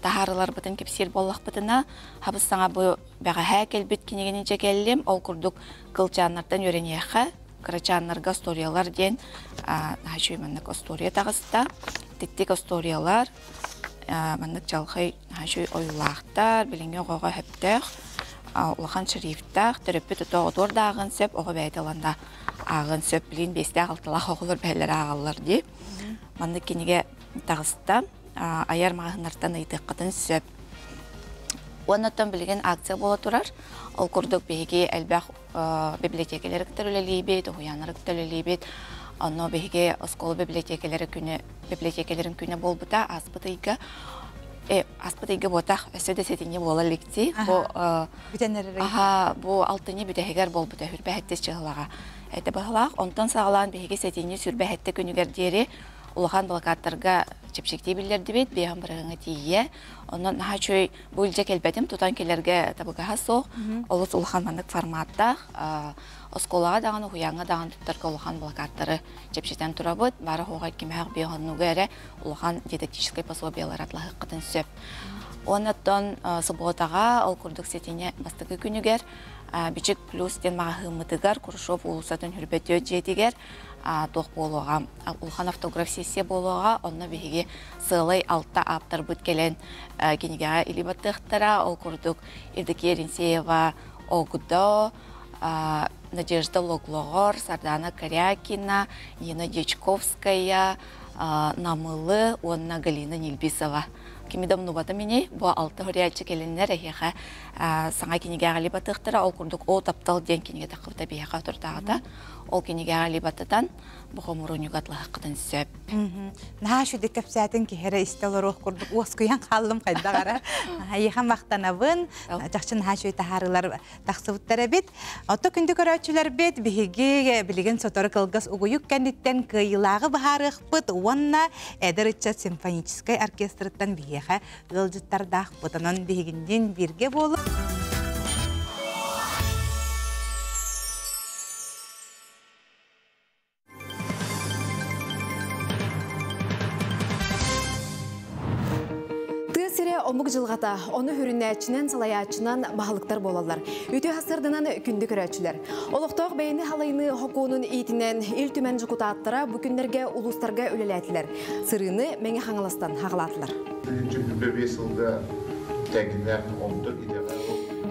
Speaker 23: таһаарыларбытын кэпсиир буоллахпытына, хабыс саҥа бу бэҕэһээ кэлбит кинигэни дьэ кэллим. Ол курдук кылчааннартан үөрэниэххэ, кырачааннарга историялар диэн наһаа маннык остуоруйа таҕыста. Титтик историялар, маннык чалхай наһаа ойуулаахтар, билиҥҥи оҕоҕо сөптөөх, улахан шрифтаах, төрөппүт ото оҕотуор да ааҕын сөп, оҕо бэйэтэ ылан да ааҕын сөп. Билин биэстээх алталаах оҕолор бэйэлэрэ ааҕаллар дии. Маннык кинигэ таҕыста. Айар маҕаһыыннартан ыйытыаххытын сөп. Уонна билигин акция буола турар. Ол курдук биһиги элбэх библиотекалары кытта үлэлиибит, уһуйааннары кытта үлэлиибит. Онно биһиги оскуола библиотекалары күнэ, библиотекаларын күнэ буолбута ааспыт ыйга. Ааспыт ыйга буотах, өссө да сэтинньи буола иликти. Бу Аха, бу алтынньы бүтэһигэр буолбута хүрбэһэттис чыһылаҕа. Это баһылаах. Онтон саҕалаан биһиги сэтинньи сүрбэһэтте күнүгэр диэри улахан блокадтарга чэпчэктии биллэрдибит, биэһэн бырыһыҥа тиийэ. Онон наһаа үчүгэй бу илдьэ кэлбэтим, тутан кэлэргэ табыгаһа суох. Олус улахан маннык форматтаах. Оскуолаҕа даҕаны, уһуйааҥҥа даҕаны туттарга улахан блокадтары чэпчэтэн турабыт. Бары хоҕай кимээх биэһоннуга эрэ улахан дидактическай пособиялар атлаһыаххытын сөп. Оннуттан субботаҕа, ол курдук сэтинньи бастакы күнүгэр Бичик плюс диэн маҕаһыыммытыгар Куршов уулуссатын Хүрбэтүө дьиэтигэр туох буолуоҕа, улахан автограф сессия буолуоҕа. Онно биһиги сыалай алта ааптарбыт кэлэн кинигэҕэ илии баттыахтара. Ол курдук Евдокия Ренсеева Огдо, Надежда Логлоҕор, Сардана Корякина, Нина Дьячковская, Намылы уонна Галина Нильбисова. Кими да умнубатым ини, бу алта суруйааччы кэлиннэр эһиэхэ саҥа кинигэҕэ илии батыахтара. Ол курдук «О таптал» диэн кинигэ таххыбыта биһиэхэ отурдааҕыта. Ол кинигэҕэ илии баттатан, бу хомуруунньуга атлаһаххытын сөп.
Speaker 1: Наһаа үчүгэй кэпсээтин киһи эрэ истэ олоруох курдук уоскуйан хааллым хайдах эрэ. Эйиэхэ махтанабын. Чахчы наһаа үчүгэй таһаарыылар тахсыбыттар эбит. Отто күндү көрөөччүлэрбит биһиги билигин сотору кылгас угуйук кэнниттэн кыайыылааҕы быһаарыахпыт уонна эдэр ыччат симфоническай оркестрыттан биһиэхэ эһиэхэ ыалдьыттардаахпыт. Онон биһигинниин бииргэ буолуҥ.
Speaker 22: Тыа сирэ омук дьылҕата, ону хүрүнээччинэн, салайааччынан баһылыктар буолаллар. Үтүө сырдынан күндү көрөөччүлэр. Олохтоох бэйэни халайыныы хокуонун иитинэн Ил Түмэн дьокутааттара бу күннэргэ улуустарга үлэлээтилэр. Сырыыны Мэҥэ Хаҥаластан хаҕалаатылар.
Speaker 4: сылга тэҥнээх онтон идэҕэ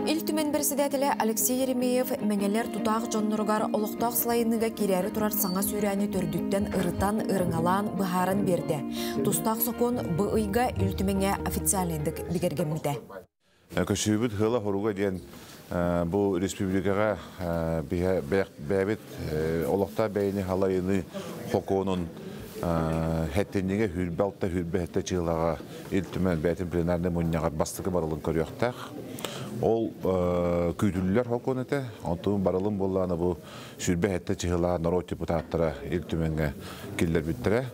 Speaker 22: Ил Түмэн председателэ Алексей Еремеев мэҥэлэр тутаах дьонноругар олохтоох салайыныыга киирээри турар саҥа сүүрээни төрдүттэн ырытан, ырыҥалаан, быһааран биэрдэ. Тустаах сокуон бу ыйга Ил Түмэҥҥэ официальныйдык бигэргэммитэ.
Speaker 4: Көсүүбүт хыла-хоруга диэн бу республикаҕа бэйэбит олохтоох бэйэни халайыныы хокуонун хэттиннигэ 26-27 чыылаҕа Ил Түмэн бэйэтин пленарнай мунньаҕар бастакы барылын көрүөхтээх. Ол күүтүллэр хокуон этэ. Онтун барылын буоллаҕына бу 27 чыһылаа норуот депутаттара Ил Түмэҥҥэ киллэрбиттэрэ.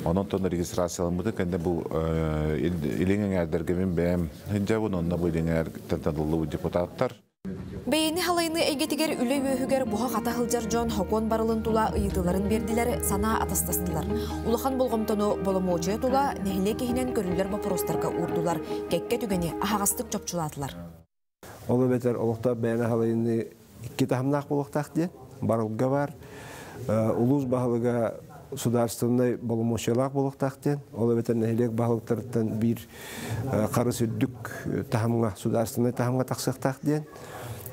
Speaker 4: Онон тон регистрацияламмыты кэннэ бу илиҥ эҥээрдэргэ мин бэйэм сылдьабын, онно бу илиҥ эҥээртэн талыллыбыт депутаттар.
Speaker 22: Бэйэни халайыныы эйгэтигэр үлэ үөһүгэр буһа-хата сылдьар дьон хокуон барылын тула ыйытыыларын биэрдилэр, санаа атастастылар. Улахан болҕомтону боломуочуйа тула нэһилиэк иһинэн көрүллэр боппуруостарга уурдулар, кэккэ түгэни аһаҕастык чопчулаатылар.
Speaker 5: Ол эбэтэр олохтоох бэйэни халайыныы икки таһымнаах буолуохтаах диэн барылга баар. Улуус баһылыга судаарыстыбаннай боломуочуйалаах буолуохтаах диэн, ол эбэтэр нэһилиэк баһылыктарыттан биир харыс үрдүк таһымҥа, судаарыстыбаннай таһымҥа тахсыахтаах диэн.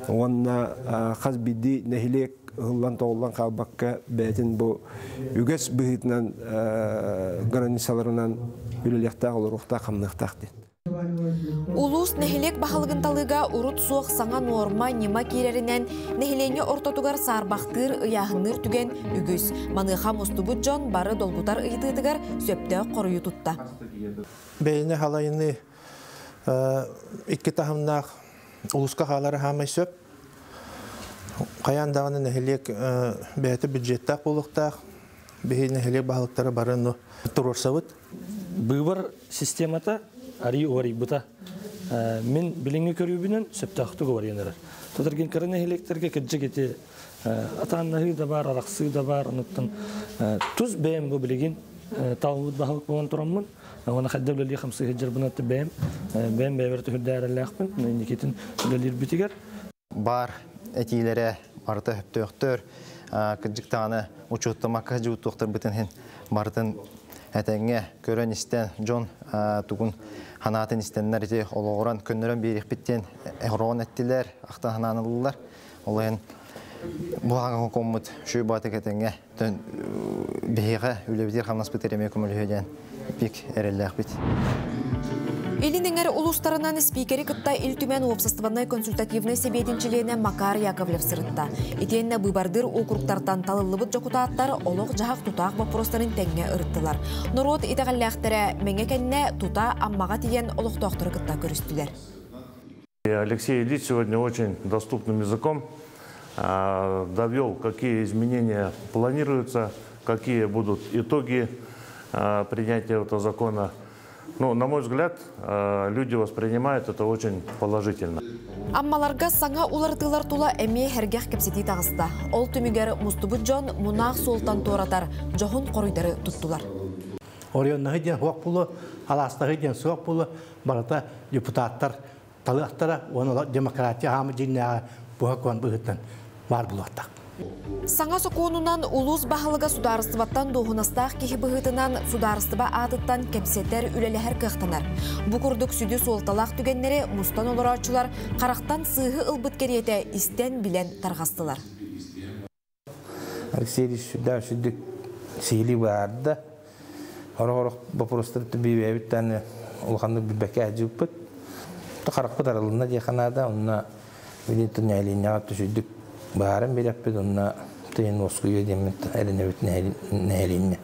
Speaker 5: Уонна хас биирдии нэһилиэк ыһыллан-тоҕуллан хаалбакка бэйэтин бу үгэс быһыытынан границаларынан үлэлиэхтээх, олоруохтаах, хамныахтаах диэн.
Speaker 22: Улуус нэһилиэк баһылыгын талыыга урут суох саҥа нуорма, ньыма киирэринэн нэһилиэнньэ ортотугар саарбахтыыр, ыйааһынныыр түгэн үгүс. Маныаха мустубут дьон бары долгутар ыйытыытыгар сөптөөх хоруйу тутта.
Speaker 6: Бэйэни халайыныы икки таһымнаах улууска хаалара хаамай сөп. Хайаан даҕаны нэһилиэк бэйэтэ бюджеттаах буолуохтаах. Биһи нэһилиэк баһылыктара бары туруорсабыт.
Speaker 24: Быыбар системата арый уарыйбыта. Мин билиҥҥи көрүүбүнэн сөптөөхтүк уларыйан эрэр. Тутаргин кыра нэһилиэктэргэ кырдьык ити атааннаһыы да баар, арахсыы да баар, онуттан тус бэйэм бу билигин талбыт баһылык буолан тураммын, уонна хайда үлэлии хамсыы сылдьарбын бэйэм бэйэм бэйэбэр түһүрдээрэлээхпин, инникитин үлэлиирбитигэр.
Speaker 25: Бар этиилэрэ барыта өптөөхтөр, кырдьык даҕаны учуоттамакка дьуутуохтарбытын иһин барытын этэҥҥэ көрөн-истэн дьон тугун ханаатын истэннэр ити олоҕуран көннөрөн биэриэхпит диэн ороон эттилэр, ахтан ханаан ыллылар. Ол иһин бу хаҥа шүй баатык этэҥҥэ биһиэхэ үлэбитигэр хамнаспытыгар эмиэ көмөлөһүө диэн бик эрэллээхпит.
Speaker 22: Илин эҥэр улуустарынан спикери кытта Ил Түмэн уопсастыбаннай консультативнай сэбиэтин чилиэнэ Макар Яковлев сырытта. Итиэннэ быыбардыыр округтартан талыллыбыт дьокутааттар олох-дьаһах тутаах боппуруостарын тэҥҥэ ырыттылар. Норуот итэҕэллээхтэрэ Мэҥэ кэннэ тута Аммаҕа тиийэн олохтоохтору кытта көрүстүлэр.
Speaker 26: Алексей Ильич сегодня очень доступным языком довел, какие изменения планируются, какие будут итоги принятия этого закона. Ну, на мой взгляд, люди воспринимают это очень положительно.
Speaker 22: Аммаларга саҥа уларытыылар тула эмиэ сэргэх кэпсэтии таҕыста. Ол түмүгэр мустубут дьон мунаах суолтан туоратар дьоһун хоруйдары туттулар.
Speaker 27: Оройуоннаһы диэн суох буолуо, алаастаһы диэн суох буолуо, барыта депутаттар талыахтара, уонна демократия хаамы дьиҥнээҕэ буһа быһыттан баар буолуохтаах.
Speaker 22: Саҥа сокуонунан улуус баһылыга судаарыстыбаттан дуоһунастаах киһи быһыытынан судаарыстыба аатыттан кэпсэтэр, үлэлэһэр кыахтанар. Бу курдук сүдү суолталаах түгэннэри мустан олорооччулар харахтан сыыһы ылбыт кэриэтэ истэн билэн тарҕастылар.
Speaker 28: Алексей Ильич сүрдээх сүрдүк сиһилии быһаарда. Орох-орох боппуруостары бэйэбит улаханнык билбэккэ сылдьыбыппыт. Харахпыт арылынна диэххэ наада, онно билин нэһилиэнньэҕэ түсүйдүк быһааран биэрэппит, онно тыйын уоскуйуо диэммит эрэнэбит нэһилиэнньэ.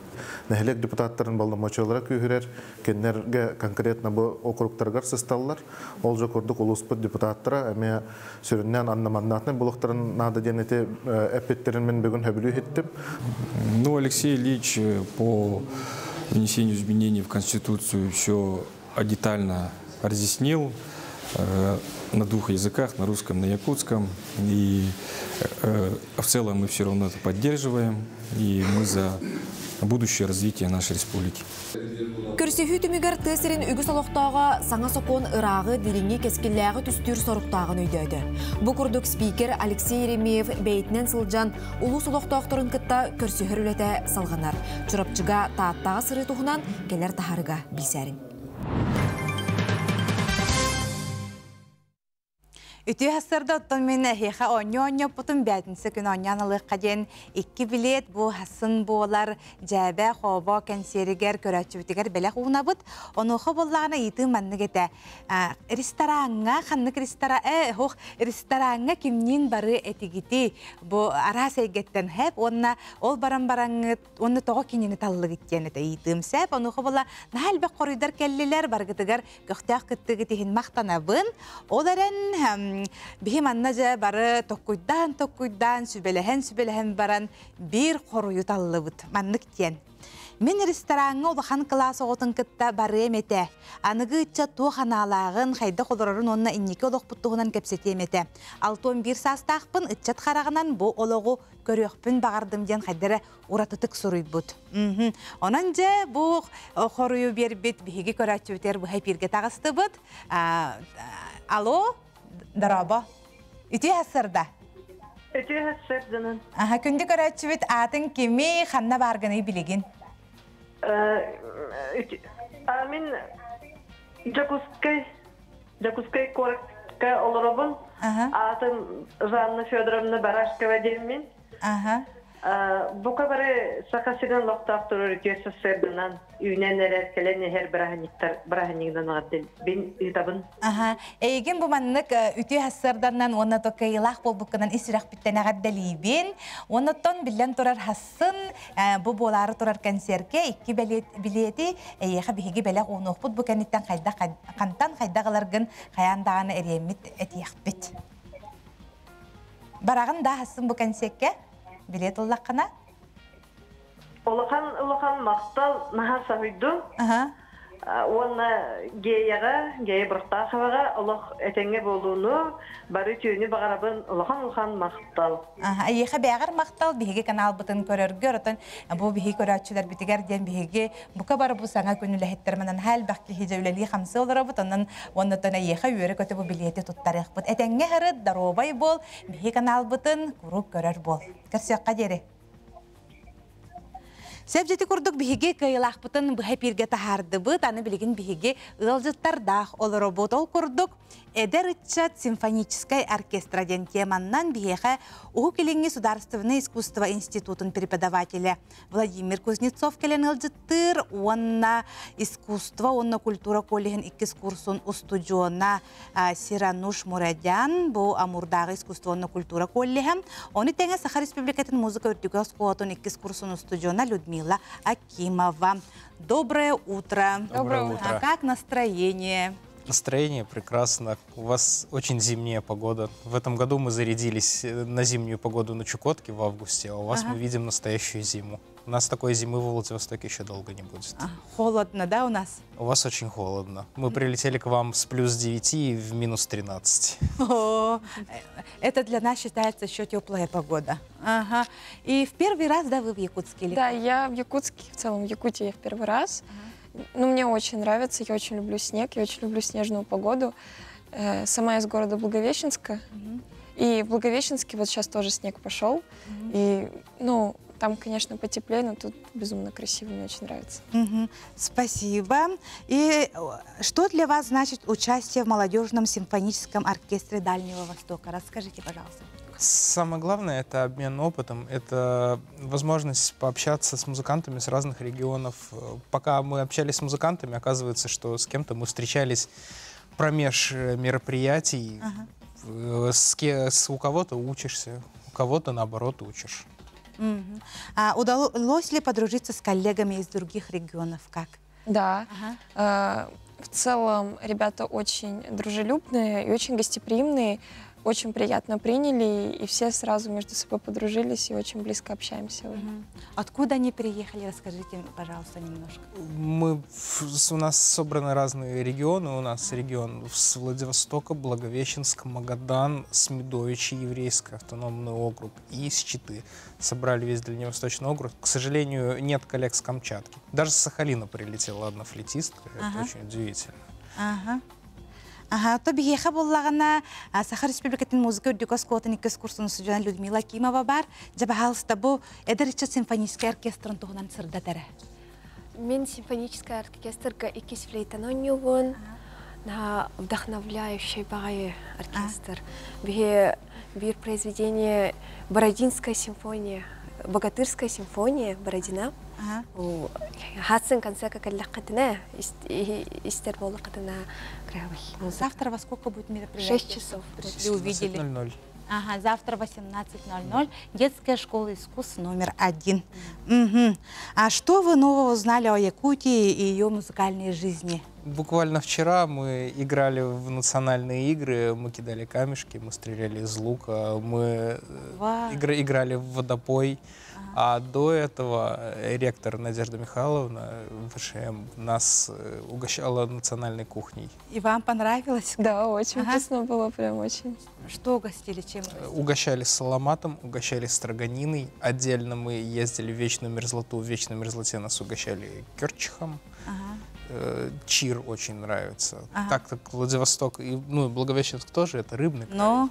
Speaker 29: Нэһилиэк депутаттарын боломуочуйалара күүһүрэр, кинилэргэ конкретно бу округтарыгар сысталлар. Ол же курдук улууспут депутаттара эмиэ сүрүннээн одномандатный буолуохтарын наада диэн эти эппиттерин мин бүгүн сөбүлүү иһиттим.
Speaker 30: Ну, Алексей Ильич по внесению изменений в Конституцию все
Speaker 7: детально разъяснил на двух языках, на русском, на якутском. И в целом мы все равно это поддерживаем, и мы за будущее развитие нашей республики.
Speaker 22: Көрсүһүү түмүгэр тыа сирин үгүс олохтооҕо саҥа сокуон ырааҕы, дириҥи, кэскиллээҕи түстүүр соруктааҕын өйдөөтө. Бу курдук спикер Алексей Еремеев бэйэтинэн сылдьан улуус олохтоохторун кытта көрсүһэр үлэтэ салҕанар. Чурапчыга, Тааттаҕа сырыы туһунан кэлэр таһаарыыга билсээриҥ.
Speaker 1: Үтүө хассарда оттон мин эһиэхэ оонньуу оонньоппутум бээтинсэ күн оонньоон ылыахха диэн икки билиэт бу хасын буолар дьээбэ хообо кэнсиэригэр көрөөччүбүтүгэр бэлэх уунабыт. Онуоха буоллаҕына ыйытыы маннык этэ. Рестораҥҥа ханнык ресторан э ох рестораҥҥа кимниин бары этигити бу араас эйгэттэн хэп уонна ол баран бараҥҥыт уонна тоҕо кинини таллыгыт диэн этэ ыйытыым сэп. Онуоха буола наһаа элбэх хоруйдар кэллилэр баргытыгар көхтөөх кыттыгыт иһин махтанабын. Ол эрэн биһи манна дьэ бары токкуйдаан-токкуйдаан, сүбэлэһэн-сүбэлэһэн баран биир хоруйу таллыбыт. Маннык диэн. Мин рестораҥҥа улахан кылаас оҕотун кытта барыам этэ. Аныгы ыччат туох анаалааҕын, хайдах олорорун уонна инники олохпут туһунан кэпсэтиэм этэ. 61 саастаахпын, ыччат хараҕынан бу олоҕу көрүөхпүн баҕардым диэн хайда эрэ уратытык суруйбут. Онон дьэ бу хоруйу биэрбит биһиги көрөөччүбүтүгэр быһа эпииргэ таҕыстыбыт. Алло, дорообо. Үтүө хассарда.
Speaker 8: Үтүө хассарданан.
Speaker 1: Аха, күндү көрөөччүбүт аатын кими, ханна бааргыный билигин?
Speaker 8: Мин Дьокуускай, Дьокуускай куоракка олоробун. Аатым Жанна Федоровна Барашкова диэммин. Бука бары Саха сирин олохтоохтору үтүө сарсыарданан үүнэн эрэр кэлэн иһэр бырааһынньыктар бырааһынньыгынан эҕэрдэлбин ыытабын.
Speaker 1: Аха, эйигин бу маннык үтүө сарсыарданан уонна то кыайыылаах буолбуккунан ис сүрэхпиттэн эҕэрдэлиибин. Уоннаттан биллэн турар хассын бу буолаары турар кэнсиэркэ икки билиэти эйиэхэ биһиги бэлэх уунуохпут бу кэнниттэн хайдах хантан хайдах ыларгын хайаан даҕаны эриэммит этиэхпит. Бараҕын да аһассың бу кэнсиэккэ? Билиэт ыллаххына?
Speaker 8: Улахан улахан махтал наһаа соһуйдум. Уонна Геяҕа, Гея Буртаховаҕа олох этэҥҥэ буолууну, бары үтүөнү баҕарабын. Улахан улахан махтал.
Speaker 1: Эйиэхэ бэҕэр махтал биһиги каналбытын көрөргө, отон бу биһиги көрөөччүлэрбитигэр диэн биһиги бука бары бу саҥа күн үлэһиттэр манан элбэх киһи дьэ үлэлии хамсыы олоробут, онон уоннатон эйиэхэ үөрэ-көтө бу билиэти туттарыахпыт. Этэҥҥэ сырыт, доруобай буол, биһиги каналбытын куруук көрөр буол. Көрсүөххэ диэри. Сөп курдук биһиги кыайылаахпытын быһа эпииргэ таһаардыбыт, аны билигин биһиги ыалдьыттардаах олоробут. Ол курдук Эдэр ыччат симфоническай оркестра диэн теманнан биһиэхэ Уһук Илиҥҥи судаарыстыбаннай искусство институтун преподавателэ Владимир Кузнецов кэлэн ыалдьыттыыр уонна искусство уонна культура коллеһын иккис курсун устудьуона Сирануш Мурадян бу Амурдааҕы искусство уонна культура коллеһа, ону тэҥэ Саха Республикатын музыка үрдүкү оскуолатын иккис курсун устудьуона Людмила Акимова. Доброе утро.
Speaker 9: Доброе утро.
Speaker 1: А как настроение?
Speaker 9: Настроение прекрасно. У вас очень зимняя погода. В этом году мы зарядились на зимнюю погоду на Чукотке в августе, а у вас мы видим настоящую зиму. У нас такой зимы в Владивостоке еще долго не будет.
Speaker 1: А, холодно, да, у нас?
Speaker 9: У вас очень холодно. Мы прилетели к вам с плюс 9 и в минус 13.
Speaker 1: О, это для нас считается еще теплая погода. Ага. И в первый раз, да, вы в Якутске? Или
Speaker 10: Да,
Speaker 1: как?
Speaker 10: я в Якутске, в целом в Якутии я в первый раз. Ну, мне очень нравится, я очень люблю снег, я очень люблю снежную погоду. Сама я из города Благовещенска. И в Благовещенске вот сейчас тоже снег пошел. И, ну, там, конечно, потеплее, но тут безумно красиво, мне очень нравится.
Speaker 1: Спасибо. И что для вас значит участие в молодежном симфоническом оркестре Дальнего Востока? Расскажите, пожалуйста.
Speaker 9: Самое главное — это обмен опытом, это возможность пообщаться с музыкантами с разных регионов. Пока мы общались с музыкантами, оказывается, что с кем-то мы встречались промеж мероприятий. У кого-то учишься, у кого-то, наоборот, учишь.
Speaker 1: А удалось ли подружиться с коллегами из других регионов? Как?
Speaker 10: Да. В целом ребята очень дружелюбные и очень гостеприимные. Очень приятно приняли, и все сразу между собой подружились, и очень близко общаемся уже.
Speaker 1: Откуда они приехали? Расскажите, пожалуйста, немножко.
Speaker 9: Мы, у нас собраны разные регионы. У нас регион с Владивостока, Благовещенск, Магадан, Смедовичи, Еврейский автономный округ и с Читы. Собрали весь Дальневосточный округ. К сожалению, нет коллег с Камчатки. Даже с Сахалина прилетела одна флейтистка. Это очень удивительно.
Speaker 1: Ага. Ага, то биһиэхэ буоллаҕына Саха Республикатын музыка үрдүк оскуолатын иккис курсун устудьуона Людмила Акимова баар. Дьэ, баһаалыста, бу эдэр ыччат симфоническай оркестрын туһунан сырдат эрэ.
Speaker 2: Мин симфоническай оркестрга иккис флейтаны оонньуубун. Наһаа вдохновляющий баҕайы оркестр. Биһи биир произведение Бородинская симфония, Богатырская симфония Бородина. Хатсын концерка кэллэххитинэ, истэр буоллаххытына
Speaker 1: Завтра во сколько будет мероприятие?
Speaker 2: 6 часов.
Speaker 1: Пришли, увидели.
Speaker 9: 18:00.
Speaker 1: Ага, завтра 18:00. Детская школа искусств номер 1. Угу. А что вы нового узнали о Якутии и ее музыкальной жизни?
Speaker 9: Буквально вчера мы играли в национальные игры, мы кидали камешки, мы стреляли из лука, мы играли в водопой. А до этого ректор Надежда Михайловна ВШМ нас угощала национальной кухней.
Speaker 1: И вам понравилось?
Speaker 10: Да, очень вкусно было, прям очень.
Speaker 1: Что угостили, чем угостили?
Speaker 9: Угощали саламатом, угощали строганиной. Отдельно мы ездили в Вечную мерзлоту, в Вечной мерзлоте нас угощали керчихом. Чир очень нравится. Так-то Владивосток и, ну, Благовещенск тоже, это рыбный край.
Speaker 1: Но?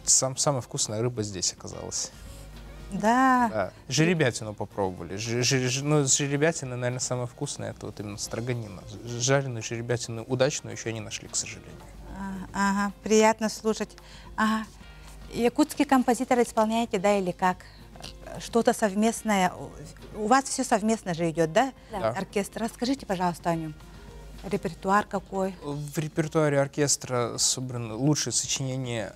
Speaker 9: Самая вкусная рыба здесь оказалась.
Speaker 1: Да.
Speaker 9: Да. Жеребятину попробовали. Жеребятина, наверное, самая вкусная, это вот именно строганина. Жареную жеребятину удачную еще не нашли, к сожалению.
Speaker 1: Ага, приятно слушать. Ага. Якутский композитор исполняете, да, или как? Что-то совместное. У вас все совместно же идет, да?
Speaker 9: Да.
Speaker 1: Оркестр. Расскажите, пожалуйста, о нем. Репертуар какой?
Speaker 9: В репертуаре оркестра собраны лучшие сочинения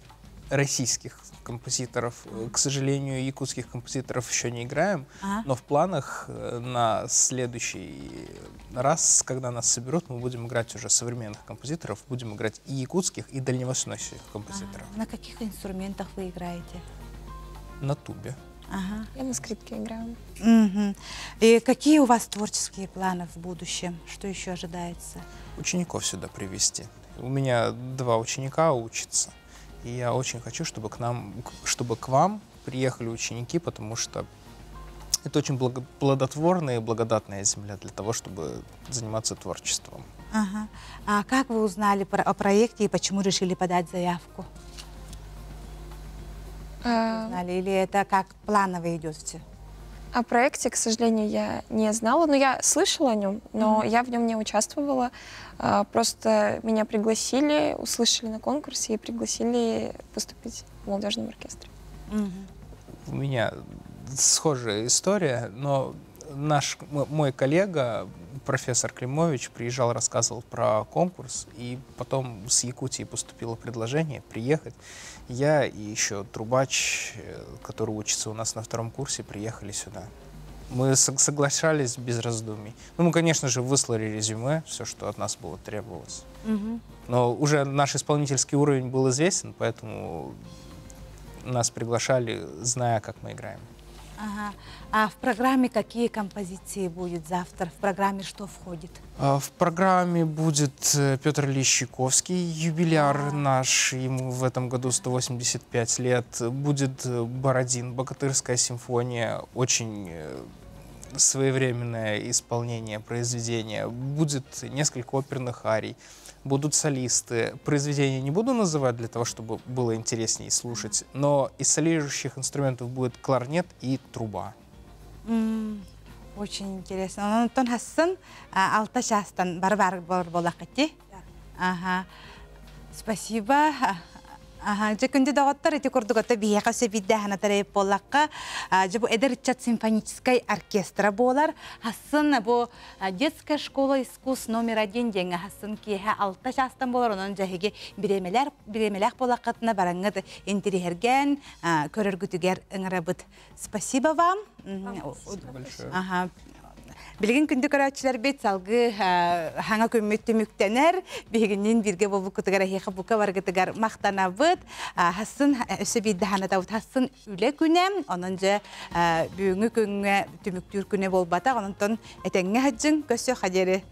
Speaker 9: российских композиторов. К сожалению, якутских композиторов еще не играем, но в планах на следующий раз, когда нас соберут, мы будем играть уже современных композиторов, будем играть и якутских, и дальневосточных композиторов.
Speaker 1: На каких инструментах вы играете?
Speaker 9: На тубе.
Speaker 10: Я на скрипке играю.
Speaker 1: И какие у вас творческие планы в будущем? Что еще ожидается?
Speaker 9: Учеников сюда привести. У меня 2 ученика учатся. И я очень хочу, чтобы к вам приехали ученики, потому что это очень плодотворная и благодатная земля для того, чтобы заниматься творчеством.
Speaker 1: А как вы узнали о проекте и почему решили подать заявку? Узнали, или это как планово идет все?
Speaker 10: О проекте, к сожалению, я не знала, но я слышала о нем, но я в нем не участвовала. Просто меня пригласили, услышали на конкурсе и пригласили поступить в молодежном оркестре.
Speaker 9: У меня схожая история, но мой коллега, профессор Климович, приезжал, рассказывал про конкурс, и потом с Якутии поступило предложение приехать. Я и еще трубач, который учится у нас на 2-м курсе, приехали сюда. Мы соглашались без раздумий. Мы, конечно же, выслали резюме, все, что от нас было требовалось. Но уже наш исполнительский уровень был известен, поэтому нас приглашали, зная, как мы играем.
Speaker 1: А в программе какие композиции будет завтра? В программе что входит?
Speaker 9: В программе будет Петр Ильич Чайковский, юбиляр наш, ему в этом году 185 лет. Будет Бородин, Богатырская симфония, очень своевременное исполнение произведения. Будет несколько оперных арий. Будут солисты. Произведения не буду называть для того, чтобы было интереснее слушать, но из солирующих инструментов будет кларнет и труба.
Speaker 1: Очень интересно. Антон Хассан, алта частан барбар болакати. Ага. Спасибо. Ага, же күнде доғыттар, эти курдугата бияқа сөбидді ханатарай болаққа, же бу Эдэр ыччат симфонический оркестра болар. Хасын бу детская школа искусств номер 1 денге хасын киһэ алта частан болар, онон жаһиги биремелер болаққатына бараңыт интерьерген, көрөргүтүгер ыңырабыт. Спасибо вам.
Speaker 9: Спасибо большое.
Speaker 1: Ага. Билигин күндү көрөөччүлэрбит салгыы хаҥа күммүт түмүктэнэр. Биһигинниин бииргэ буолбуккутугар эһиэхэ бука баргытыгар махтанабыт. Хассын өссө биирдэ ханатабыт. Хассын үлэ күнэ, онон дьэ бүгүҥҥү күҥҥэ түмүктүүр күнэ буолбатах. Онтон этэҥҥэ хаджын көссө хадери.